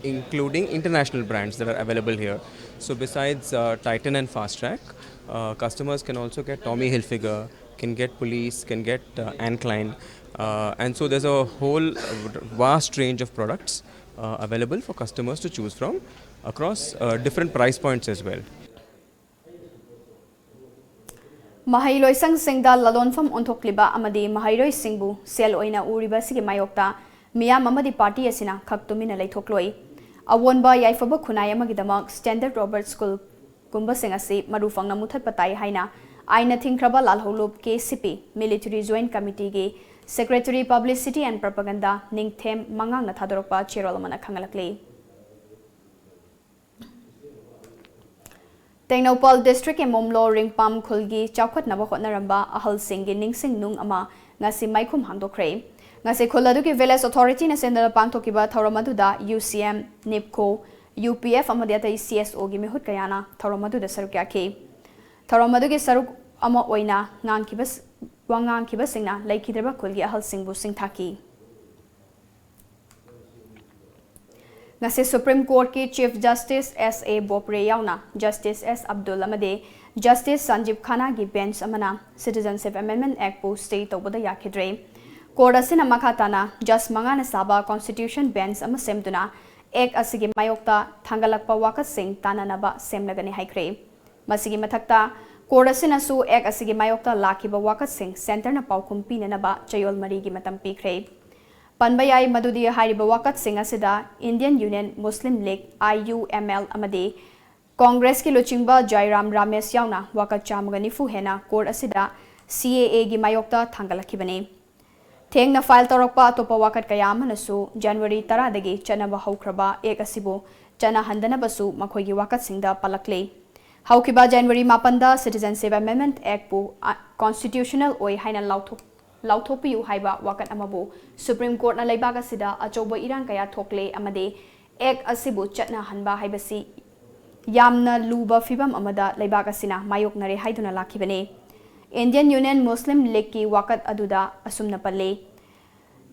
Including international brands that are available here. So besides uh, Titan and Fast Track, uh, customers can also get Tommy Hilfiger, can get Police, can get uh, Anne Klein. Uh, and so there's a whole uh, vast range of products uh, available for customers to choose from across uh, different price points as well. ꯃꯍꯩꯂꯣꯏꯁꯪꯁꯤꯡꯗ ꯂꯂꯣꯟꯐꯝ ꯑꯣꯟꯊꯣꯛꯂꯤꯕ ꯑꯃꯗꯤ ꯃꯍꯩꯔꯣꯏꯁꯤꯡꯕꯨ ꯁꯦꯜ ꯑꯣꯏꯅ ꯎꯔꯤꯕ ꯑꯁꯤꯒꯤ ꯃꯥꯌꯣꯛꯇ ꯃꯤꯌꯥꯝ ꯑꯃꯗꯤ party ꯑꯁꯤꯅ ꯈꯛ ꯇꯨꯃꯤꯟꯅ ꯂꯩꯊꯣꯛꯂꯣꯏ꯫ ꯑꯑꯣꯟꯕ ꯌꯥꯏꯐꯕ ꯈꯨꯟꯅꯥꯏ ꯑꯃꯒꯤꯗꯃꯛ Standard Robert School ꯒꯨꯝꯕꯁꯤꯡ ꯑꯁꯤ ꯃꯔꯨ ꯐꯪꯅ ꯃꯨꯊꯠꯄ ꯇꯥꯏ ꯍꯥꯏꯅ ꯑꯥꯏꯟꯅ ꯊꯤꯡꯈ꯭ꯔꯕ ꯂꯥꯜꯍꯧꯂꯨꯞ K C P Military Joint Committeeꯒꯤ Secretary Publicity and Propaganda ꯅꯤꯡꯊꯦꯝ ꯃꯉꯥꯡꯅ ꯊꯥꯗꯣꯔꯛꯄ ꯆꯦꯔꯣꯜ ꯑꯃꯅ ꯈꯪꯍꯜꯂꯛꯂꯤ꯫ ꯇꯦꯡꯅꯧꯄꯜ districtꯀꯤ ꯃꯣꯝꯂꯣ ꯔꯤꯡꯄꯥꯝ ꯈꯨꯜꯒꯤ ꯆꯥꯎꯈꯠꯅꯕ ꯍꯣꯠꯅꯔꯝꯕ ꯑꯍꯜꯁꯤꯡꯒꯤ ꯅꯤꯡꯁꯤꯡ ꯅꯨꯡ ꯑꯃ ꯉꯁꯤ ꯃꯩꯈꯨꯝ ꯍꯥꯡꯗꯣꯛꯈ꯭ꯔꯦ꯫ ꯉꯁꯤ ꯈꯨꯜ ꯑꯗꯨꯒꯤ village authorityꯅ ꯁꯤꯟꯗꯨꯅ ꯄꯥꯡꯊꯣꯛꯈꯤꯕ ꯊꯧꯔꯝ ꯑꯗꯨꯗ U C M, NIPCO, U P F ꯑꯃꯗꯤ ꯑꯇꯩ C S Oꯒꯤ ꯃꯤꯍꯨꯠ ꯀꯌꯥꯅ ꯊꯧꯔꯝ ꯑꯗꯨꯗ ꯁꯔꯨꯛ ꯌꯥꯈꯤ꯫ ꯊꯧꯔꯝ ꯑꯗꯨꯒꯤ ꯁꯔꯨꯛ ꯑꯃ ꯑꯣꯏꯅ ꯉꯥꯡꯈꯤꯕ, ꯋꯥ ꯉꯥꯡꯈꯤꯕꯁꯤꯡꯅ ꯂꯩꯈꯤꯗ꯭ꯔꯕ ꯈꯨꯜꯒꯤ ꯑꯍꯜꯁꯤꯡꯕꯨ ꯁꯤꯡꯊꯥꯈꯤ꯫ ꯉꯁꯤ Supreme Courtꯀꯤ Chief Justice S A Bopre ꯌꯥꯎꯅ Justice S Abdul ꯑꯃꯗꯤ Justice Sanjeev Khannaꯒꯤ bench ꯑꯃꯅ Citizenship Amendment Actꯄꯨ stay ꯇꯧꯕꯗ ꯌꯥꯈꯤꯗ꯭ꯔꯦ꯫ Court ꯑꯁꯤꯅ ꯃꯈꯥ ꯇꯥꯅ judge ꯃꯉꯥꯅ ꯁꯥꯕ constitution bench ꯑꯃ ꯁꯦꯝꯗꯨꯅ Act ꯑꯁꯤꯒꯤ ꯃꯥꯌꯣꯛꯇ ꯊꯥꯡꯒꯠꯂꯛꯄ ꯋꯥꯀꯠꯁꯤꯡ ꯇꯥꯟꯅꯅꯕ ꯁꯦꯝꯂꯒꯅꯤ ꯍꯥꯏꯈ꯭ꯔꯦ꯫ ꯃꯁꯤꯒꯤ ꯃꯊꯛꯇ, ꯀꯣꯔꯠ ꯑꯁꯤꯅꯁꯨ ꯑꯦꯛ ꯑꯁꯤꯒꯤ ꯃꯥꯌꯣꯛꯇ ꯂꯥꯛꯈꯤꯕ ꯋꯥꯀꯠꯁꯤꯡ ꯁꯦꯟꯇꯔꯅ ꯄꯥꯎꯈꯨꯝ ꯄꯤꯅꯅꯕ ꯆꯌꯣꯜ ꯃꯔꯤꯒꯤ ꯃꯇꯝ ꯄꯤꯈ꯭ꯔꯦ꯫ ꯄꯟꯕ ꯌꯥꯏ ꯃꯗꯨꯗꯤ ꯍꯥꯏꯔꯤꯕ ꯋꯥꯀꯠꯁꯤꯡ ꯑꯁꯤꯗ Indian Union Muslim League, I U M L, ꯑꯃꯗꯤ ꯀꯣꯡꯒ꯭ꯔꯦꯁꯀꯤ ꯂꯨꯆꯤꯡꯕ ꯖꯥꯏꯔꯥꯝ ꯔꯥꯃꯦꯁ ꯌꯥꯎꯅ ꯋꯥꯀꯠ ꯆꯥꯝꯃꯒ ꯅꯤꯐꯨ ꯍꯦꯟꯅ ꯀꯣꯔꯠ ꯑꯁꯤꯗ C A A ꯒꯤ ꯃꯥꯌꯣꯛꯇ ꯊꯥꯡꯒꯠꯂꯛꯈꯤꯕꯅꯤ꯫ ꯊꯦꯡꯅ ꯐꯥꯏꯜ ꯇꯧꯔꯛꯄ ꯑꯇꯣꯞꯄ ꯋꯥꯀꯠ ꯀꯌꯥ ꯑꯃꯅꯁꯨ ꯖꯅꯋꯥꯔꯤ ꯇꯔꯥꯗꯒꯤ ꯆꯠꯅꯕ ꯍꯧꯈ꯭ꯔꯕ ꯑꯦꯛ ꯑꯁꯤꯕꯨ ꯆꯠꯅꯍꯟꯗꯅꯕꯁꯨ ꯃꯈꯣꯏꯒꯤ ꯋꯥꯀꯠꯁꯤꯡꯗ ꯄꯜꯂꯛꯂꯤ꯫ ꯍꯧꯈꯤꯕ ꯖꯅꯋꯥꯔꯤ ꯃꯥꯄꯟꯗ Citizenship Amendment Act ꯄꯨ, ꯑ, constitutional ꯑꯣꯏ ꯍꯥꯏꯅ ꯂꯥꯎꯊꯣꯛ-, ꯂꯥꯎꯊꯣꯛꯄꯤꯌꯨ ꯍꯥꯏꯕ ꯋꯥꯀꯠ ꯑꯃꯕꯨ ꯁꯨꯄ꯭ꯔꯤꯝ ꯀꯣꯔꯠꯅ ꯂꯩꯕꯥꯛ ꯑꯁꯤꯗ ꯑꯆꯧꯕ ꯏꯔꯥꯡ ꯀꯌꯥ ꯊꯣꯛꯂꯦ ꯑꯃꯗꯤ ꯑꯦꯛ ꯑꯁꯤꯕꯨ ꯆꯠꯅꯍꯟꯕ ꯍꯥꯏꯕꯁꯤ ꯌꯥꯝꯅ ꯂꯨꯕ ꯐꯤꯚꯝ ꯑꯃꯗ ꯂꯩꯕꯥꯛ ꯑꯁꯤꯅ ꯃꯥꯌꯣꯛꯅꯔꯦ ꯍꯥꯏꯗꯨꯅ ꯂꯥꯛꯈꯤꯕꯅꯤ꯫ Indian Union Muslim Leagueꯀꯤ ꯋꯥꯀꯠ ꯑꯗꯨꯗ ꯑꯁꯨꯝꯅ ꯄꯜꯂꯤ,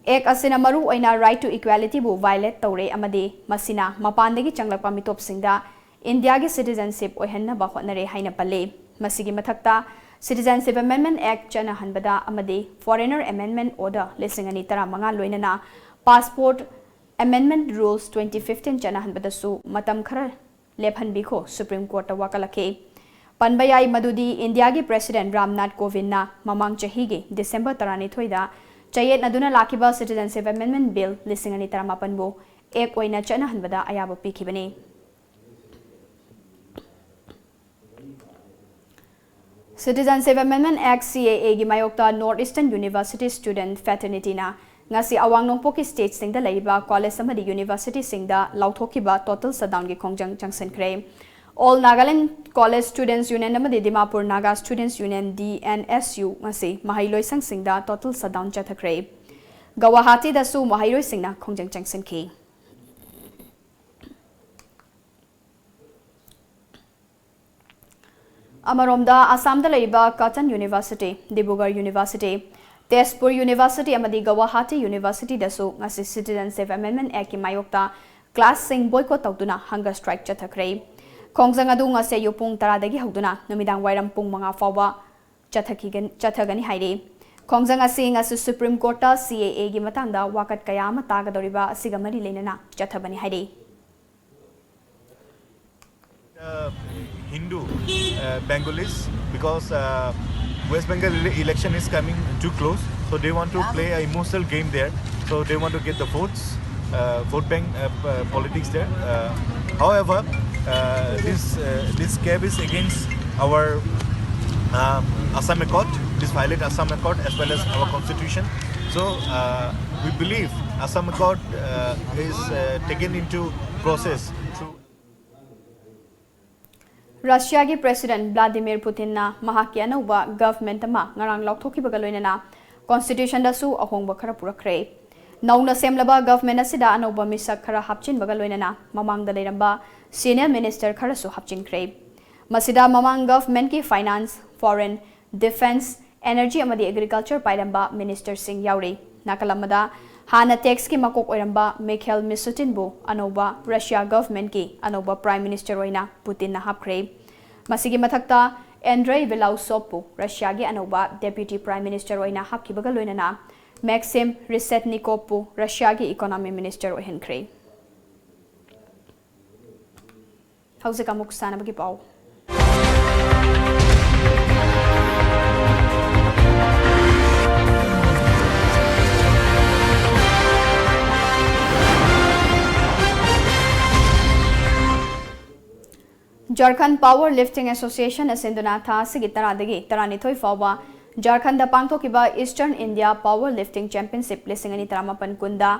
ꯑꯦꯛ ꯑꯁꯤꯅ ꯃꯔꯨ ꯑꯣꯏꯅ right to equalityꯕꯨ violate ꯇꯧꯔꯦ ꯑꯃꯗꯤ ꯃꯁꯤꯅ ꯃꯄꯥꯟꯗꯒꯤ ꯆꯪꯂꯛꯄ ꯃꯤꯇꯣꯞꯁꯤꯡꯗ ꯏꯟꯗꯤꯌꯥꯒꯤ citizenship ꯑꯣꯏꯍꯟꯅꯕ ꯍꯣꯠꯅꯔꯦ ꯍꯥꯏꯅ ꯄꯜꯂꯤ꯫ ꯃꯁꯤꯒꯤ ꯃꯊꯛꯇ, Citizenship Amendment Act ꯆꯠꯅꯍꯟꯕꯗ ꯑꯃꯗꯤ Foreigner Amendment Order ꯂꯤꯁꯤꯡ ꯑꯅꯤ ꯇꯔꯥꯃꯉꯥ ꯂꯣꯏꯅꯅ Passport Amendment Rules twenty fifteen ꯆꯠꯅꯍꯟꯕꯗꯁꯨ ꯃꯇꯝ ꯈꯔ ꯂꯦꯞꯍꯟꯕꯤꯈꯣ ꯁꯨꯄ꯭ꯔꯤꯝ ꯀꯣꯔꯠꯇ ꯋꯥꯀꯠꯂꯛꯈꯤ꯫ ꯄꯟꯕ ꯌꯥꯏ ꯃꯗꯨꯗꯤ ꯏꯟꯗꯤꯌꯥꯒꯤ ꯄ꯭ꯔꯦꯁꯤꯗꯦꯟꯠ ꯔꯥꯝꯅꯥꯊ ꯀꯣꯕꯤꯟꯗꯅ ꯃꯃꯥꯡ ꯆꯍꯤꯒꯤ ꯗꯤꯁꯦꯝꯕꯔ ꯇꯔꯥꯅꯤꯊꯣꯏꯗ ꯆꯌꯦꯠꯅꯗꯨꯅ ꯂꯥꯛꯈꯤꯕ Citizenship Amendment Bill ꯂꯤꯁꯤꯡ ꯑꯅꯤ ꯇꯔꯥꯃꯥꯄꯟꯕꯨ ꯑꯦꯛ ꯑꯣꯏꯅ ꯆꯠꯅꯍꯟꯕꯗ ꯑꯌꯥꯕ ꯄꯤꯈꯤꯕꯅꯤ꯫ Citizenship Amendment Act, C A Aꯒꯤ ꯃꯥꯌꯣꯛꯇ North Eastern University Student Fraternityꯅ ꯉꯁꯤ ꯑꯋꯥꯡ ꯅꯣꯡꯄꯣꯛꯀꯤ stateꯁꯤꯡꯗ ꯂꯩꯔꯤꯕ ꯀꯣꯂꯦꯖ ꯑꯃꯗꯤ ꯌꯨꯅꯤꯚꯔꯁꯤꯇꯤꯁꯤꯡꯗ ꯂꯥꯎꯊꯣꯛꯈꯤꯕ total shutdownꯒꯤ ꯈꯣꯡꯖꯪ ꯆꯪꯁꯤꯟꯈ꯭ꯔꯦ꯫ All Nagaland College Students Union ꯑꯃꯗꯤ Dimapur Naga Students Union, D N S U, ꯉꯁꯤ ꯃꯍꯩꯂꯣꯏꯁꯪꯁꯤꯡꯗ total shutdown ꯆꯠꯊꯈ꯭ꯔꯦ꯫ ꯒꯧꯋꯥꯍꯥꯇꯤꯗꯁꯨ ꯃꯍꯩꯔꯣꯏꯁꯤꯡꯅ ꯈꯣꯡꯖꯪ ꯆꯪꯁꯤꯟꯈꯤ꯫ ꯑꯃꯔꯣꯝꯗ, ꯑꯁꯥꯝꯗ ꯂꯩꯔꯤꯕ Cotton University, Dibrugarh University, Tezpur University ꯑꯃꯗꯤ Guwahati Universityꯗꯁꯨ ꯉꯁꯤ Citizenship Amendment Actꯀꯤ ꯃꯥꯌꯣꯛꯇ classꯁꯤꯡ boycott ꯇꯧꯗꯨꯅ hunger strike ꯆꯠꯊꯈ꯭ꯔꯦ꯫ ꯈꯣꯡꯖꯪ ꯑꯗꯨ ꯉꯁꯤ ꯑꯌꯨꯛ ꯄꯨꯡ ꯇꯔꯥꯗꯒꯤ ꯍꯧꯗꯨꯅ ꯅꯨꯃꯤꯗꯥꯡ ꯋꯥꯏꯔꯝ ꯄꯨꯡ ꯃꯉꯥ ꯐꯥꯎꯕ ꯆꯠꯊꯈꯤꯒ-, ꯆꯠꯊꯒꯅꯤ ꯍꯥꯏꯔꯤ꯫ ꯈꯣꯡꯖꯪ ꯑꯁꯤ ꯉꯁꯤ Supreme Courtꯇ C A Aꯒꯤ ꯃꯇꯥꯡꯗ ꯋꯥꯀꯠ ꯀꯌꯥ ꯑꯃ ꯇꯥꯒꯗꯧꯔꯤꯕ ꯑꯁꯤꯒ ꯃꯔꯤ ꯂꯩꯅꯅ ꯆꯠꯊꯕꯅꯤ ꯍꯥꯏꯔꯤ꯫ Uh, Hindu uh, Bengalis, because uh, West Bengal ele- election is coming too close, so they want to play an emotional game there. So they want to get the votes, uh, vote bank uh, uh, politics there. Uh, however, uh, this uh, this gap is against our um, Assam Accord. This violate Assam Accord as well as our constitution. So uh, we believe Assam Accord uh, is uh, taken into process through ꯔꯁꯤꯌꯥꯒꯤ president Vladimir ꯄꯨꯇꯤꯟꯅ ꯃꯍꯥꯛꯀꯤ ꯑꯅꯧꯕ government ꯑꯃ ꯉꯔꯥꯡ ꯂꯥꯎꯊꯣꯛꯈꯤꯕꯒ ꯂꯣꯏꯅꯅ ꯀꯣꯟꯁꯇꯤꯇ꯭ꯌꯨꯁꯟꯗꯁꯨ ꯑꯍꯣꯡꯕ ꯈꯔ ꯄꯨꯔꯛꯈ꯭ꯔꯦ꯫ ꯅꯧꯅ ꯁꯦꯝꯂꯕ ꯒꯚꯔꯟꯃꯦꯟꯠ ꯑꯁꯤꯗ ꯑꯅꯧꯕ ꯃꯤꯁꯛ ꯈꯔ ꯍꯥꯞꯆꯤꯟꯕꯒ ꯂꯣꯏꯅꯅ ꯃꯃꯥꯡꯗ ꯂꯩꯔꯝꯕ ꯁꯤꯅꯤꯌꯔ ꯃꯤꯅꯤꯁꯇꯔ ꯈꯔꯁꯨ ꯍꯥꯞꯆꯤꯟꯈ꯭ꯔꯦ꯫ ꯃꯁꯤꯗ ꯃꯃꯥꯡ ꯒꯚꯔꯟꯃꯦꯟꯠꯀꯤ ꯐꯥꯏꯅꯥꯟꯁ, ꯐꯣꯔꯦꯟ, ꯗꯤꯐꯦꯟꯁ, ꯑꯦꯅꯔꯖꯤ ꯑꯃꯗꯤ ꯑꯦꯒ꯭ꯔꯤꯀꯜꯆꯔ ꯄꯥꯏꯔꯝꯕ ꯃꯤꯅꯤꯁꯇꯔꯁꯤꯡ ꯌꯥꯎꯔꯤ꯫ ꯅꯥꯀꯜ ꯑꯃꯗ ꯍꯥꯟꯅ ꯇꯦꯛꯁꯀꯤ ꯃꯀꯣꯛ ꯑꯣꯏꯔꯝꯕ ꯃꯤꯈꯦꯜ ꯃꯤꯁꯨꯇꯤꯟꯕꯨ ꯑꯅꯧꯕ ꯔꯁꯤꯌꯥ ꯒꯚꯔꯟꯃꯦꯟꯠꯀꯤ ꯑꯅꯧꯕ ꯄ꯭ꯔꯥꯏꯝ ꯃꯤꯅꯤꯁꯇꯔ ꯑꯣꯏꯅ ꯄꯨꯇꯤꯟꯅ ꯍꯥꯞꯈ꯭ꯔꯦ꯫ ꯃꯁꯤꯒꯤ ꯃꯊꯛꯇ ꯑꯦꯟꯗ꯭ꯔꯦ ꯕꯤꯂꯥꯎꯁꯣꯞꯄꯨ ꯔꯁꯤꯌꯥꯒꯤ ꯑꯅꯧꯕ ꯗꯦꯄ꯭ꯌꯨꯇꯤ ꯄ꯭ꯔꯥꯏꯝ ꯃꯤꯅꯤꯁꯇꯔ ꯑꯣꯏꯅ ꯍꯥꯞꯈꯤꯕꯒ ꯂꯣꯏꯅꯅ ꯃꯦꯛꯁꯤꯝ ꯔꯤꯁꯦꯠꯅꯤꯀꯣꯞꯄꯨ ꯔꯁꯤꯌꯥꯒꯤ ꯏꯀꯣꯅꯣꯃꯤ ꯃꯤꯅꯤꯁꯇꯔ ꯑꯣꯏꯍꯟꯈ꯭ꯔꯦ꯫ ꯍꯧꯖꯤꯛ ꯑꯃꯨꯛ ꯁꯥꯟꯅꯕꯒꯤ ꯄꯥꯎ꯫ ꯖꯥꯔꯈꯟ ꯄꯥꯋꯔ ꯂꯤꯐꯇꯤꯡ ꯑꯦꯁꯣꯁꯤꯌꯦꯁꯟꯅ ꯁꯤꯟꯗꯨꯅ ꯊꯥ ꯑꯁꯤꯒꯤ ꯇꯔꯥꯗꯒꯤ ꯇꯔꯥꯅꯤꯊꯣꯏ ꯐꯥꯎꯕ ꯖꯥꯔꯈꯟꯗ ꯄꯥꯡꯊꯣꯛꯈꯤꯕ eastern India power lifting championship ꯂꯤꯁꯤꯡ ꯑꯅꯤ ꯇꯔꯥꯃꯥꯄꯟ ꯀꯨꯟꯗ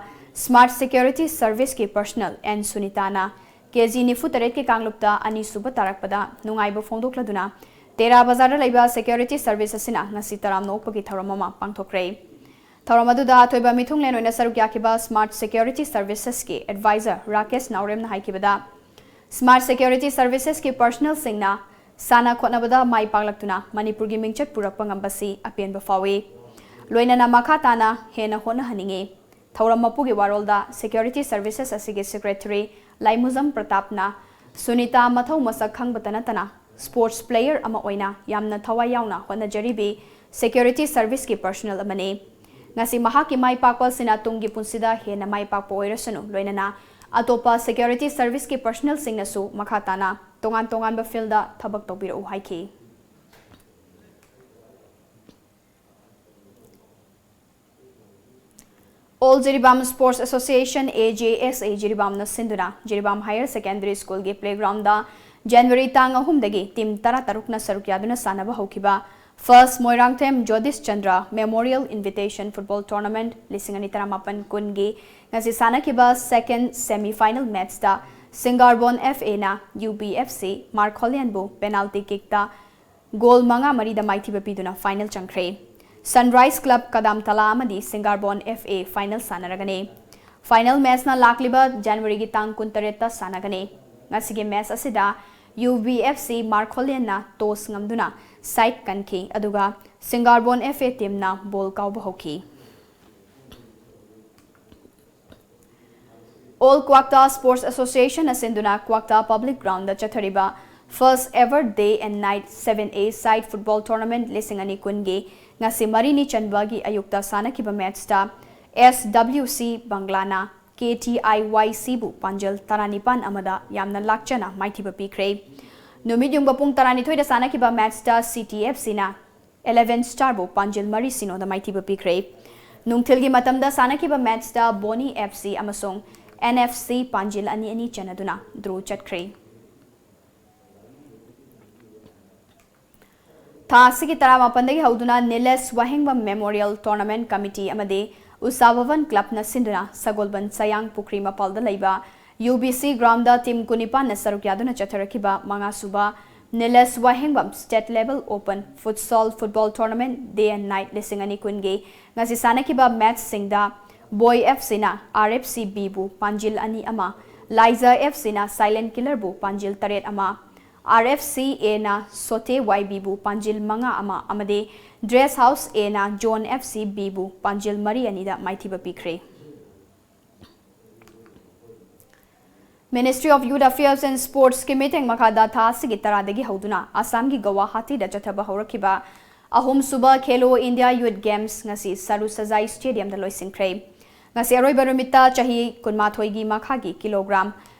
ꯁ꯭ꯃꯥꯔꯠ ꯁꯦꯀ꯭ꯌꯨꯔꯤꯇꯤ ꯁꯔꯚꯤꯁꯀꯤ ꯄꯔꯁꯅꯦꯜ ꯑꯦꯟ ꯁꯨꯅꯤꯇꯥꯅ ꯀꯦꯖꯤ ꯅꯤꯐꯨ ꯇꯔꯦꯠꯀꯤ ꯀꯥꯡꯂꯨꯞꯇ ꯑꯅꯤꯁꯨꯕ ꯇꯥꯔꯛꯄꯗ ꯅꯨꯡꯉꯥꯏꯕ ꯐꯣꯡꯗꯣꯛꯂꯗꯨꯅ ꯇꯦꯔꯥ ꯕꯖꯥꯔꯗ ꯂꯩꯕ ꯁꯦꯀ꯭ꯌꯨꯔꯤꯇꯤ ꯁꯔꯚꯤꯁ ꯑꯁꯤꯅ ꯉꯁꯤ ꯇꯔꯥꯝꯅ ꯑꯣꯛꯄꯒꯤ ꯊꯧꯔꯝ ꯑꯃ ꯄꯥꯡꯊꯣꯛꯈ꯭ꯔꯦ꯫ ꯊꯧꯔꯝ ꯑꯗꯨꯗ ꯑꯊꯣꯏꯕ ꯃꯤꯊꯨꯡꯂꯦꯟ ꯑꯣꯏꯅ ꯁꯔꯨꯛ ꯌꯥꯈꯤꯕ ꯁ꯭ꯃꯥꯔꯠ ꯁꯦꯀ꯭ꯌꯨꯔꯤꯇꯤ ꯁꯔꯚꯤꯁꯦꯁꯀꯤ ꯑꯦꯗꯚꯥꯏꯖꯔ ꯔꯥꯀꯦꯁ ꯅꯥꯎꯔꯦꯝꯅ ꯍꯥꯏꯈꯤꯕꯗ, ꯁ꯭ꯃꯥꯔꯠ ꯁꯦꯀ꯭ꯌꯨꯔꯤꯇꯤ ꯁꯔꯚꯤꯁꯦꯁꯀꯤ ꯄꯔꯁꯅꯦꯜꯁꯤꯡꯅ ꯁꯥꯟꯅ ꯈꯣꯠꯅꯕꯗ ꯃꯥꯏ ꯄꯥꯛꯂꯛꯇꯨꯅ ꯃꯅꯤꯄꯨꯔꯒꯤ ꯃꯤꯡꯆꯠ ꯄꯨꯔꯛꯄ ꯉꯝꯕꯁꯤ ꯑꯄꯦꯟꯕ ꯐꯥꯎꯏ꯫ ꯂꯣꯏꯅꯅ ꯃꯈꯥ ꯇꯥꯅ ꯍꯦꯟꯅ ꯍꯣꯠꯅꯍꯟꯅꯤꯡꯏ꯫ ꯊꯧꯔꯝ ꯃꯄꯨꯒꯤ ꯋꯥꯔꯣꯜꯗ ꯁꯦꯀ꯭ꯌꯨꯔꯤꯇꯤ ꯁꯔꯚꯤꯁꯦꯁ ꯑꯁꯤꯒꯤ ꯁꯦꯀ꯭ꯔꯦꯇꯔꯤ ꯂꯥꯏꯃꯨꯖꯝ ꯄ꯭ꯔꯇꯥꯞꯅ ꯁꯨꯅꯤꯇꯥ ꯃꯊꯧ ꯃꯁꯛ ꯈꯪꯕꯇ ꯅꯠꯇꯅ ꯁ꯭ꯄꯣꯔꯠꯁ ꯄ꯭ꯂꯦꯌꯔ ꯑꯃ ꯑꯣꯏꯅ ꯌꯥꯝꯅ ꯊꯋꯥꯏ ꯌꯥꯎꯅ ꯍꯣꯠꯅꯖꯔꯤꯕꯤ ꯁꯦꯀ꯭ꯌꯨꯔꯤꯇꯤ ꯁꯔꯚꯤꯁꯀꯤ ꯄꯔꯁꯅꯦꯜ ꯑꯃꯅꯤ꯫ ꯉꯁꯤ ꯃꯍꯥꯛꯀꯤ ꯃꯥꯏ ꯄꯥꯛꯄ ꯑꯁꯤꯅ ꯇꯨꯡꯒꯤ ꯄꯨꯟꯁꯤꯗ ꯍꯦꯟꯅ ꯃꯥꯏ ꯄꯥꯛꯄ ꯑꯣꯏꯔꯁꯅꯨ, ꯂꯣꯏꯅꯅ ꯑꯇꯣꯞꯄ ꯁꯦꯀ꯭ꯌꯨꯔꯤꯇꯤ ꯁꯔꯚꯤꯁꯀꯤ ꯄꯔꯁꯅꯦꯜꯁꯤꯡꯅꯁꯨ ꯃꯈꯥ ꯇꯥꯅ ꯇꯣꯉꯥꯟ ꯇꯣꯉꯥꯟꯕ field ꯊꯕꯛ ꯇꯧꯕꯤꯔꯛꯎ ꯍꯥꯏꯈꯤ꯫ All Jiribam Sports Association, A J S A, ꯖꯤꯔꯤꯕꯥꯝꯅ ꯁꯤꯟꯗꯨꯅ ꯖꯤꯔꯤꯕꯥꯝ Higher Secondary Schoolꯒꯤ playgroundꯗ January ꯇꯥꯡ ꯑꯍꯨꯝꯗꯒꯤ team ꯇꯔꯥꯇꯔꯨꯛꯅ ꯁꯔꯨꯛ ꯌꯥꯗꯨꯅ ꯁꯥꯟꯅꯕ ꯍꯧꯈꯤꯕ First Moirangthem Jyotish Chandra Memorial Invitation Football Tournament ꯂꯤꯁꯤꯡ ꯑꯅꯤ ꯇꯔꯥꯃꯥꯄꯟ ꯀꯨꯟꯒꯤ ꯉꯁꯤ ꯁꯥꯟꯅꯈꯤꯕ second semi final matchꯇ Singarboan F Aꯅ U B F C Markholianꯕꯨ penalty kickꯇ goal ꯃꯉꯥ ꯃꯔꯤꯗ ꯃꯥꯏꯊꯤꯕ ꯄꯤꯗꯨꯅ final ꯆꯪꯈ꯭ꯔꯦ꯫ Sunrise Club Kadamtala ꯑꯃꯗꯤ Singarboan F A final ꯁꯥꯟꯅꯔꯒꯅꯤ꯫ Final matchꯅ ꯂꯥꯛꯂꯤꯕ Januaryꯒꯤ ꯇꯥꯡ ꯀꯨꯟꯇꯔꯦꯠꯇ ꯁꯥꯟꯅꯒꯅꯤ꯫ ꯉꯁꯤꯒꯤ match ꯑꯁꯤꯗ U B F C Markholianꯅ toss ꯉꯝꯗꯨꯅ side ꯀꯟꯈꯤ, ꯑꯗꯨꯒ Singarboan F A teamꯅ ball ꯀꯥꯎꯕ ꯍꯧꯈꯤ꯫ All Kwakta Sports Association ꯑꯁꯤꯟꯗꯨꯅ Kwakta Public Groundꯗ ꯆꯠꯊꯔꯤꯕ First Ever Day and Night seven A Side Football Tournament ꯂꯤꯁꯤꯡ ꯑꯅꯤ ꯀꯨꯟꯒꯤ ꯉꯁꯤ ꯃꯔꯤꯅꯤ ꯆꯟꯕꯒꯤ ꯑꯌꯨꯛꯇ ꯁꯥꯟꯅꯈꯤꯕ matchꯇ S W C Banglaꯅ K T I Y Cꯕꯨ ꯄꯥꯟꯖꯜ ꯇꯔꯥꯅꯤꯄꯥꯟ ꯑꯃꯗ ꯌꯥꯝꯅ ꯂꯥꯛꯆꯅ ꯃꯥꯏꯊꯤꯕ ꯄꯤꯈ꯭ꯔꯦ꯫ ꯅꯨꯃꯤꯠ ꯌꯨꯡꯕ ꯄꯨꯡ ꯇꯔꯥꯅꯤꯊꯣꯏꯗ ꯁꯥꯟꯅꯈꯤꯕ matchꯇ C T F Cꯅ Eleven Starꯕꯨ ꯄꯥꯟꯖꯤꯜ ꯃꯔꯤ ꯁꯤꯅꯣꯗ ꯃꯥꯏꯊꯤꯕ ꯄꯤꯈ꯭ꯔꯦ꯫ ꯅꯨꯡꯊꯤꯜꯒꯤ ꯃꯇꯝꯗ ꯁꯥꯟꯅꯈꯤꯕ matchꯇ Boni F C ꯑꯃꯁꯨꯡ N F C ꯄꯥꯟꯖꯤꯜ ꯑꯅꯤ ꯑꯅꯤ ꯆꯟꯅꯗꯨꯅ draw ꯆꯠꯈ꯭ꯔꯦ꯫ ꯊꯥ ꯑꯁꯤꯒꯤ ꯇꯔꯥꯃꯥꯄꯟꯗꯒꯤ ꯍꯧꯗꯨꯅ Nilesh Wahengbam Memorial Tournament Committee ꯑꯃꯗꯤ Usha Bhavan Clubꯅ ꯁꯤꯟꯗꯨꯅ ꯁꯒꯣꯜꯕꯟ ꯆꯌꯥꯡ ꯄꯨꯈ꯭ꯔꯤ ꯃꯄꯥꯜꯗ ꯂꯩꯕ U B C groundꯗ team ꯀꯨꯟꯅꯤꯄꯥꯟꯅ ꯁꯔꯨꯛ ꯌꯥꯗꯨꯅ ꯆꯠꯊꯔꯛꯈꯤꯕ ꯃꯉꯥꯁꯨꯕ Nilesh Wahengbam State Level Open Futsal Football Tournament Day and Night ꯂꯤꯁꯤꯡ ꯑꯅꯤ ꯀꯨꯟꯒꯤ ꯉꯁꯤ ꯁꯥꯟꯅꯈꯤꯕ matchꯁꯤꯡꯗ Boy F Cꯅ R F C Bꯕꯨ ꯄꯥꯟꯖꯤꯜ ꯑꯅꯤ ꯑꯃ, Laiza F Cꯅ Silent Killerꯕꯨ ꯄꯥꯟꯖꯤꯜ ꯇꯔꯦꯠ ꯑꯃ, R F C Aꯅ Sote Y Bꯕꯨ ꯄꯥꯟꯖꯤꯜ ꯃꯉꯥ ꯑꯃ ꯑꯃꯗꯤ Dress House Aꯅ Zone F C Bꯕꯨ ꯄꯥꯟꯖꯤꯜ ꯃꯔꯤ ꯑꯅꯤꯗ ꯃꯥꯏꯊꯤꯕ ꯄꯤꯈ꯭ꯔꯦ꯫ Ministry of Youth Affairs and Sportsꯀꯤ ꯃꯤꯠꯌꯦꯡ ꯃꯈꯥꯗ ꯊꯥ ꯑꯁꯤꯒꯤ ꯇꯔꯥꯗꯒꯤ ꯍꯧꯗꯨꯅ ꯑꯁꯥꯝꯒꯤ ꯒꯧꯍꯥꯇꯤꯗ ꯆꯠꯊꯕ ꯍꯧꯔꯛꯈꯤꯕ ꯑꯍꯨꯝꯁꯨꯕ Khelo India Youth Games ꯉꯁꯤ ꯁꯔꯨ ꯁꯖꯥꯏ Stadiumꯗ ꯂꯣꯏꯁꯤꯟꯈ꯭ꯔꯦ꯫ ꯉꯁꯤ ꯑꯔꯣꯏꯕ ꯅꯨꯃꯤꯠꯇ ꯆꯍꯤ ꯀꯨꯟꯃꯥꯊꯣꯏꯒꯤ ꯃꯈꯥꯒꯤ kilogram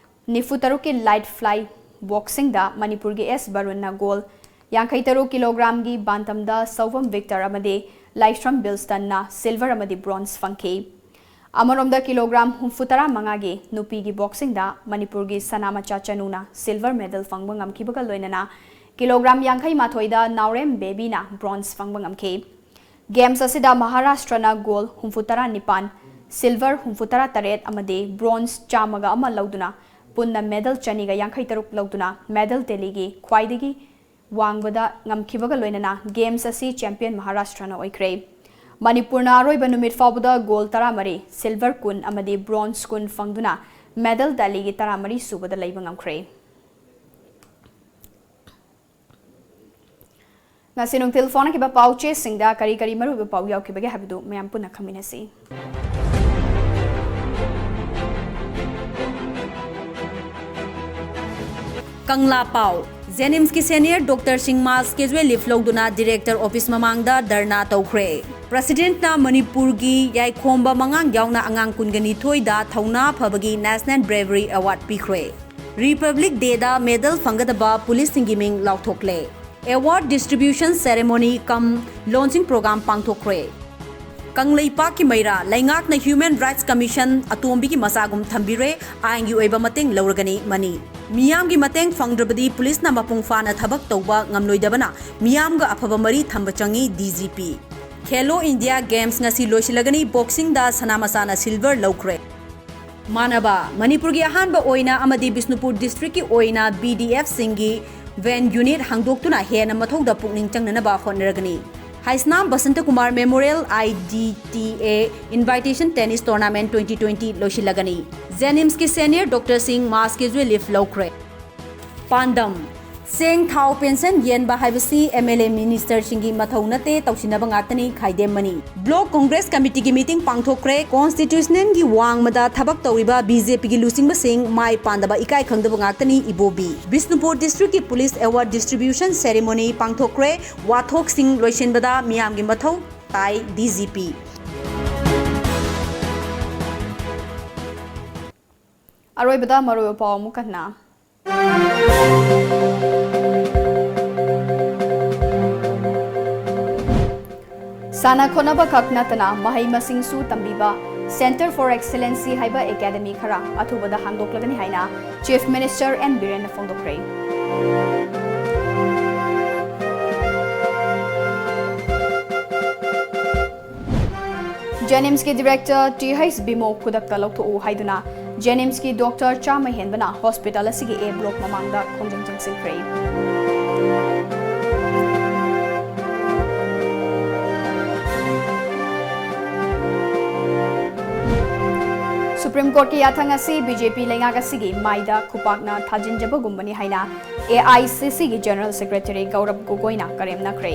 ꯅꯤꯐꯨ ꯇꯔꯨꯛꯀꯤ light fly ꯕꯣꯛꯁꯤꯡꯗ ꯃꯅꯤꯄꯨꯔꯒꯤ ꯑꯦꯁ ꯕꯔꯨꯟꯅ ꯒꯣꯜ ꯌꯥꯡꯈꯩ ꯇꯔꯨꯛ ꯀꯤꯂꯣꯒ꯭ꯔꯥꯝꯒꯤ ꯕꯥꯟꯇꯝꯗ ꯁꯧꯕꯝ ꯚꯤꯛꯇꯔ ꯑꯃꯗꯤ ꯂꯥꯏꯁ꯭ꯔꯝ ꯕꯤꯜꯁꯇꯟꯅ ꯁꯤꯜꯚꯔ ꯑꯃꯗꯤ ꯕ꯭ꯔꯣꯟꯖ ꯐꯪꯈꯤ꯫ ꯑꯃꯔꯣꯝꯗ ꯀꯤꯂꯣꯒ꯭ꯔꯥꯝ ꯍꯨꯝꯐꯨ ꯇꯔꯥ ꯃꯉꯥꯒꯤ ꯅꯨꯄꯤꯒꯤ ꯕꯣꯛꯁꯤꯡꯗ ꯃꯅꯤꯄꯨꯔꯒꯤ ꯁꯅꯥꯃꯆꯥ ꯆꯅꯨꯅ ꯁꯤꯜꯚꯔ ꯃꯦꯗꯜ ꯐꯪꯕ ꯉꯝꯈꯤꯕꯒ ꯂꯣꯏꯅꯅ ꯀꯤꯂꯣꯒ꯭ꯔꯥꯝ ꯌꯥꯡꯈꯩ ꯃꯥꯊꯣꯏꯗ ꯅꯥꯎꯔꯦꯝ ꯕꯦꯕꯤꯅ ꯕ꯭ꯔꯣꯟꯖ ꯐꯪꯕ ꯉꯝꯈꯤ꯫ ꯒꯦꯝꯁ ꯑꯁꯤꯗ ꯃꯍꯥꯔꯥꯁꯇ꯭ꯔꯅ ꯒꯣꯜ ꯍꯨꯝꯐꯨ ꯇꯔꯥ ꯅꯤꯄꯥꯟ, ꯁꯤꯜꯚꯔ ꯍꯨꯝꯐꯨ ꯇꯔꯥ ꯇꯔꯦꯠ ꯑꯃꯗꯤ ꯕ꯭ꯔꯣꯟꯖ ꯆꯥꯝꯃꯒ ꯑꯃ ꯂꯧꯗꯨꯅ ꯄꯨꯟꯅ ꯃꯦꯗꯜ ꯆꯅꯤꯒ ꯌꯥꯡꯈꯩ ꯇꯔꯨꯛ ꯂꯧꯗꯨꯅ ꯃꯦꯗꯜ ꯇꯦꯂꯤꯒꯤ ꯈ꯭ꯋꯥꯏꯗꯒꯤ ꯋꯥꯡꯕꯗ ꯉꯝꯈꯤꯕꯒ ꯂꯣꯏꯅꯅ ꯒꯦꯝꯁ ꯑꯁꯤ ꯆꯦꯝꯄꯤꯌꯟ ꯃꯍꯥꯔꯥꯁꯇ꯭ꯔꯅ ꯑꯣꯏꯈ꯭ꯔꯦ꯫ ꯃꯅꯤꯄꯨꯔꯅ ꯑꯔꯣꯏꯕ ꯅꯨꯃꯤꯠ ꯐꯥꯎꯕꯗ ꯒꯣꯜ ꯇꯔꯥꯃꯔꯤ, ꯁꯤꯜꯚꯔ ꯀꯨꯟ ꯑꯃꯗꯤ ꯕ꯭ꯔꯣꯟꯖ ꯀꯨꯟ ꯐꯪꯗꯨꯅ ꯃꯦꯗꯜ ꯇꯦꯂꯤꯒꯤ ꯇꯔꯥꯃꯔꯤ ꯁꯨꯕꯗ ꯂꯩꯕ ꯉꯝꯈ꯭ꯔꯦ꯫ ꯉꯁꯤ ꯅꯨꯡꯊꯤꯜ ꯐꯣꯡꯅꯈꯤꯕ ꯄꯥꯎ ꯆꯦꯁꯤꯡꯗ ꯀꯔꯤ ꯀꯔꯤ ꯃꯔꯨꯑꯣꯏꯕ ꯄꯥꯎ ꯌꯥꯎꯈꯤꯕꯒꯦ ꯍꯥꯏꯕꯗꯨ ꯃꯌꯥꯝ ꯄꯨꯟꯅ ꯈꯪꯃꯤꯟꯅꯁꯤ꯫ ꯀꯪꯂꯥ ꯄꯥꯎ꯫ ꯖꯦꯅꯤꯝꯁꯀꯤ ꯁꯦꯅꯤꯌꯔ ꯗꯣꯛꯇꯔꯁꯤꯡ ꯃꯥꯁ ꯀꯦꯖꯨꯋꯦꯜ ꯂꯤꯐ ꯂꯧꯗꯨꯅ ꯗꯤꯔꯦꯛꯇꯔ ꯑꯣꯐꯤꯁ ꯃꯃꯥꯡꯗ ꯙꯔꯅꯥ ꯇꯧꯈ꯭ꯔꯦ꯫ ꯄ꯭ꯔꯁꯤꯗꯦꯟꯠꯅ ꯃꯅꯤꯄꯨꯔꯒꯤ ꯌꯥꯏꯈꯣꯝꯕ ꯃꯉꯥꯡ ꯌꯥꯎꯅ ꯑꯉꯥꯡ ꯀꯨꯟꯒ ꯅꯤꯊꯣꯏꯗ ꯊꯧꯅꯥ ꯐꯕꯒꯤ ꯅꯦꯁꯅꯦꯜ ꯕ꯭ꯔꯦꯚꯔꯤ ꯑꯦꯋꯥꯔꯗ ꯄꯤꯈ꯭ꯔꯦ꯫ ꯔꯤꯄꯕ꯭ꯂꯤꯛ ꯗꯦꯗ ꯃꯦꯗꯜ ꯐꯪꯒꯗꯕ ꯄꯨꯂꯤꯁꯁꯤꯡꯒꯤ ꯃꯤꯡ ꯂꯥꯎꯊꯣꯛꯂꯦ꯫ ꯑꯦꯋꯥꯔꯗ ꯗꯤꯁꯇ꯭ꯔꯤꯕ꯭ꯌꯨꯁꯟ ꯁꯦꯔꯦꯃꯣꯅꯤ ꯀꯝ ꯂꯣꯟꯆꯤꯡ ꯄ꯭ꯔꯣꯒ꯭ꯔꯥꯝ ꯄꯥꯡꯊꯣꯛꯈ꯭ꯔꯦ꯫ ꯀꯪꯂꯩꯄꯥꯛꯀꯤ ꯃꯩꯔꯥ, ꯂꯩꯉꯥꯛꯅ ꯍ꯭ꯌꯨꯃꯦꯟ ꯔꯥꯏꯠꯁ ꯀꯃꯤꯁꯟ ꯑꯇꯣꯝꯕꯤꯒꯤ ꯃꯆꯥꯒꯨꯝ ꯊꯝꯕꯤꯔꯦ, ꯑꯥꯏꯟꯒꯤ ꯑꯣꯏꯕ ꯃꯇꯦꯡ ꯂꯧꯔꯒꯅꯤ ꯃꯅꯤ꯫ ꯃꯤꯌꯥꯝꯒꯤ ꯃꯇꯦꯡ ꯐꯪꯗ꯭ꯔꯕꯗꯤ ꯄꯨꯂꯤꯁꯅ ꯃꯄꯨꯡ ꯐꯥꯅ ꯊꯕꯛ ꯇꯧꯕ ꯉꯝꯂꯣꯏꯗꯕꯅ ꯃꯤꯌꯥꯝꯒ ꯑꯐꯕ ꯃꯔꯤ ꯊꯝꯕ ꯆꯪꯏ, D G P. ꯈꯦꯂꯣ India games ꯉꯁꯤ ꯂꯣꯏꯁꯤꯜꯂꯒꯅꯤ, ꯕꯣꯛꯁꯤꯡꯗ ꯁꯅꯥꯃꯆꯥꯅ ꯁꯤꯜꯚꯔ ꯂꯧꯈ꯭ꯔꯦ꯫ ꯃꯥꯟꯅꯕ, ꯃꯅꯤꯄꯨꯔꯒꯤ ꯑꯍꯥꯟꯕ ꯑꯣꯏꯅ ꯑꯃꯗꯤ ꯕꯤꯁꯅꯨꯄꯨꯔ ꯗꯤꯁꯇ꯭ꯔꯤꯛꯀꯤ ꯑꯣꯏꯅ ꯕꯤ ꯗꯤ ꯑꯦꯐꯁꯤꯡꯒꯤ ꯚꯦꯟ ꯌꯨꯅꯤꯠ ꯍꯥꯡꯗꯣꯛꯇꯨꯅ ꯍꯦꯟꯅ ꯃꯊꯧꯗ ꯄꯨꯛꯅꯤꯡ ꯆꯪꯅꯅꯕ ꯍꯣꯠꯅꯔꯒꯅꯤ꯫ Haisnam Basanta Kumar memorial I D T A invitation tennis tournament twenty twenty ꯂꯣꯏꯁꯤꯜꯂꯒꯅꯤ꯫ ꯖꯦꯅꯤꯝꯁꯀꯤ ꯁꯦꯅꯤꯌꯔ ꯗꯣꯛꯇꯔꯁꯤꯡ ꯃꯥꯁ ꯀꯦꯖꯨꯋꯦꯜ ꯂꯤꯐ ꯂꯧꯈ꯭ꯔꯦ꯫ ꯄꯥꯟꯗꯝ, ꯆꯦꯡ ꯊꯥꯎ ꯄꯦꯟꯁꯟ ꯌꯦꯟꯕ ꯍꯥꯏꯕꯁꯤ ꯑꯦꯝ ꯑꯦꯜ ꯑꯦ ꯃꯤꯅꯤꯁꯇꯔꯁꯤꯡꯒꯤ ꯃꯊꯧ ꯅꯠꯇꯦ, ꯇꯧꯁꯤꯟꯅꯕ ꯉꯥꯛꯇꯅꯤ, ꯈꯥꯏꯗꯦꯝ ꯃꯅꯤ꯫ ꯕ꯭ꯂꯣꯛ ꯀꯣꯡꯒ꯭ꯔꯦꯁ ꯀꯃꯤꯇꯤꯒꯤ ꯃꯤꯇꯤꯡ ꯄꯥꯡꯊꯣꯛꯈ꯭ꯔꯦ꯫ ꯀꯣꯟꯁꯇꯤꯇ꯭ꯌꯨꯁꯅꯦꯜꯒꯤ ꯋꯥꯡꯃꯗ ꯊꯕꯛ ꯇꯧꯔꯤꯕ ꯕꯤ ꯖꯦ ꯄꯤꯒꯤ ꯂꯨꯆꯤꯡꯕꯁꯤꯡ ꯃꯥꯏ ꯄꯥꯟꯗꯕ ꯏꯀꯥꯏ ꯈꯪꯗꯕ ꯉꯥꯛꯇꯅꯤ, ꯏꯕꯣꯕꯤ꯫ ꯕꯤꯁꯅꯨꯄꯨꯔ ꯗꯤꯁꯇ꯭ꯔꯤꯛꯀꯤ ꯄꯨꯂꯤꯁ ꯑꯦꯋꯥꯔꯗ ꯗꯤꯁꯇ꯭ꯔꯤꯕ꯭ꯌꯨꯁꯟ ꯁꯦꯔꯦꯃꯣꯅꯤ ꯄꯥꯡꯊꯣꯛꯈ꯭ꯔꯦ꯫ ꯋꯥꯊꯣꯛꯁꯤꯡ ꯂꯣꯏꯁꯤꯟꯕꯗ ꯃꯤꯌꯥꯝꯒꯤ ꯃꯊꯧ ꯇꯥꯏ, ꯗꯤ ꯖꯤ ꯄꯤ꯫ ꯑꯔꯣꯏꯕꯗ ꯃꯔꯨꯑꯣꯏꯕ ꯄꯥꯎ ꯑꯃꯨꯛ ꯍꯟꯅ꯫ ꯁꯥꯟꯅ ꯈꯣꯠꯅꯕ ꯈꯛ ꯅꯠꯇꯅ ꯃꯍꯩ ꯃꯁꯤꯡꯁꯨ ꯇꯝꯕꯤꯕ Centre for Excellency ꯍꯥꯏꯕ academy ꯈꯔ ꯑꯊꯨꯕꯗ ꯍꯥꯡꯗꯣꯛꯂꯒꯅꯤ ꯍꯥꯏꯅ Chief Minister N ꯕꯤꯔꯦꯟꯅ ꯐꯣꯡꯗꯣꯛꯈ꯭ꯔꯦ꯫ JNIMSꯀꯤ director Th Bimo ꯈꯨꯗꯛꯇ ꯂꯧꯊꯣꯛꯎ ꯍꯥꯏꯗꯨꯅ JNIMSꯀꯤ doctor ꯆꯥꯝꯃ ꯍꯦꯟꯕꯅ hospital ꯑꯁꯤꯒꯤ A block ꯃꯃꯥꯡꯗ ꯈꯣꯡꯖꯪ ꯆꯪꯁꯤꯟꯈ꯭ꯔꯦ꯫ Supreme Courtꯀꯤ ꯌꯥꯊꯪ ꯑꯁꯤ BJP ꯂꯩꯉꯥꯛ ꯑꯁꯤꯒꯤ ꯃꯥꯏꯗ ꯈꯨꯄꯥꯛꯅ ꯊꯥꯖꯤꯟꯖꯕꯒꯨꯝꯕꯅꯤ ꯍꯥꯏꯅ AICCꯒꯤ General Secretary ꯒꯧꯔꯕ ꯒꯣꯒꯣꯏꯅ ꯀꯔꯦꯝꯅꯈ꯭ꯔꯦ꯫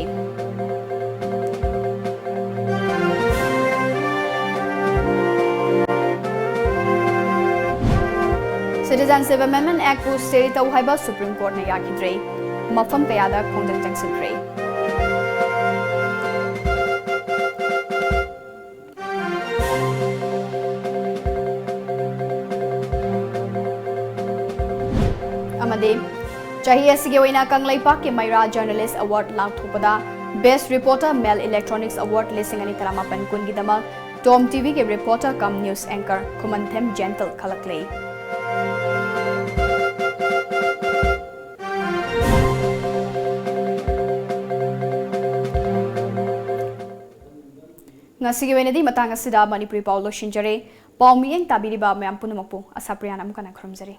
Citizenship Amendment Actꯄꯨ stay ꯇꯧ ꯍꯥꯏꯕ Supreme Courtꯅ ꯌꯥꯈꯤꯗ꯭ꯔꯦ꯫ ꯃꯐꯝ ꯀꯌꯥꯗ ꯈꯣꯡꯖꯪ ꯆꯪꯁꯤꯟꯈ꯭ꯔꯦ꯫ ꯑꯃꯗꯤ ꯆꯍꯤ ꯑꯁꯤꯒꯤ ꯑꯣꯏꯅ ꯀꯪꯂꯩꯄꯥꯛꯀꯤ ꯃꯩꯔꯥ Journalist Award ꯂꯥꯎꯊꯣꯛꯄꯗ Best Reporter Male Electronics Award ꯂꯤꯁꯤꯡ ꯑꯅꯤ ꯇꯔꯥꯃꯥꯄꯟ ꯀꯨꯟꯒꯤꯗꯃꯛ Tom TVꯒꯤ reporter cum news anchor Khumanthem Jental ꯈꯜꯂꯛꯂꯦ꯫ ꯉꯁꯤꯒꯤ ꯑꯣꯏꯅꯗꯤ ꯃꯇꯥꯡ ꯑꯁꯤꯗ ꯃꯅꯤꯄꯨꯔꯤ ꯄꯥꯎ ꯂꯣꯏꯁꯤꯟꯖꯔꯦ꯫ ꯄꯥꯎ ꯃꯤꯠꯌꯦꯡ ꯇꯥꯕꯤꯔꯤꯕ ꯃꯌꯥꯝ ꯄꯨꯝꯅꯃꯛꯄꯨ ꯑꯁꯥꯄ꯭ꯔꯤꯌꯥꯅ ꯑꯃꯨꯛ ꯍꯟꯅ ꯈꯨꯔꯨꯝꯖꯔꯤ꯫